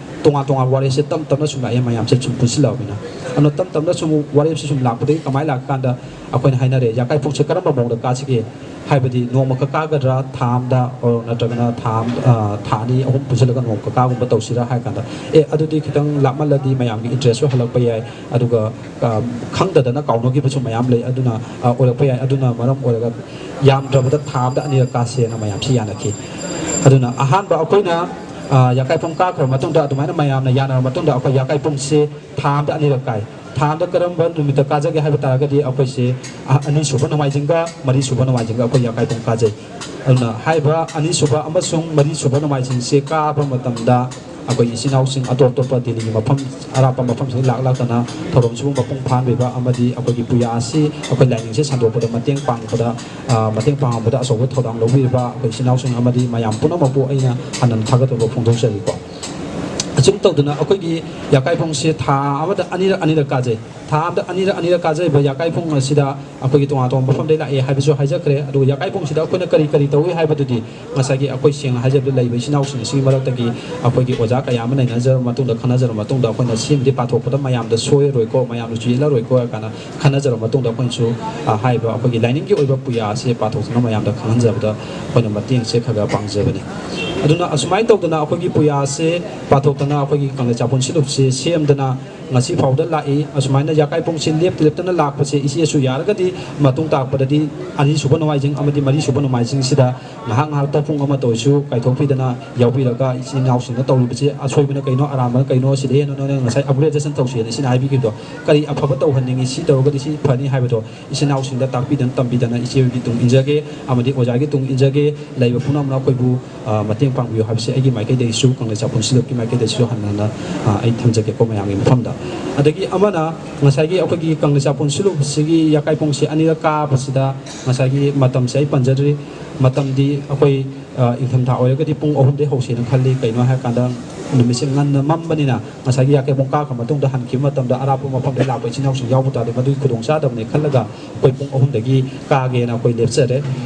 ꯇꯣꯉꯥꯟ ꯇꯣꯉꯥꯟꯕ ꯋꯥꯔꯦꯞꯁꯦ ꯇꯞ ꯇꯞꯅ ꯁꯨꯝ ꯂꯥꯛꯑꯦ, ꯃꯌꯥꯝꯁꯦ ꯁꯨꯝ ꯄꯨꯟꯁꯤꯜꯂꯛꯑꯕꯅꯤꯅ꯫ ꯑꯗꯨꯅ ꯇꯞ ꯇꯞꯅ ꯁꯨꯝ ꯋꯥꯔꯦꯞꯁꯦ ꯁꯨꯝ ꯂꯥꯛꯄꯗꯒꯤ ꯀꯃꯥꯏꯅ ꯂꯥꯛꯀꯥꯟꯗ ꯑꯩꯈꯣꯏꯅ ꯍꯥꯏꯅꯔꯦ, ꯌꯥꯀꯥꯏꯄꯨꯡꯁꯦ ꯀꯔꯝꯕ ꯃꯑꯣꯡꯗ ꯀꯥꯁꯤꯒꯦ ꯍꯥꯏꯕꯗꯤ ꯅꯣꯡꯃꯈꯛ ꯀꯥꯒꯗ꯭ꯔꯥ, ꯊꯥ ꯑꯃꯗ, or ꯅꯠꯇ꯭ꯔꯒꯅ ꯊꯥ ꯑꯃ, ꯑ, ꯊꯥ ꯑꯅꯤ ꯑꯍꯨꯝ ꯄꯨꯟꯁꯤꯜꯂꯒ ꯅꯣꯡꯃꯈꯛ ꯀꯥꯒꯨꯝꯕ ꯇꯧꯁꯤꯔꯥ ꯍꯥꯏ ꯀꯥꯟꯗ, ꯑꯦ, ꯑꯗꯨꯗꯤ ꯈꯤꯇꯪ ꯂꯥꯞꯃꯜꯂꯗꯤ ꯃꯌꯥꯝꯒꯤ interest ꯁꯨ ꯍꯜꯂꯛꯄ ꯌꯥꯏ, ꯑꯗꯨꯒ, ꯑ, ꯈꯪꯗꯗꯅ ꯀꯥꯎꯅꯈꯤꯕꯁꯨ ꯃꯌꯥꯝ ꯂꯩ, ꯑꯗꯨꯅ, ꯑ, ꯑꯣꯏꯔꯛꯄ ꯌꯥꯏ꯫ ꯑꯗꯨꯅ ꯃꯔꯝ ꯑꯣꯏꯔꯒ ꯌꯥꯝꯗ꯭ꯔꯕꯗ ꯊꯥ ꯑꯃꯗ ꯑꯅꯤꯔꯛ ꯀꯥꯁꯦꯅ ꯃꯌꯥꯝꯁꯤ ꯌꯥꯅꯈꯤ꯫ ꯑꯗꯨꯅ ꯑꯍꯥꯟꯕ ꯑꯩꯈꯣꯏꯅ, ꯑ, ꯌꯥꯀꯥꯏꯄꯨꯡ ꯀꯥꯈ꯭ꯔꯕ ꯃꯇꯨꯡꯗ, ꯑꯗꯨꯃꯥꯏꯅ ꯃꯌꯥꯝꯅ ꯌꯥꯅꯔꯕ ꯃꯇꯨꯡꯗ ꯑꯩꯈꯣꯏ ꯌꯥꯀꯥꯏꯄꯨꯡꯁꯦ ꯊꯥ ꯑꯃꯗ ꯑꯅꯤꯔꯛ ꯀꯥꯏ꯫ ꯊꯥ ꯑꯃꯗ ꯀꯔꯝꯕ ꯅꯨꯃꯤꯠꯇ ꯀꯥꯖꯒꯦ ꯍꯥꯏꯕ ꯇꯥꯔꯒꯗꯤ ꯑꯩꯈꯣꯏꯁꯦ, ꯑ, ꯑꯅꯤꯁꯨꯕ ꯅꯣꯡꯃꯥꯏꯖꯤꯡꯒ ꯃꯔꯤꯁꯨꯕ ꯅꯣꯡꯃꯥꯏꯖꯤꯡꯒ ꯑꯩꯈꯣꯏ ꯌꯥꯀꯥꯏꯄꯨꯡ ꯀꯥꯖꯩ꯫ ꯑꯗꯨꯅ ꯍꯥꯏꯔꯤꯕ ꯑꯅꯤꯁꯨꯕ ꯑꯃꯁꯨꯡ ꯃꯔꯤꯁꯨꯕ ꯅꯣꯡꯃꯥꯏꯖꯤꯡꯁꯦ ꯀꯥꯕ ꯃꯇꯝꯗ ꯑꯩꯈꯣꯏ ꯏꯆꯤꯟ ꯏꯅꯥꯎꯁꯤꯡ ꯑꯇꯣꯞ ꯑꯇꯣꯞꯄ ꯗꯦꯜꯂꯤꯒꯤ ꯃꯐꯝ, ꯑꯔꯥꯞꯄ ꯃꯐꯝꯁꯤꯡꯗꯒꯤ ꯂꯥꯛ ꯂꯥꯛꯇꯅ ꯊꯧꯔꯝꯁꯤꯕꯨ ꯃꯄꯨꯡ ꯐꯥꯍꯟꯕꯤꯕ ꯑꯃꯗꯤ ꯑꯩꯈꯣꯏꯒꯤ ꯄꯨꯌꯥ ꯑꯁꯤ ꯑꯩꯈꯣꯏ ꯂꯥꯏꯅꯤꯡꯁꯦ ꯁꯟꯗꯣꯛꯄꯗ ꯃꯇꯦꯡ ꯄꯥꯡꯕꯗ, ꯑ, ꯃꯇꯦꯡ ꯄꯥꯡꯕꯗ ꯑꯆꯧꯕ ꯊꯧꯗꯥꯡ ꯂꯧꯕꯤꯔꯤꯕ ꯑꯩꯈꯣꯏ ꯏꯆꯤꯟ ꯏꯅꯥꯎꯁꯤꯡ ꯑꯃꯗꯤ ꯃꯌꯥꯝ ꯄꯨꯝꯅꯃꯛꯄꯨ ꯑꯩꯅ ꯍꯟꯅ ꯊꯥꯒꯠꯆꯕ ꯐꯣꯡꯗꯣꯛꯆꯔꯤꯀꯣ꯫ ꯁꯨꯝ ꯇꯧꯗꯅ ꯑꯩꯈꯣꯏꯒꯤ ꯌꯥꯀꯥꯏ ꯄꯨꯡꯁꯦ ꯊꯥ ꯑꯃꯗ ꯑꯅꯤꯔꯛ ꯑꯅꯤꯔꯛ ꯀꯥꯖꯩ꯫ ꯊꯥ ꯑꯃꯗ ꯑꯅꯤꯔꯛ ꯑꯅꯤꯔꯛ ꯀꯥꯖꯔꯤꯕ ꯌꯥꯀꯥꯏ ꯄꯨꯡ ꯑꯁꯤꯗ ꯑꯩꯈꯣꯏꯒꯤ ꯇꯣꯉꯥꯟ ꯇꯣꯉꯥꯟꯕ ꯃꯐꯝꯗꯒꯤ ꯂꯥꯛꯑꯦ ꯍꯥꯏꯕꯁꯨ ꯍꯥꯏꯖꯈ꯭ꯔꯦ꯫ ꯑꯗꯨꯒ ꯌꯥꯀꯥꯏ ꯄꯨꯡꯁꯤꯗ ꯑꯩꯈꯣꯏꯅ ꯀꯔꯤ ꯀꯔꯤ ꯇꯧꯏ ꯍꯥꯏꯕꯗꯨꯗꯤ ꯉꯁꯥꯏꯒꯤ ꯑꯩꯈꯣꯏ ꯁꯦꯡꯅ ꯍꯥꯏꯖꯕꯗ ꯂꯩꯕ ꯏꯆꯤꯟ ꯏꯅꯥꯎꯁꯤꯡ ꯑꯁꯤꯒꯤ ꯃꯔꯛꯇꯒꯤ ꯑꯩꯈꯣꯏꯒꯤ ꯑꯣꯖꯥ ꯀꯌꯥ ꯑꯃ ꯅꯩꯅꯖꯔꯕ ꯃꯇꯨꯡꯗ, ꯈꯟꯅꯖꯔꯕ ꯃꯇꯨꯡꯗ ꯑꯩꯈꯣꯏꯅ ꯁꯤꯃꯗꯤ ꯄꯥꯊꯣꯛꯄꯗ ꯃꯌꯥꯝꯗ ꯁꯣꯏꯔꯣꯏꯀꯣ, ꯃꯌꯥꯝꯅꯁꯨ ꯌꯦꯠꯂꯔꯣꯏꯀꯣ ꯍꯥꯏ ꯀꯥꯟꯗ ꯈꯟꯅꯖꯔꯕ ꯃꯇꯨꯡꯗ ꯑꯩꯈꯣꯏꯅꯁꯨ, ꯑ, ꯍꯥꯏꯔꯤꯕ ꯑꯩꯈꯣꯏꯒꯤ ꯂꯥꯏꯅꯤꯡꯒꯤ ꯑꯣꯏꯕ ꯄꯨꯌꯥ ꯑꯁꯦ ꯄꯥꯊꯣꯛꯇꯨꯅ ꯃꯌꯥꯝꯗ ꯈꯪꯍꯟꯖꯕꯗ ꯑꯩꯈꯣꯏꯅ ꯃꯇꯦꯡꯁꯦ ꯈꯔ ꯈꯔ ꯄꯥꯡꯖꯕꯅꯤ꯫ ꯑꯗꯨꯅ ꯑꯁꯨꯃꯥꯏꯅ ꯇꯧꯗꯅ ꯑꯩꯈꯣꯏꯒꯤ ꯄꯨꯌꯥ ꯑꯁꯦ ꯄꯥꯊꯣꯛꯇꯅ ꯑꯩꯈꯣꯏꯒꯤ ꯀꯪꯂꯩ ꯆꯥꯄꯣꯟ ꯁꯤꯜꯂꯨꯞꯁꯦ ꯁꯦꯝꯗꯅ ꯉꯁꯤ ꯐꯥꯎꯗ ꯂꯥꯛꯏ꯫ ꯑꯁꯨꯃꯥꯏꯅ ꯌꯥꯀꯥꯏ ꯄꯨꯡꯁꯤ ꯂꯦꯞꯇ ꯂꯦꯞꯇꯅ ꯂꯥꯛꯄꯁꯦ ꯏꯆꯦꯁꯨ ꯌꯥꯔꯒꯗꯤ ꯃꯇꯨꯡ ꯇꯥꯔꯛꯄꯗꯗꯤ ꯑꯅꯤꯁꯨꯕ ꯅꯣꯡꯃꯥꯏꯖꯤꯡ ꯑꯃꯗꯤ ꯃꯔꯤꯁꯨꯕ ꯅꯣꯡꯃꯥꯏꯖꯤꯡꯁꯤꯗ ꯉꯥꯏꯍꯥꯛ ꯉꯥꯏꯍꯥꯛꯇ ꯄꯨꯡ ꯑꯃꯇ ꯑꯣꯏꯔꯁꯨ ꯀꯥꯏꯊꯣꯛꯄꯤꯗꯅ ꯌꯥꯎꯕꯤꯔꯒ ꯏꯆꯤꯟ ꯏꯅꯥꯎꯁꯤꯡꯅ ꯇꯧꯔꯤꯕꯁꯦ ꯑꯁꯣꯏꯕꯅ ꯀꯩꯅꯣ, ꯑꯔꯥꯟꯕꯅ ꯀꯩꯅꯣ, ꯁꯤꯗ ꯍꯦꯟꯅ ꯅꯣꯏꯅ ꯉꯁꯥꯏ ꯑꯞꯒ꯭ꯔꯦꯗꯦꯁꯟ ꯇꯧꯁꯦꯅ ꯏꯆꯦꯅ ꯍꯥꯏꯕꯤꯈꯤꯕꯗꯣ, ꯀꯔꯤ ꯑꯐꯕ ꯇꯧꯍꯟꯅꯤꯡꯉꯤ, ꯁꯤ ꯇꯧꯔꯒꯗꯤ ꯁꯤ ꯐꯅꯤ ꯍꯥꯏꯕꯗꯣ ꯏꯆꯤꯟ ꯏꯅꯥꯎꯁꯤꯡꯗ ꯇꯥꯛꯄꯤꯗꯅ ꯇꯝꯕꯤꯗꯅ ꯏꯆꯦꯒꯤ ꯇꯨꯡ ꯏꯟꯖꯒꯦ ꯑꯃꯗꯤ ꯑꯣꯖꯥꯒꯤ ꯇꯨꯡ ꯏꯟꯖꯒꯦ꯫ ꯂꯩꯕ ꯄꯨꯝꯅꯃꯛꯅ ꯑꯩꯈꯣꯏꯕꯨ, ꯑ, ꯃꯇꯦꯡ ꯄꯥꯡꯕꯤꯌꯨ ꯍꯥꯏꯕꯁꯦ ꯑꯩꯒꯤ ꯃꯥꯏꯀꯩꯗꯒꯤꯁꯨ, ꯀꯪꯂꯩ ꯆꯥꯄꯣꯟ ꯁꯤꯜꯂꯨꯞꯀꯤ ꯃꯥꯏꯀꯩꯗꯒꯤꯁꯨ ꯍꯟꯅ ꯍꯟꯅ, ꯑ, ꯑꯩ ꯊꯝꯖꯒꯦꯀꯣ ꯃꯌꯥꯝꯒꯤ ꯃꯐꯝꯗ꯫ ꯑꯗꯒꯤ ꯑꯃꯅ ꯉꯁꯥꯏꯒꯤ ꯑꯩꯈꯣꯏꯒꯤ ꯀꯪꯂꯩ ꯆꯥꯄꯣꯟ ꯁꯤꯜꯂꯨꯞꯁꯤꯒꯤ ꯌꯥꯀꯥꯏ ꯄꯨꯡꯁꯤ ꯑꯅꯤꯔꯛ ꯀꯥꯕꯁꯤꯗ ꯉꯁꯥꯏꯒꯤ ꯃꯇꯝꯁꯦ ꯑꯩ ꯄꯟꯖꯗ꯭ꯔꯤ꯫ ꯃꯇꯝꯗꯤ ꯑꯩꯈꯣꯏ, ꯑ, ꯏꯪꯊꯝꯊꯥ ꯑꯣꯏꯔꯒꯗꯤ ꯄꯨꯡ ꯑꯍꯨꯝꯗꯒꯤ ꯍꯧꯁꯦꯅ ꯈꯜꯂꯤ꯫ ꯀꯩꯅꯣ ꯍꯥꯏꯔꯀꯥꯟꯗ ꯅꯨꯃꯤꯠꯁꯦ ꯉꯟꯅ ꯃꯝꯕꯅꯤꯅ ꯉꯁꯥꯏꯒꯤ ꯌꯥꯀꯥꯏ ꯄꯨꯡ ꯀꯥꯈ꯭ꯔ ꯃꯇꯨꯡꯗ ꯍꯟꯈꯤꯕ ꯃꯇꯝꯗ ꯑꯔꯥꯞꯄ ꯃꯐꯝꯗ ꯂꯥꯛꯄ ꯏꯆꯤꯟ ꯏꯅꯥꯎꯁꯤꯡ ꯌꯥꯎꯕ ꯇꯥꯔꯗꯤ ꯃꯗꯨꯒꯤ ꯈꯨꯗꯣꯡꯆꯥꯗꯕꯅꯦ ꯈꯜꯂꯒ ꯑꯩꯈꯣꯏ ꯄꯨꯡ ꯑꯍꯨꯝꯗꯒꯤ ꯀꯥꯒꯦꯅ ꯑꯩꯈꯣꯏ ꯂꯦꯞꯆꯔꯦ꯫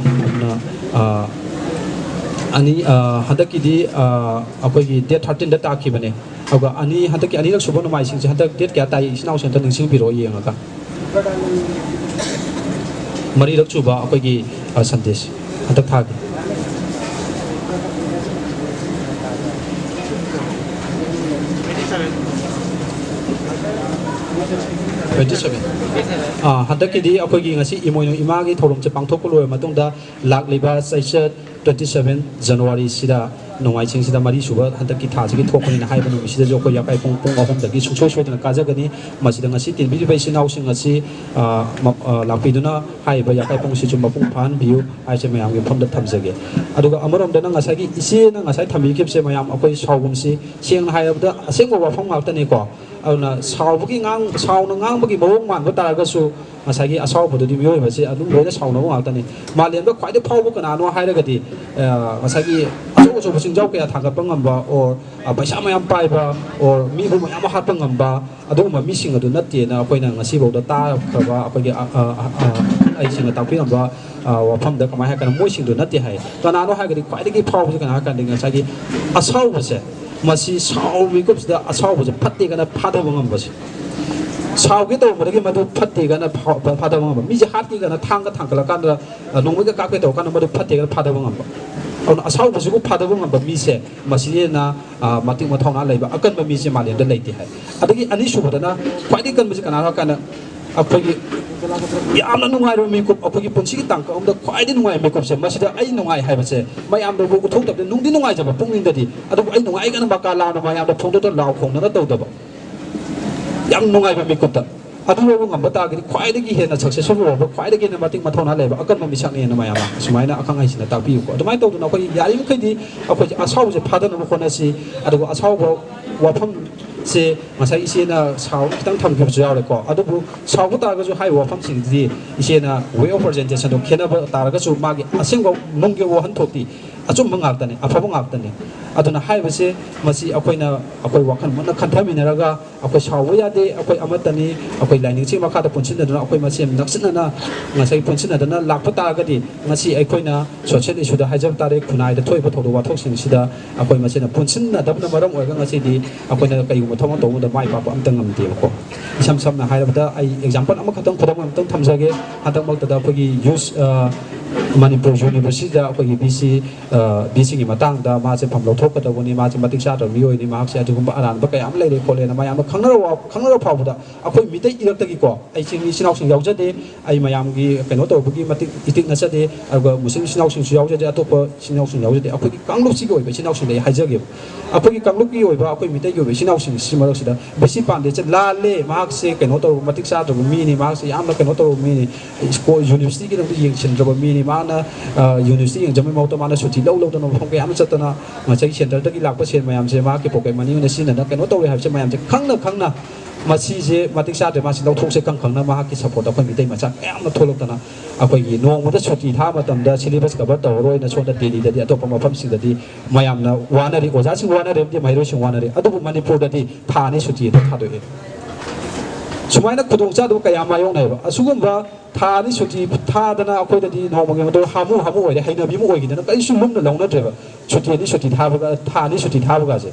ꯑꯗꯨꯅ, ꯑ, ꯑꯅꯤ, ꯑ, ꯍꯟꯗꯛꯀꯤꯗꯤ, ꯑ, ꯑꯩꯈꯣꯏꯒꯤ ꯗꯦꯠ ꯊꯥꯔꯇꯤꯟꯗ ꯇꯥꯈꯤꯕꯅꯦ꯫ ꯑꯗꯨꯒ ꯑꯅꯤ, ꯍꯟꯗꯛꯀꯤ ꯑꯅꯤꯔꯛ ꯁꯨꯕ ꯅꯣꯡꯃꯥꯏꯖꯤꯡꯁꯦ ꯍꯟꯗꯛ ꯗꯦꯠ ꯀꯌꯥ ꯇꯥꯏ, ꯏꯆꯤꯟ ꯏꯅꯥꯎꯁꯤꯡ ꯑꯝꯇ ꯅꯤꯡꯁꯤꯡꯕꯤꯔꯛꯑꯣ ꯌꯦꯡꯉꯒ꯫ ꯃꯔꯤꯔꯛ ꯁꯨꯕ ꯑꯩꯈꯣꯏꯒꯤ, ꯑ, ꯁꯟꯗꯦꯁꯦ ꯍꯟꯗꯛ ꯊꯥꯒꯤ꯫ Twenty seven. ꯑꯥ, ꯍꯟꯗꯛꯀꯤꯗꯤ ꯑꯩꯈꯣꯏꯒꯤ ꯉꯁꯤ ꯏꯃꯣꯏꯅꯨ ꯏꯃꯥꯒꯤ ꯊꯧꯔꯝꯁꯦ ꯄꯥꯡꯊꯣꯛꯄ ꯂꯣꯏꯔꯕ ꯃꯇꯨꯡꯗ ꯂꯥꯛꯂꯤꯕ ꯆꯩꯆꯠ ꯇ꯭ꯋꯦꯟꯇꯤ ꯁꯚꯦꯟ ꯖꯅꯋꯥꯔꯤꯁꯤꯗ, ꯅꯣꯡꯃꯥꯏꯖꯤꯡꯁꯤꯗ ꯃꯔꯤ ꯁꯨꯕ ꯍꯟꯗꯛꯀꯤ ꯊꯥꯁꯤꯒꯤ ꯊꯣꯛꯄꯅꯤꯅ ꯍꯥꯏꯕ ꯅꯨꯃꯤꯠꯁꯤꯗꯁꯨ ꯑꯩꯈꯣꯏ ꯌꯥꯀꯥꯏ ꯄꯨꯡ, ꯄꯨꯡ ꯑꯍꯨꯝꯗꯒꯤ ꯁꯨꯡꯁꯣꯏ ꯁꯣꯏꯗꯅ ꯀꯥꯖꯒꯅꯤ꯫ ꯃꯁꯤꯗ ꯉꯁꯤ ꯇꯤꯟꯕꯤꯔꯤꯕ ꯏꯆꯤꯟ ꯏꯅꯥꯎꯁꯤꯡ ꯑꯁꯤ, ꯑ, ꯃ-, ꯑ, ꯂꯥꯛꯄꯤꯗꯨꯅ ꯍꯥꯏꯔꯤꯕ ꯌꯥꯀꯥꯏ ꯄꯨꯡꯁꯤꯁꯨ ꯃꯄꯨꯡ ꯐꯥꯍꯟꯕꯤꯌꯨ ꯍꯥꯏꯁꯦ ꯃꯌꯥꯝꯒꯤ ꯃꯐꯝꯗ ꯊꯝꯖꯒꯦ꯫ ꯑꯗꯨꯒ ꯑꯃꯔꯣꯝꯗꯅ ꯉꯁꯥꯏꯒꯤ ꯏꯆꯦꯅ ꯉꯁꯥꯏ ꯊꯝꯕꯤꯈꯤꯕꯁꯦ ꯃꯌꯥꯝ ꯑꯩꯈꯣꯏ ꯁꯥꯎꯒꯨꯝꯁꯤ, ꯁꯦꯡꯅ ꯍꯥꯏꯔꯕꯗ ꯑꯁꯦꯡꯕ ꯋꯥꯐꯝ ꯉꯥꯛꯇꯅꯤꯀꯣ꯫ ꯑꯗꯨꯅ ꯁꯥꯎꯕꯒꯤ ꯉꯥꯡ ꯁꯥꯎꯅ ꯉꯥꯡꯕꯒꯤ ꯃꯑꯣꯡ ꯃꯥꯟꯕ ꯇꯥꯔꯒꯁꯨ, ꯉꯁꯥꯏꯒꯤ ꯑꯁꯥꯎꯕꯗꯨꯗꯤ ꯃꯤꯑꯣꯏꯕꯁꯤ ꯑꯗꯨꯝ ꯂꯣꯏꯅ ꯁꯥꯎꯅꯕ ꯉꯥꯛꯇꯅꯤ꯫ ꯃꯥꯂꯦꯝꯗ ꯈ꯭ꯋꯥꯏꯗꯒꯤ ꯐꯥꯎꯕ ꯀꯅꯥꯅꯣ ꯍꯥꯏꯔꯒꯗꯤ, ꯑ, ꯉꯁꯥꯏꯒꯤ ꯑꯆꯧ ꯑꯆꯧꯕ ꯆꯤꯡꯖꯥꯎ ꯀꯌꯥ ꯊꯥꯡꯒꯠꯄ ꯉꯝꯕ, or, ꯑ, ꯄꯩꯁꯥ ꯃꯌꯥꯝ ꯄꯥꯏꯕ, or ꯃꯤꯕꯨ ꯃꯌꯥꯝ ꯑꯃ ꯍꯥꯠꯄ ꯉꯝꯕ, ꯑꯗꯨꯒꯨꯝꯕ ꯃꯤꯁꯤꯡ ꯑꯗꯨ ꯅꯠꯇꯦꯅ ꯑꯩꯈꯣꯏꯅ ꯉꯁꯤꯐꯥꯎꯗ ꯇꯥꯈ꯭ꯔꯕ ꯑꯩꯈꯣꯏꯒꯤ, ꯑ, ꯑ, ꯑ, ꯑ, ꯑꯍꯜ ꯑꯍꯩꯁꯤꯡꯅ ꯇꯥꯛꯄꯤꯔꯝꯕ, ꯑ, ꯋꯥꯐꯝꯗ ꯀꯃꯥꯏꯅ ꯍꯥꯏꯔꯀꯥꯟꯗ ꯃꯣꯏꯁꯤꯡꯗꯨ ꯅꯠꯇꯦ ꯍꯥꯏ꯫ ꯀꯅꯥꯅꯣ ꯍꯥꯏꯔꯒꯗꯤ ꯈ꯭ꯋꯥꯏꯗꯒꯤ ꯐꯥꯎꯕꯁꯤ ꯀꯅꯥ ꯍꯥꯏꯔꯀꯥꯟꯗ ꯉꯁꯥꯏꯒꯤ ꯑꯁꯥꯎꯕꯁꯦ, ꯃꯁꯤ ꯁꯥꯎ ꯃꯤꯀꯨꯞꯁꯤꯗ ꯑꯁꯥꯎꯕꯁꯦ ꯐꯠꯇꯦꯒꯅ ꯐꯥꯊꯕ ꯉꯝꯕꯁꯦ꯫ ꯁꯥꯎꯒꯦ ꯇꯧꯔꯝꯕꯗꯒꯤ ꯃꯗꯨ ꯐꯠꯇꯦꯒꯅ ꯐꯥ-, ꯐꯥꯊꯕ ꯉꯝꯕ꯫ ꯃꯤꯁꯦ ꯍꯥꯠꯀꯦꯒꯅ ꯊꯥꯡꯒ ꯊꯥꯡꯒꯠꯂꯀꯥꯟꯗ, ꯑ, ꯅꯣꯡꯃꯩꯒ ꯀꯥꯞꯀꯦ ꯇꯧꯔꯀꯥꯟꯗ ꯃꯗꯨ ꯐꯠꯇꯦꯒꯅ ꯐꯥꯊꯕ ꯉꯝꯕ꯫ ꯑꯗꯨꯅ ꯑꯁꯥꯎꯕꯁꯤꯕꯨ ꯐꯥꯊꯕ ꯉꯝꯕ ꯃꯤꯁꯦ, ꯃꯁꯤꯅ, ꯑ, ꯃꯇꯤꯛ ꯃꯊꯧꯅꯥ ꯂꯩꯕ ꯑꯀꯟꯕ ꯃꯤꯁꯦ ꯃꯥꯂꯦꯝꯗ ꯂꯩꯇꯦ ꯍꯥꯏ꯫ ꯑꯗꯒꯤ ꯑꯅꯤꯁꯨꯕꯗꯅ ꯈ꯭ꯋꯥꯏꯗꯒꯤ ꯀꯟꯕꯁꯦ ꯀꯅꯥꯅꯣ ꯍꯥꯏ ꯀꯥꯟꯗ, ꯑꯩꯈꯣꯏꯒꯤ ꯌꯥꯝꯅ ꯅꯨꯡꯉꯥꯏꯔꯕ ꯃꯤꯀꯨꯞ, ꯑꯩꯈꯣꯏꯒꯤ ꯄꯨꯟꯁꯤꯒꯤ ꯇꯥꯡꯀꯛ ꯑꯃꯗ ꯈ꯭ꯋꯥꯏꯗꯒꯤ ꯅꯨꯡꯉꯥꯏꯕ ꯃꯤꯀꯨꯞꯁꯦ, ꯃꯁꯤꯗ ꯑꯩ ꯅꯨꯡꯉꯥꯏ ꯍꯥꯏꯕꯁꯦ ꯃꯌꯥꯝꯗꯕꯨ ꯎꯠꯊꯣꯛꯇꯕꯗ, ꯅꯨꯡꯗꯤ ꯅꯨꯡꯉꯥꯏꯖꯕ ꯄꯨꯛꯅꯤꯡꯗꯗꯤ, ꯑꯗꯨꯕꯨ ꯑꯩ ꯅꯨꯡꯉꯥꯏꯒꯅ ꯃꯀꯥ ꯂꯥꯝꯅ ꯃꯌꯥꯝꯗ ꯐꯣꯡꯗꯣꯛꯇꯅ ꯂꯥꯎ ꯈꯣꯡꯗꯅ ꯇꯧꯗꯕ꯫ ꯌꯥꯝ ꯅꯨꯡꯉꯥꯏꯕ ꯃꯤꯀꯨꯞꯇ ꯑꯗꯨ ꯂꯧꯕ ꯉꯝꯕ ꯇꯥꯔꯒꯗꯤ ꯈ꯭ꯋꯥꯏꯗꯒꯤ ꯍꯦꯟꯅ successful ꯑꯣꯏꯕ, ꯈ꯭ꯋꯥꯏꯗꯒꯤ ꯍꯦꯟꯅ ꯃꯇꯤꯛ ꯃꯊꯧꯅꯥ ꯂꯩꯕ ꯑꯀꯟꯕ ꯃꯤꯁꯛꯅꯦꯅ ꯃꯌꯥꯝꯅ ꯁꯨꯃꯥꯏꯅ ꯑꯈꯪ ꯑꯍꯩꯁꯤꯡꯅ ꯇꯥꯛꯄꯤꯌꯨꯀꯣ꯫ ꯑꯗꯨꯃꯥꯏꯅ ꯇꯧꯗꯅ ꯑꯩꯈꯣꯏ ꯌꯥꯔꯤꯃꯈꯩꯗꯤ ꯑꯩꯈꯣꯏꯁꯦ ꯑꯁꯥꯎꯕꯁꯦ ꯐꯥꯗꯅꯕ ꯍꯣꯠꯅꯁꯤ꯫ ꯑꯗꯨꯒ ꯑꯁꯥꯎꯕ ꯋꯥꯐꯝꯁꯦ ꯉꯁꯥꯏ ꯏꯆꯦꯅ ꯁꯥꯎ ꯈꯤꯇꯪ ꯊꯝꯈꯤꯕꯁꯨ ꯌꯥꯎꯔꯦꯀꯣ꯫ ꯑꯗꯨꯕꯨ ꯁꯥꯎꯕ ꯇꯥꯔꯒꯁꯨ ꯍꯥꯏꯔꯤꯕ ꯋꯥꯐꯝꯁꯤꯡꯁꯤꯗꯤ ꯏꯆꯦꯅ way of presentation ꯗꯣ ꯈꯦꯠꯅꯕ ꯇꯥꯔꯒꯁꯨ ꯃꯥꯒꯤ ꯑꯁꯦꯡꯕ ꯅꯨꯡꯒꯤ ꯋꯥꯍꯟꯊꯣꯛꯇꯤ ꯑꯆꯨꯝꯕ ꯉꯥꯛꯇꯅꯤ, ꯑꯐꯕ ꯉꯥꯛꯇꯅꯤ꯫ ꯑꯗꯨꯅ ꯍꯥꯏꯔꯤꯕꯁꯦ ꯃꯁꯤ ꯑꯩꯈꯣꯏꯅ, ꯑꯩꯈꯣꯏ ꯋꯥꯈꯜ ꯃꯨꯟꯅ ꯈꯟꯊꯃꯤꯟꯅꯔꯒ ꯑꯩꯈꯣꯏ ꯁꯥꯎꯕ ꯌꯥꯗꯦ, ꯑꯩꯈꯣꯏ ꯑꯃꯠꯇꯅꯤ, ꯑꯩꯈꯣꯏ ꯂꯥꯏꯅꯤꯡꯁꯤ ꯃꯈꯥꯗ ꯄꯨꯟꯁꯤꯟꯅꯗꯨꯅ ꯑꯩꯈꯣꯏ ꯃꯁꯦꯟ ꯅꯛꯁꯤꯟꯅꯅ ꯉꯁꯥꯏ ꯄꯨꯟꯁꯤꯟꯅꯗꯨꯅ ꯂꯥꯛꯄ ꯇꯥꯔꯒꯗꯤ ꯉꯁꯤ ꯑꯩꯈꯣꯏꯅ social issue ꯗ ꯍꯥꯏꯖꯕ ꯇꯥꯔꯦ, ꯈꯨꯟꯅꯥꯏꯗ ꯊꯣꯛꯏꯕ ꯊꯧꯗꯣꯛ ꯋꯥꯊꯣꯛꯁꯤꯡꯁꯤꯗ ꯑꯩꯈꯣꯏ ꯃꯁꯦꯟ ꯄꯨꯟꯁꯤꯟꯅꯗꯕꯅ ꯃꯔꯝ ꯑꯣꯏꯔꯒ ꯉꯁꯤꯗꯤ ꯑꯩꯈꯣꯏꯅ ꯀꯩꯒꯨꯝꯕ ꯊꯕꯛ ꯑꯃ ꯇꯧꯕ ꯃꯇꯝꯗ ꯃꯥꯏ ꯄꯥꯛꯄ ꯑꯝꯇ ꯉꯝꯗꯦꯕꯀꯣ꯫ ꯏꯁꯝ ꯁꯝꯅ ꯍꯥꯏꯔꯕꯗ ꯑꯩ example ꯑꯃꯈꯛꯇꯪ, ꯈꯨꯗꯝ ꯑꯃꯈꯛꯇꯪ ꯊꯝꯖꯒꯦ꯫ ꯍꯟꯗꯛꯃꯛꯇꯗ ꯑꯩꯈꯣꯏꯒꯤ youth, ꯑ, ꯃꯅꯤꯄꯨꯔ university ꯗ ꯑꯩꯈꯣꯏꯒꯤ VC, ꯑ, VC ꯒꯤ ꯃꯇꯥꯡꯗ ꯃꯥꯁꯦ ꯐꯝ ꯂꯧꯊꯣꯛꯀꯗꯧꯕꯅꯤ, ꯃꯥꯁꯦ ꯃꯇꯤꯛ ꯆꯥꯗꯕ ꯃꯤꯑꯣꯏꯅꯤ, ꯃꯍꯥꯛꯁꯦ ꯑꯗꯨꯒꯨꯝꯕ ꯑꯔꯥꯟꯕ ꯀꯌꯥ ꯑꯃ ꯂꯩꯔꯦ ꯈꯣꯠꯂꯦꯅ ꯃꯌꯥꯝꯅ ꯈꯪꯅꯔ, ꯈꯪꯅꯔ ꯐꯥꯎꯕꯗ ꯑꯩꯈꯣꯏ ꯃꯤꯇꯩ ꯏꯔꯛꯇꯒꯤꯀꯣ, ꯑꯩ ꯆꯤꯡꯃꯤ ꯏꯆꯤꯟ ꯏꯅꯥꯎꯁꯤꯡ ꯌꯥꯎꯖꯗꯦ, ꯑꯩ ꯃꯌꯥꯝꯒꯤ ꯀꯩꯅꯣ ꯇꯧꯕꯒꯤ ꯃꯇꯤꯛ ꯏꯇꯤꯛ ꯅꯠꯆꯗꯦ, ꯑꯗꯨꯒ ꯃꯨꯁꯂꯤꯝ ꯏꯆꯤꯟ ꯏꯅꯥꯎꯁꯤꯡꯁꯨ ꯌꯥꯎꯖꯗꯦ, ꯑꯇꯣꯞꯄ ꯏꯆꯤꯟ ꯏꯅꯥꯎꯁꯤꯡ ꯌꯥꯎꯖꯗꯦ, ꯑꯩꯈꯣꯏꯒꯤ ꯀꯥꯡꯂꯨꯞꯁꯤꯒꯤ ꯑꯣꯏꯕ ꯏꯆꯤꯟ ꯏꯅꯥꯎꯁꯤꯡꯗ ꯑꯩ ꯍꯥꯏꯖꯒꯦꯕ꯫ ꯑꯩꯈꯣꯏꯒꯤ ꯀꯥꯡꯂꯨꯞꯀꯤ ꯑꯣꯏꯕ, ꯑꯩꯈꯣꯏ ꯃꯤꯇꯩꯒꯤ ꯑꯣꯏꯕ ꯏꯆꯤꯟ ꯏꯅꯥꯎꯁꯤꯡꯁꯤ ꯃꯔꯛꯁꯤꯗ ꯕꯤ ꯁꯤ ꯄꯥꯟꯗꯦꯁꯦ ꯂꯥꯜꯂꯦ, ꯃꯍꯥꯛꯁꯦ ꯀꯩꯅꯣ ꯇꯧꯔꯕ, ꯃꯇꯤꯛ ꯆꯥꯗ꯭ꯔꯕ ꯃꯤꯅꯤ, ꯃꯍꯥꯛꯁꯦ ꯌꯥꯝꯅ ꯀꯩꯅꯣ ꯇꯧꯔꯕ ꯃꯤꯅꯤ, ꯁ꯭ꯀꯨꯜ, university ꯒꯤꯗꯃꯛꯇ ꯌꯦꯡꯁꯤꯟꯗ꯭ꯔꯕ ꯃꯤꯅꯤ, ꯃꯥꯅ, ꯑ, university ꯌꯦꯡꯁꯤꯟꯕꯒꯤ ꯃꯍꯨꯠꯇ ꯃꯥꯅ ꯁꯨꯇꯤ ꯂꯧ ꯂꯧꯗꯅ ꯃꯐꯝ ꯀꯌꯥ ꯑꯃ ꯆꯠꯇꯅ ꯉꯁꯥꯏ ꯁꯦꯟꯇꯔꯗꯒꯤ ꯂꯥꯛꯄ ꯁꯦꯟ ꯃꯌꯥꯝꯁꯦ ꯃꯍꯥꯛꯀꯤ ꯄꯣꯀꯦꯠ ꯃꯅꯤ ꯑꯣꯏꯅ ꯁꯤꯖꯤꯟꯅꯗꯅ ꯀꯩꯅꯣ ꯇꯧꯔꯦ ꯍꯥꯏꯕꯁꯦ ꯃꯌꯥꯝꯁꯦ ꯈꯪꯅ ꯈꯪꯅ ꯃꯁꯤꯁꯦ ꯃꯇꯤꯛ ꯆꯥꯗ꯭ꯔꯦ, ꯃꯥꯁꯤ ꯂꯧꯊꯣꯛꯁꯦ ꯈꯪ ꯈꯪꯅ ꯃꯍꯥꯛꯀꯤ ꯁꯞꯄꯣꯔꯠꯇ ꯑꯩꯈꯣꯏ ꯃꯤꯇꯩ ꯃꯆꯥ ꯃꯌꯥꯝꯅ ꯊꯣꯛꯂꯛꯇꯅ ꯑꯩꯈꯣꯏꯒꯤ ꯅꯣꯡꯃꯗ ꯁꯨꯇꯤ ꯊꯥꯕ ꯃꯇꯝꯗ ꯁꯤꯂꯦꯕꯁ ꯀꯚꯔ ꯇꯧꯔꯔꯣꯏꯅ ꯁꯣꯝꯗ ꯗꯦꯜꯂꯤꯗꯗꯤ ꯑꯇꯣꯞꯄ ꯃꯐꯝꯁꯤꯡꯗꯗꯤ ꯃꯌꯥꯝꯅ ꯋꯥꯅꯔꯤ, ꯑꯣꯖꯥꯁꯤꯡ ꯋꯥꯅꯔꯤ ꯑꯃꯗꯤ ꯃꯍꯩꯔꯣꯏꯁꯤꯡ ꯋꯥꯅꯔꯤ꯫ ꯑꯗꯨꯕꯨ ꯃꯅꯤꯄꯨꯔꯗꯗꯤ ꯊꯥ ꯑꯅꯤ ꯁꯨꯇꯤ ꯑꯗꯨꯝ ꯊꯥꯗꯣꯛꯑꯦ꯫ ꯁꯨꯃꯥꯏꯅ ꯈꯨꯗꯣꯡꯆꯥꯗꯕ ꯀꯌꯥ ꯃꯥꯌꯣꯛꯅꯩꯑꯕ꯫ ꯑꯁꯤꯒꯨꯝꯕ ꯊꯥ ꯑꯅꯤ ꯁꯨꯇꯤ ꯊꯥꯗꯅ ꯑꯩꯈꯣꯏꯗꯗꯤ ꯅꯣꯡꯃꯒꯤ ꯃꯇꯨꯡ ꯍꯥꯃꯨ ꯍꯥꯃꯨ ꯑꯣꯏꯔꯦ, ꯍꯩꯅꯕꯤ ꯑꯃ ꯑꯣꯏꯈꯤꯗꯅ ꯀꯔꯤꯁꯨ ꯂꯨꯝꯅ ꯂꯧꯅꯗ꯭ꯔꯦꯕ꯫ ꯁꯨꯇꯤ ꯑꯅꯤ ꯁꯨꯇꯤ ꯊꯥꯕꯒ, ꯊꯥ ꯑꯅꯤ ꯁꯨꯇꯤ ꯊꯥꯕꯒꯁꯦ꯫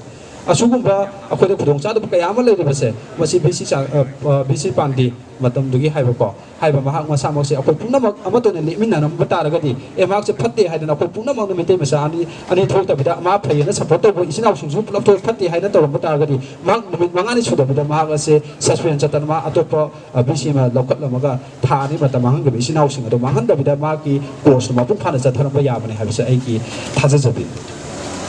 ꯑꯁꯤꯒꯨꯝꯕ ꯑꯩꯈꯣꯏꯗ ꯈꯨꯗꯣꯡꯆꯥꯗꯕ ꯀꯌꯥ ꯑꯃ ꯂꯩꯔꯤꯕꯁꯦ, ꯃꯁꯤ ꯕꯤ ꯁꯤ ꯆꯥ-, ꯑ, ꯑ, ꯕꯤ ꯁꯤ ꯄꯥꯟꯗꯦ ꯃꯇꯝꯗꯨꯒꯤ ꯍꯥꯏꯕꯀꯣ, ꯍꯥꯏꯕ ꯃꯍꯥꯛ ꯃꯁꯥꯃꯛꯁꯦ ꯑꯩꯈꯣꯏ ꯄꯨꯝꯅꯃꯛ ꯑꯃꯠꯇ ꯑꯣꯏꯅ ꯂꯦꯞꯃꯤꯟꯅꯔꯝꯕ ꯇꯥꯔꯒꯗꯤ, ꯑꯦ, ꯃꯍꯥꯛꯁꯦ ꯐꯠꯇꯦ ꯍꯥꯏꯗꯅ ꯑꯩꯈꯣꯏ ꯄꯨꯝꯅꯃꯛꯅ ꯃꯩꯇꯩ ꯃꯆꯥ ꯑꯅꯤ, ꯑꯅꯤ ꯊꯣꯛꯇꯕꯤꯗ ꯃꯥ ꯐꯩꯌꯦꯅ ꯁꯞꯄꯣꯔꯠ ꯇꯧꯕ ꯏꯆꯤꯟ ꯏꯅꯥꯎꯁꯤꯡꯁꯨ ꯄꯨꯂꯞ ꯊꯣꯛꯑ ꯐꯠꯇꯦ ꯍꯥꯏꯅ ꯇꯧꯔꯝꯕ ꯇꯥꯔꯒꯗꯤ, ꯃꯍꯥꯛ ꯅꯨꯃꯤꯠ ꯃꯉꯥꯅꯤ ꯁꯨꯗꯕꯤꯗ ꯃꯍꯥꯛ ꯑꯁꯦ ꯁꯁꯄꯦꯟ ꯆꯠꯇꯅ ꯃꯥ ꯑꯇꯣꯞꯄ, ꯑ, ꯕꯤ ꯁꯤ ꯑꯃ ꯂꯧꯈꯠꯂꯝꯃꯒ ꯊꯥ ꯑꯅꯤ ꯃꯇꯝ ꯃꯥꯡꯍꯟꯈꯤꯕ ꯏꯆꯤꯟ ꯏꯅꯥꯎꯁꯤꯡ ꯑꯗꯣ ꯃꯥꯡꯍꯟꯗꯕꯤꯗ ꯃꯥꯒꯤ ꯀꯣꯔꯁꯇꯨ ꯃꯄꯨꯡ ꯐꯥꯅ ꯆꯠꯊꯔꯝꯕ ꯌꯥꯕꯅꯤ ꯍꯥꯏꯕꯁꯦ ꯑꯩꯒꯤ ꯊꯥꯖꯖꯕꯤ꯫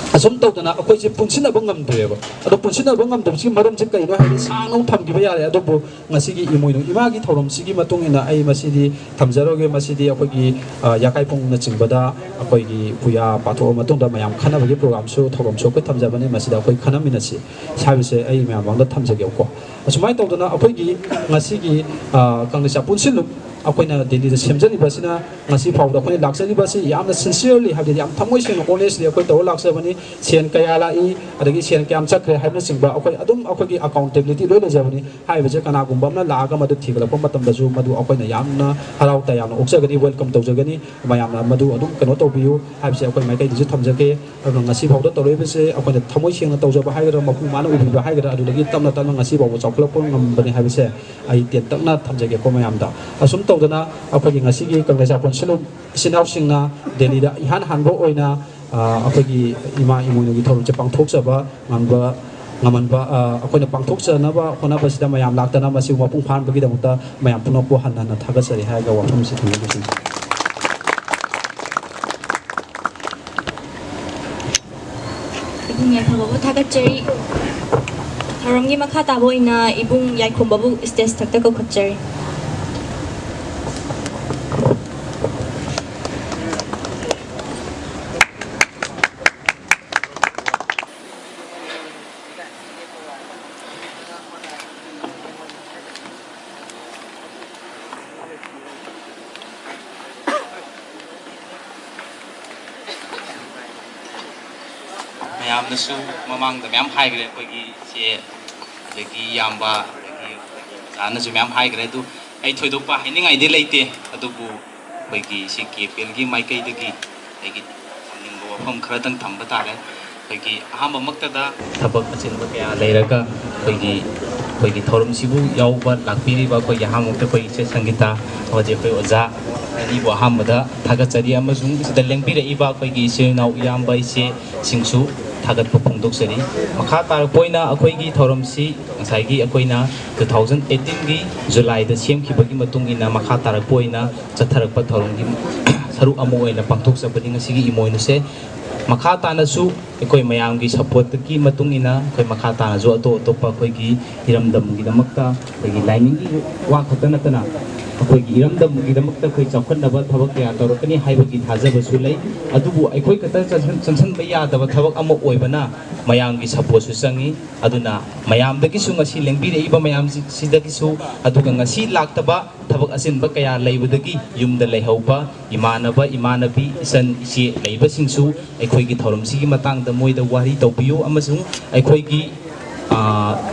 ꯑꯁꯨꯝ ꯇꯧꯗꯅ ꯑꯩꯈꯣꯏꯁꯦ ꯄꯨꯟꯁꯤꯟꯅꯕ ꯉꯝꯗ꯭ꯔꯦꯕ꯫ ꯑꯗꯣ ꯄꯨꯟꯁꯤꯟꯅꯕ ꯉꯝꯗꯕꯁꯤꯒꯤ ꯃꯔꯝꯁꯦ ꯀꯩꯅꯣ ꯍꯥꯏꯔꯗꯤ ꯁꯥꯡꯅ ꯑꯃꯨꯛ ꯊꯝꯈꯤꯕ ꯌꯥꯔꯦ, ꯑꯗꯨꯕꯨ ꯉꯁꯤꯒꯤ ꯏꯃꯣꯏꯅꯨ ꯏꯃꯥꯒꯤ ꯊꯧꯔꯝꯁꯤꯒꯤ ꯃꯇꯨꯡ ꯏꯟꯅ ꯑꯩ ꯃꯁꯤꯗꯤ ꯊꯝꯖꯔꯒꯦ꯫ ꯃꯁꯤꯗꯤ ꯑꯩꯈꯣꯏꯒꯤ, ꯑ, ꯌꯥꯀꯥꯏ ꯄꯨꯡꯅꯆꯤꯡꯕꯗ ꯑꯩꯈꯣꯏꯒꯤ ꯄꯨꯌꯥ ꯄꯥꯊꯣꯛꯑ ꯃꯇꯨꯡꯗ ꯃꯌꯥꯝ ꯈꯟꯅꯕꯒꯤ ꯄ꯭ꯔꯣꯒ꯭ꯔꯥꯝꯁꯨ, ꯊꯧꯔꯝꯁꯨ ꯑꯩꯈꯣꯏ ꯊꯝꯖꯕꯅꯤ꯫ ꯃꯁꯤꯗ ꯑꯩꯈꯣꯏ ꯈꯟꯅꯃꯤꯟꯅꯁꯤ ꯍꯥꯏꯕꯁꯦ ꯑꯩ ꯃꯌꯥꯝ ꯃꯥꯡꯗ ꯊꯝꯖꯒꯦꯕꯀꯣ꯫ ꯑꯁꯨꯃꯥꯏꯅ ꯇꯧꯗꯅ ꯑꯩꯈꯣꯏꯒꯤ ꯉꯁꯤꯒꯤ, ꯑ, ꯀꯪꯂꯩꯁꯥ ꯄꯨꯟꯁꯤꯜꯂꯨꯞ ꯑꯩꯈꯣꯏꯅ ꯗꯦꯜꯂꯤꯗ ꯁꯦꯝꯖꯔꯤꯕꯁꯤꯅ ꯉꯁꯤ ꯐꯥꯎꯕꯗ ꯑꯩꯈꯣꯏꯅ ꯂꯥꯛꯆꯔꯤꯕꯁꯤ ꯌꯥꯝꯅ sincerely, ꯍꯥꯏꯕꯗꯤ ꯌꯥꯝ ꯊꯃꯣꯏ ꯁꯦꯡꯅ, honestly ꯑꯩꯈꯣꯏ ꯇꯧꯔ ꯂꯥꯛꯆꯕꯅꯤ꯫ ꯁꯦꯟ ꯀꯌꯥ ꯂꯥꯛꯏ, ꯑꯗꯒꯤ ꯁꯦꯟ ꯀꯌꯥꯝ ꯆꯠꯈ꯭ꯔꯦ ꯍꯥꯏꯕꯅꯆꯤꯡꯕ ꯑꯩꯈꯣꯏ ꯑꯗꯨꯝ ꯑꯩꯈꯣꯏꯒꯤ accountability ꯂꯣꯏ ꯂꯩꯖꯕꯅꯤ꯫ ꯍꯥꯏꯔꯤꯕꯁꯦ ꯀꯅꯥꯒꯨꯝꯕ ꯑꯃꯅ ꯂꯥꯛꯑꯒ ꯃꯗꯨ ꯊꯤꯒꯠꯂꯛꯄ ꯃꯇꯝꯗꯁꯨ ꯃꯗꯨ ꯑꯩꯈꯣꯏꯅ ꯌꯥꯝꯅ ꯍꯔꯥꯎ ꯇꯌꯥꯝꯅ ꯑꯣꯛꯆꯒꯅꯤ, welcome ꯇꯧꯖꯒꯅꯤ꯫ ꯃꯌꯥꯝꯅ ꯃꯗꯨ ꯑꯗꯨꯝ ꯀꯩꯅꯣ ꯇꯧꯕꯤꯌꯨ ꯍꯥꯏꯕꯁꯦ ꯑꯩꯈꯣꯏ ꯃꯥꯏꯀꯩꯗꯁꯨ ꯊꯝꯖꯒꯦ꯫ ꯑꯗꯨꯒ ꯉꯁꯤ ꯐꯥꯎꯗ ꯇꯧꯔꯛꯏꯕꯁꯦ ꯑꯩꯈꯣꯏꯅ ꯊꯃꯣꯏ ꯁꯦꯡꯅ ꯇꯧꯖꯕ ꯍꯥꯏꯒꯗ꯭ꯔꯥ, ꯃꯄꯨꯡ ꯃꯥꯅ ꯎꯕꯤꯕ ꯍꯥꯏꯒꯗ꯭ꯔꯥ, ꯑꯗꯨꯗꯒꯤ ꯇꯞꯅ ꯇꯞꯅ ꯉꯁꯤ ꯐꯥꯎꯕ ꯆꯥꯎꯈꯠꯂꯛꯄ ꯉꯝꯕꯅꯤ ꯍꯥꯏꯕꯁꯦ ꯑꯩ ꯇꯦꯟꯇꯛꯅ ꯊꯝꯖꯒꯦꯀꯣ ꯃꯌꯥꯝꯗ꯫ ꯑꯁꯨꯝ ꯇꯧꯗꯅ ꯑꯩꯈꯣꯏꯒꯤ ꯉꯁꯤꯒꯤ ꯀꯪꯂꯩꯁꯥ ꯄꯨꯟꯁꯤꯜꯂꯨꯞ ꯏꯆꯤꯟ ꯏꯅꯥꯎꯁꯤꯡꯅ ꯗꯦꯜꯂꯤꯗ ꯏꯍꯥꯟ ꯍꯥꯟꯕ ꯑꯣꯏꯅ, ꯑ, ꯑꯩꯈꯣꯏꯒꯤ ꯏꯃꯥ ꯏꯃꯣꯏꯅꯨꯒꯤ ꯊꯧꯔꯝꯁꯦ ꯄꯥꯡꯊꯣꯛꯆꯕ ꯉꯝꯕ, ꯉꯝꯍꯟꯕ, ꯑ, ꯑꯩꯈꯣꯏꯅ ꯄꯥꯡꯊꯣꯛꯆꯅꯕ ꯍꯣꯠꯅꯕꯁꯤꯗ ꯃꯌꯥꯝ ꯂꯥꯛꯇꯅ ꯃꯁꯤꯕꯨ ꯃꯄꯨꯡ ꯐꯥꯍꯟꯕꯒꯤꯗꯃꯛꯇ ꯃꯌꯥꯝ ꯄꯨꯝꯅꯃꯛꯄꯨ ꯍꯟꯅ ꯍꯟꯅ ꯊꯥꯒꯠꯆꯔꯤ ꯍꯥꯏꯔꯒ ꯋꯥꯐꯝꯁꯤ ꯊꯝꯖꯒꯦ꯫ ꯏꯕꯨꯡ ꯌꯥꯏꯐꯕꯕꯨ ꯊꯥꯒꯠꯆꯔꯤ꯫ ꯊꯧꯔꯝꯒꯤ ꯃꯈꯥ ꯇꯥꯕ ꯑꯣꯏꯅ ꯏꯕꯨꯡ ꯌꯥꯏꯈꯣꯝꯕꯕꯨ stage ꯊꯛꯇ ꯀꯧꯈꯠꯆꯔꯤ꯫ ꯃꯌꯥꯝꯅꯁꯨ ꯃꯃꯥꯡꯗ ꯃꯌꯥꯝ ꯍꯥꯏꯈ꯭ꯔꯦ, ꯑꯩꯈꯣꯏꯒꯤ ꯏꯆꯦ, ꯑꯗꯒꯤ ꯏꯌꯥꯝꯕ, ꯑꯗꯒꯤ ꯑꯩꯈꯣꯏꯒꯤ ꯑꯣꯖꯥꯅꯁꯨ ꯃꯌꯥꯝ ꯍꯥꯏꯈ꯭ꯔꯦ꯫ ꯑꯗꯨ ꯑꯩ ꯊꯣꯏꯗꯣꯛꯄ ꯍꯥꯏꯅꯤꯡꯉꯥꯏꯗꯤ ꯂꯩꯇꯦ꯫ ꯑꯗꯨꯕꯨ ꯑꯩꯈꯣꯏꯒꯤ ꯁꯤ ꯀꯦ ꯄꯤ ꯑꯦꯜꯒꯤ ꯃꯥꯏꯀꯩꯗꯒꯤ ꯑꯩꯒꯤ ꯊꯝꯅꯤꯡꯕ ꯋꯥꯐꯝ ꯈꯔꯗꯪ ꯊꯝꯕ ꯇꯥꯔꯦ꯫ ꯑꯩꯈꯣꯏꯒꯤ ꯑꯍꯥꯟꯕꯃꯛꯇꯗ ꯊꯕꯛ ꯑꯆꯤꯟꯕ ꯀꯌꯥ ꯂꯩꯔꯒ ꯑꯩꯈꯣꯏꯒꯤ, ꯑꯩꯈꯣꯏꯒꯤ ꯊꯧꯔꯝꯁꯤꯕꯨ ꯌꯥꯎꯕ ꯂꯥꯛꯄꯤꯔꯤꯕ ꯑꯩꯈꯣꯏꯒꯤ ꯑꯍꯥꯟꯕꯃꯛꯇ ꯑꯩꯈꯣꯏ ꯏꯆꯦ ꯁꯪꯒꯤꯇꯥ ꯑꯃꯗꯤ ꯑꯩꯈꯣꯏ ꯑꯣꯖꯥ ꯑꯅꯤꯕꯨ ꯑꯍꯥꯟꯕꯗ ꯊꯥꯒꯠꯆꯔꯤ, ꯑꯃꯁꯨꯡ ꯁꯤꯗ ꯂꯦꯡꯕꯤꯔꯛꯏꯕ ꯑꯩꯈꯣꯏꯒꯤ ꯏꯆꯤꯜ ꯏꯅꯥꯎ ꯏꯌꯥꯝꯕ ꯏꯆꯦꯁꯤꯡꯁꯨ ꯊꯥꯒꯠꯄ ꯐꯣꯡꯗꯣꯛꯆꯔꯤ꯫ ꯃꯈꯥ ꯇꯥꯔꯛꯄ ꯑꯣꯏꯅ ꯑꯩꯈꯣꯏꯒꯤ ꯊꯧꯔꯝꯁꯤ ꯉꯁꯥꯏꯒꯤ ꯑꯩꯈꯣꯏꯅ two thousand eighteen ꯒꯤ ꯖꯨꯂꯥꯏꯗ ꯁꯦꯝꯈꯤꯕꯒꯤ ꯃꯇꯨꯡ ꯏꯟꯅ ꯃꯈꯥ ꯇꯥꯔꯛꯄ ꯑꯣꯏꯅ ꯆꯠꯊꯔꯛꯄ ꯊꯧꯔꯝꯒꯤ ꯁꯔꯨꯛ ꯑꯃ ꯑꯣꯏꯅ ꯄꯥꯡꯊꯣꯛꯆꯕꯅꯤ ꯉꯁꯤꯒꯤ ꯏꯃꯣꯏꯅꯨꯁꯦ꯫ ꯃꯈꯥ ꯇꯥꯅꯁꯨ ꯑꯩꯈꯣꯏ ꯃꯌꯥꯝꯒꯤ ꯁꯞꯄꯣꯔꯠꯀꯤ ꯃꯇꯨꯡ ꯏꯟꯅ ꯑꯩꯈꯣꯏ ꯃꯈꯥ ꯇꯥꯅꯁꯨ ꯑꯇꯣꯞ ꯑꯇꯣꯞꯄ ꯑꯩꯈꯣꯏꯒꯤ ꯏꯔꯝꯗꯝꯒꯤꯗꯃꯛꯇ ꯑꯩꯈꯣꯏꯒꯤ ꯂꯥꯏꯅꯤꯡꯒꯤ ꯋꯥ ꯈꯛꯇ ꯅꯠꯇꯅ ꯑꯩꯈꯣꯏꯒꯤ ꯏꯔꯝꯗꯝꯒꯤꯗꯃꯛꯇ ꯑꯩꯈꯣꯏ ꯆꯥꯎꯈꯠꯅꯕ ꯊꯕꯛ ꯀꯌꯥ ꯇꯧꯔꯛꯀꯅꯤ ꯍꯥꯏꯕꯒꯤ ꯊꯥꯖꯕꯁꯨ ꯂꯩ꯫ ꯑꯗꯨꯕꯨ ꯑꯩꯈꯣꯏ ꯈꯛꯇ ꯆꯪꯁꯟ-, ꯆꯪꯁꯟꯕ ꯌꯥꯗꯕ ꯊꯕꯛ ꯑꯃ ꯑꯣꯏꯕꯅ ꯃꯌꯥꯝꯒꯤ ꯁꯞꯄꯣꯔꯠꯁꯨ ꯆꯪꯉꯤ꯫ ꯑꯗꯨꯅ ꯃꯌꯥꯝꯗꯒꯤꯁꯨ, ꯉꯁꯤ ꯂꯦꯡꯕꯤꯔꯛꯏꯕ ꯃꯌꯥꯝꯁꯤꯗꯒꯤꯁꯨ, ꯑꯗꯨꯒ ꯉꯁꯤ ꯂꯥꯛꯇꯕ ꯊꯕꯛ ꯑꯆꯤꯟꯕ ꯀꯌꯥ ꯂꯩꯕꯗꯒꯤ ꯌꯨꯝꯗ ꯂꯩꯍꯧꯕ ꯏꯃꯥꯟꯅꯕ, ꯏꯃꯥꯟꯅꯕꯤ, ꯏꯆꯟ, ꯏꯆꯦ ꯂꯩꯕꯁꯤꯡꯁꯨ ꯑꯩꯈꯣꯏꯒꯤ ꯊꯧꯔꯝꯁꯤꯒꯤ ꯃꯇꯥꯡꯗ ꯃꯣꯏꯗ ꯋꯥꯔꯤ ꯇꯧꯕꯤꯌꯨ, ꯑꯃꯁꯨꯡ ꯑꯩꯈꯣꯏꯒꯤ, ꯑ,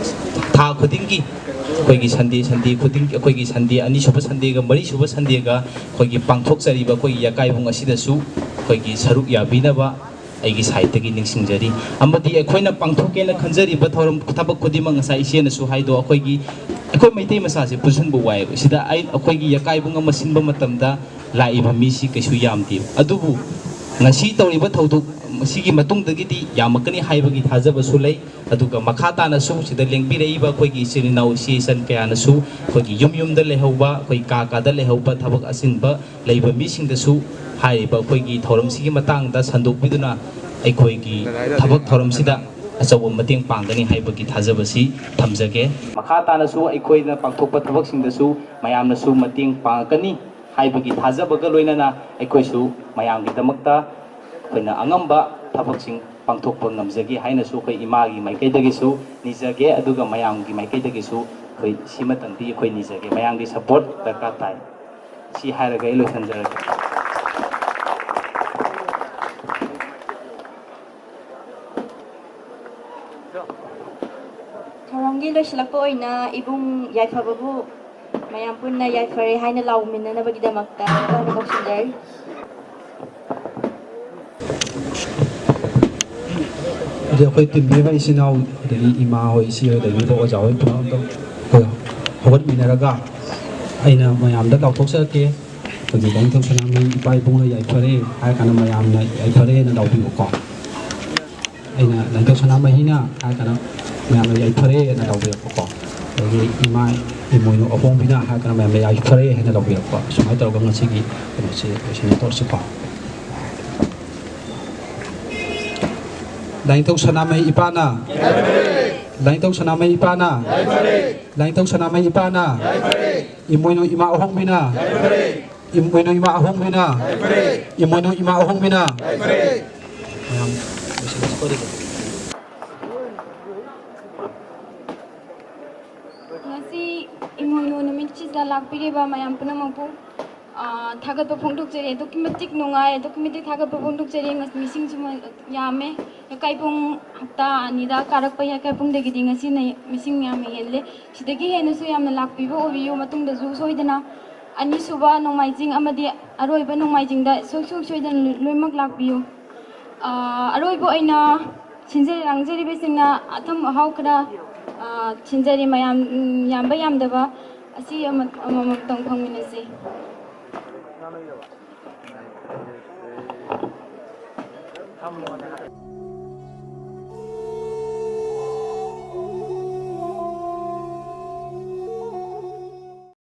ꯊꯥ ꯈꯨꯗꯤꯡꯒꯤ ꯑꯩꯈꯣꯏꯒꯤ ꯁꯟꯗꯦ, ꯁꯟꯗꯦ ꯈꯨꯗꯤꯡ, ꯑꯩꯈꯣꯏꯒꯤ ꯁꯟꯗꯦ, ꯑꯅꯤꯁꯨꯕ ꯁꯟꯗꯦꯒ ꯃꯔꯤꯁꯨꯕ ꯁꯟꯗꯦꯒ ꯑꯩꯈꯣꯏꯒꯤ ꯄꯥꯡꯊꯣꯛꯆꯔꯤꯕ ꯑꯩꯈꯣꯏꯒꯤ ꯌꯥꯀꯥꯏꯕꯨꯡ ꯑꯁꯤꯗꯁꯨ ꯑꯩꯈꯣꯏꯒꯤ ꯁꯔꯨꯛ ꯌꯥꯕꯤꯅꯕ ꯑꯩꯒꯤ ꯁꯥꯏꯠꯇꯒꯤ ꯅꯤꯡꯁꯤꯡꯖꯔꯤ꯫ ꯑꯃꯗꯤ ꯑꯩꯈꯣꯏꯅ ꯄꯥꯡꯊꯣꯛꯀꯦꯅ ꯈꯟꯖꯔꯤꯕ ꯊꯧꯔꯝ, ꯊꯕꯛ ꯈꯨꯗꯤꯡꯃꯛ, ꯉꯁꯥꯏ ꯏꯆꯦꯅꯁꯨ ꯍꯥꯏꯗꯣ, ꯑꯩꯈꯣꯏꯒꯤ, ꯑꯩꯈꯣꯏ ꯃꯩꯇꯩ ꯃꯆꯥꯁꯦ ꯄꯨꯟꯁꯤꯟꯕ ꯋꯥꯏꯑꯦꯕ꯫ ꯁꯤꯗ ꯑꯩ, ꯑꯩꯈꯣꯏꯒꯤ ꯌꯥꯀꯥꯏꯕꯨꯡ ꯑꯃ ꯁꯤꯟꯕ ꯃꯇꯝꯗ ꯂꯥꯛꯏꯕ ꯃꯤꯁꯤ ꯀꯩꯁꯨ ꯌꯥꯝꯗꯦꯕ꯫ ꯑꯗꯨꯕꯨ ꯉꯁꯤ ꯇꯧꯔꯤꯕ ꯊꯧꯗꯣꯛ ꯑꯁꯤꯒꯤ ꯃꯇꯨꯡꯗꯒꯤꯗꯤ ꯌꯥꯝꯃꯛꯀꯅꯤ ꯍꯥꯏꯕꯒꯤ ꯊꯥꯖꯕꯁꯨ ꯂꯩ꯫ ꯑꯗꯨꯒ ꯃꯈꯥ ꯇꯥꯅꯁꯨ ꯁꯤꯗ ꯂꯦꯡꯕꯤꯔꯛꯏꯕ ꯑꯩꯈꯣꯏꯒꯤ ꯏꯆꯤꯜ ꯏꯅꯥꯎ, ꯏꯆꯦ ꯏꯆꯟ ꯀꯌꯥꯅꯁꯨ ꯑꯩꯈꯣꯏꯒꯤ ꯌꯨꯝ ꯌꯨꯝꯗ ꯂꯩꯍꯧꯕ, ꯑꯩꯈꯣꯏ ꯀꯥ ꯀꯥꯗ ꯂꯩꯍꯧꯕ ꯊꯕꯛ ꯑꯆꯤꯟꯕ ꯂꯩꯕ ꯃꯤꯁꯤꯡꯗꯁꯨ ꯍꯥꯏꯔꯤꯕ ꯑꯩꯈꯣꯏꯒꯤ ꯊꯧꯔꯝꯁꯤꯒꯤ ꯃꯇꯥꯡꯗ ꯁꯟꯗꯣꯛꯄꯤꯗꯨꯅ ꯑꯩꯈꯣꯏꯒꯤ ꯊꯕꯛ ꯊꯧꯔꯝꯁꯤꯗ ꯑꯆꯧꯕ ꯃꯇꯦꯡ ꯄꯥꯡꯒꯅꯤ ꯍꯥꯏꯕꯒꯤ ꯊꯥꯖꯕꯁꯤ ꯊꯝꯖꯒꯦ꯫ ꯃꯈꯥ ꯇꯥꯅꯁꯨ ꯑꯩꯈꯣꯏꯅ ꯄꯥꯡꯊꯣꯛꯄ ꯊꯕꯛꯁꯤꯡꯗꯁꯨ ꯃꯌꯥꯝꯅꯁꯨ ꯃꯇꯦꯡ ꯄꯥꯡꯉꯛꯀꯅꯤ ꯍꯥꯏꯕꯒꯤ ꯊꯥꯖꯕꯒ ꯂꯣꯏꯅꯅ ꯑꯩꯈꯣꯏꯁꯨ ꯃꯌꯥꯝꯒꯤꯗꯃꯛꯇ ꯑꯩꯈꯣꯏꯅ ꯑꯉꯝꯕ ꯊꯕꯛꯁꯤꯡ ꯄꯥꯡꯊꯣꯛꯄ ꯉꯝꯖꯒꯦ ꯍꯥꯏꯅꯁꯨ ꯑꯩꯈꯣꯏ ꯏꯃꯥꯒꯤ ꯃꯥꯏꯀꯩꯗꯒꯤꯁꯨ ꯅꯤꯖꯒꯦ, ꯑꯗꯨꯒ ꯃꯌꯥꯝꯒꯤ ꯃꯥꯏꯀꯩꯗꯒꯤꯁꯨ ꯑꯩꯈꯣꯏ ꯁꯤꯃꯇꯪꯗꯤ ꯑꯩꯈꯣꯏ ꯅꯤꯖꯒꯦ꯫ ꯃꯌꯥꯝꯒꯤ ꯁꯞꯄꯣꯔꯠ ꯗꯔꯀꯥꯔ ꯇꯥꯏ꯫ ꯁꯤ ꯍꯥꯏꯔꯒ ꯑꯩ ꯂꯣꯏꯁꯤꯟꯖꯔꯒꯦ꯫ ꯊꯧꯔꯝꯒꯤ ꯂꯣꯏꯁꯤꯜꯂꯛꯄ ꯑꯣꯏꯅ ꯏꯕꯨꯡ ꯌꯥꯏꯐꯕꯕꯨ ꯃꯌꯥꯝ ꯄꯨꯟꯅ ꯌꯥꯏꯐꯔꯦ ꯍꯥꯏꯅ ꯂꯥꯎꯃꯤꯟꯅꯅꯕꯒꯤꯗꯃꯛꯇ ꯏꯄꯥꯅ ꯀꯧꯁꯤꯟꯖꯔꯤ꯫ ꯑꯗꯨ ꯑꯩꯈꯣꯏ ꯇꯤꯝ ꯂꯦꯝꯕ ꯏꯆꯤꯟ ꯏꯅꯥꯎ, ꯑꯗꯒꯤ ꯏꯃꯥ ꯍꯣꯏ, ꯏꯆꯦ ꯍꯣꯏ, ꯑꯗꯒꯤ ꯑꯣꯖꯥ ꯍꯣꯏ ꯄꯨꯝꯅꯃꯛ ꯑꯝꯇꯪ ꯑꯩꯈꯣꯏ ꯍꯧꯒꯠꯃꯤꯟꯅꯔꯒ ꯑꯩꯅ ꯃꯌꯥꯝꯗ ꯂꯥꯎꯊꯣꯛꯆꯔꯛꯀꯦ꯫ ꯑꯩꯈꯣꯏꯒꯤ ꯂꯥꯏꯅꯤꯡꯊꯧ ꯁꯅꯥꯃꯍꯤ ꯏꯄꯥ ꯏꯕꯨꯡꯅ ꯌꯥꯏꯐꯔꯦ ꯍꯥꯏꯔ ꯀꯥꯟꯗ ꯃꯌꯥꯝꯅ ꯌꯥꯏꯐꯔꯦꯅ ꯂꯥꯎꯕꯤꯕꯀꯣ꯫ ꯑꯩꯅ ꯂꯥꯏꯅꯤꯡꯊꯧ ꯁꯅꯥꯃꯍꯤꯅ ꯍꯥꯏꯔ ꯀꯥꯟꯗ ꯃꯌꯥꯝꯅ ꯌꯥꯏꯐꯔꯦꯅ ꯂꯥꯎꯕꯤꯔꯛꯄꯀꯣ꯫ ꯑꯗꯒꯤ ꯏꯃꯥ ꯏꯃꯣꯏꯅꯨ ꯑꯍꯣꯡꯕꯤꯅ ꯍꯥꯏꯔ ꯀꯥꯟꯗ ꯃꯌꯥꯝꯅ ꯌꯥꯏꯐꯔꯦ ꯍꯥꯏꯅ ꯂꯥꯎꯕꯤꯔꯛꯄ꯫ ꯁꯨꯃꯥꯏꯅ ꯇꯧꯔꯒ ꯉꯁꯤꯒꯤ ꯀꯩꯅꯣꯁꯦ ꯂꯣꯏꯁꯤꯟꯅ ꯇꯧꯔꯁꯤꯀꯣ꯫ ꯂꯥꯏꯅꯤꯡꯊꯧ ꯁꯅꯥꯃꯍꯤ ꯏꯄꯥꯅ, ꯂꯥꯏꯅꯤꯡꯊꯧ ꯁꯅꯥꯃꯍꯤ ꯏꯄꯥꯅ, ꯂꯥꯏꯅꯤꯡꯊꯧ ꯁꯅꯥꯃꯍꯤ ꯏꯄꯥꯅ, ꯏꯃꯣꯏꯅꯨ ꯏꯃꯥ ꯑꯍꯣꯡꯕꯤꯅ, ꯏꯃꯣꯏꯅꯨ ꯏꯃꯥ ꯑꯍꯣꯡꯕꯤꯅ, ꯏꯃꯣꯏꯅꯨ ꯏꯃꯥ ꯑꯍꯣꯡꯕꯤꯅ꯫ ꯃꯌꯥꯝ ꯂꯣꯏꯁꯤꯜꯂꯁꯤꯀꯣ ꯑꯗꯨꯗꯤ꯫ ꯉꯁꯤ ꯏꯃꯣꯏꯅꯨ ꯅꯨꯃꯤꯠꯁꯤꯗ ꯂꯥꯛꯄꯤꯔꯤꯕ ꯃꯌꯥꯝ ꯄꯨꯝꯅꯃꯛꯄꯨ, ꯑꯥ, ꯊꯥꯒꯠꯄ ꯐꯣꯡꯗꯣꯛꯆꯔꯤ꯫ ꯑꯗꯨꯛꯀꯤ ꯃꯇꯤꯛ ꯅꯨꯡꯉꯥꯏ, ꯑꯗꯨꯛꯀꯤ ꯃꯇꯤꯛ ꯊꯥꯒꯠꯄ ꯐꯣꯡꯗꯣꯛꯆꯔꯤ꯫ ꯉ-, ꯃꯤꯁꯤꯡꯁꯨ ꯃ-, ꯌꯥꯝꯃꯦ꯫ ꯌꯥꯀꯥꯏꯕꯨꯡ ꯍꯞꯇꯥ ꯑꯅꯤꯗ ꯀꯥꯔꯛꯄ ꯌꯥꯀꯥꯏꯕꯨꯡꯗꯒꯤꯗꯤ ꯉꯁꯤꯅ ꯃꯤꯁꯤꯡ ꯌꯥꯝꯅ ꯍꯦꯜꯂꯦ꯫ ꯁꯤꯗꯒꯤ ꯍꯦꯟꯅꯁꯨ ꯌꯥꯝꯅ ꯂꯥꯛꯄꯤꯕ ꯑꯣꯏꯕꯤꯌꯨ꯫ ꯃꯇꯨꯡꯗꯁꯨ ꯁꯣꯏꯗꯅ ꯑꯅꯤꯁꯨꯕ ꯅꯣꯡꯃꯥꯏꯖꯤꯡ ꯑꯃꯗꯤ ꯑꯔꯣꯏꯕ ꯅꯣꯡꯃꯥꯏꯖꯤꯡꯗ ꯁꯨꯡꯁꯣꯏ ꯁꯣꯏꯗꯅ ꯂꯣꯏꯅꯃꯛ ꯂꯥꯛꯄꯤꯌꯨ꯫ ꯑꯥ, ꯑꯔꯣꯏꯕ ꯑꯣꯏꯅ ꯁꯤꯟꯖ-, ꯂꯥꯡꯖꯔꯤꯕꯁꯤꯡꯅ ꯑꯊꯨꯝ ꯑꯍꯥꯎ ꯈꯔ, ꯑꯥ, ꯁꯤꯟꯖꯔꯤ꯫ ꯃꯌꯥꯝ, ꯎꯝ, ꯌꯥꯝꯕ ꯌꯥꯝꯗꯕ ꯑꯁꯤ ꯑꯃ-, ꯑꯃꯃꯝꯇꯪ ꯐꯪꯃꯤꯟꯅꯁꯤ꯫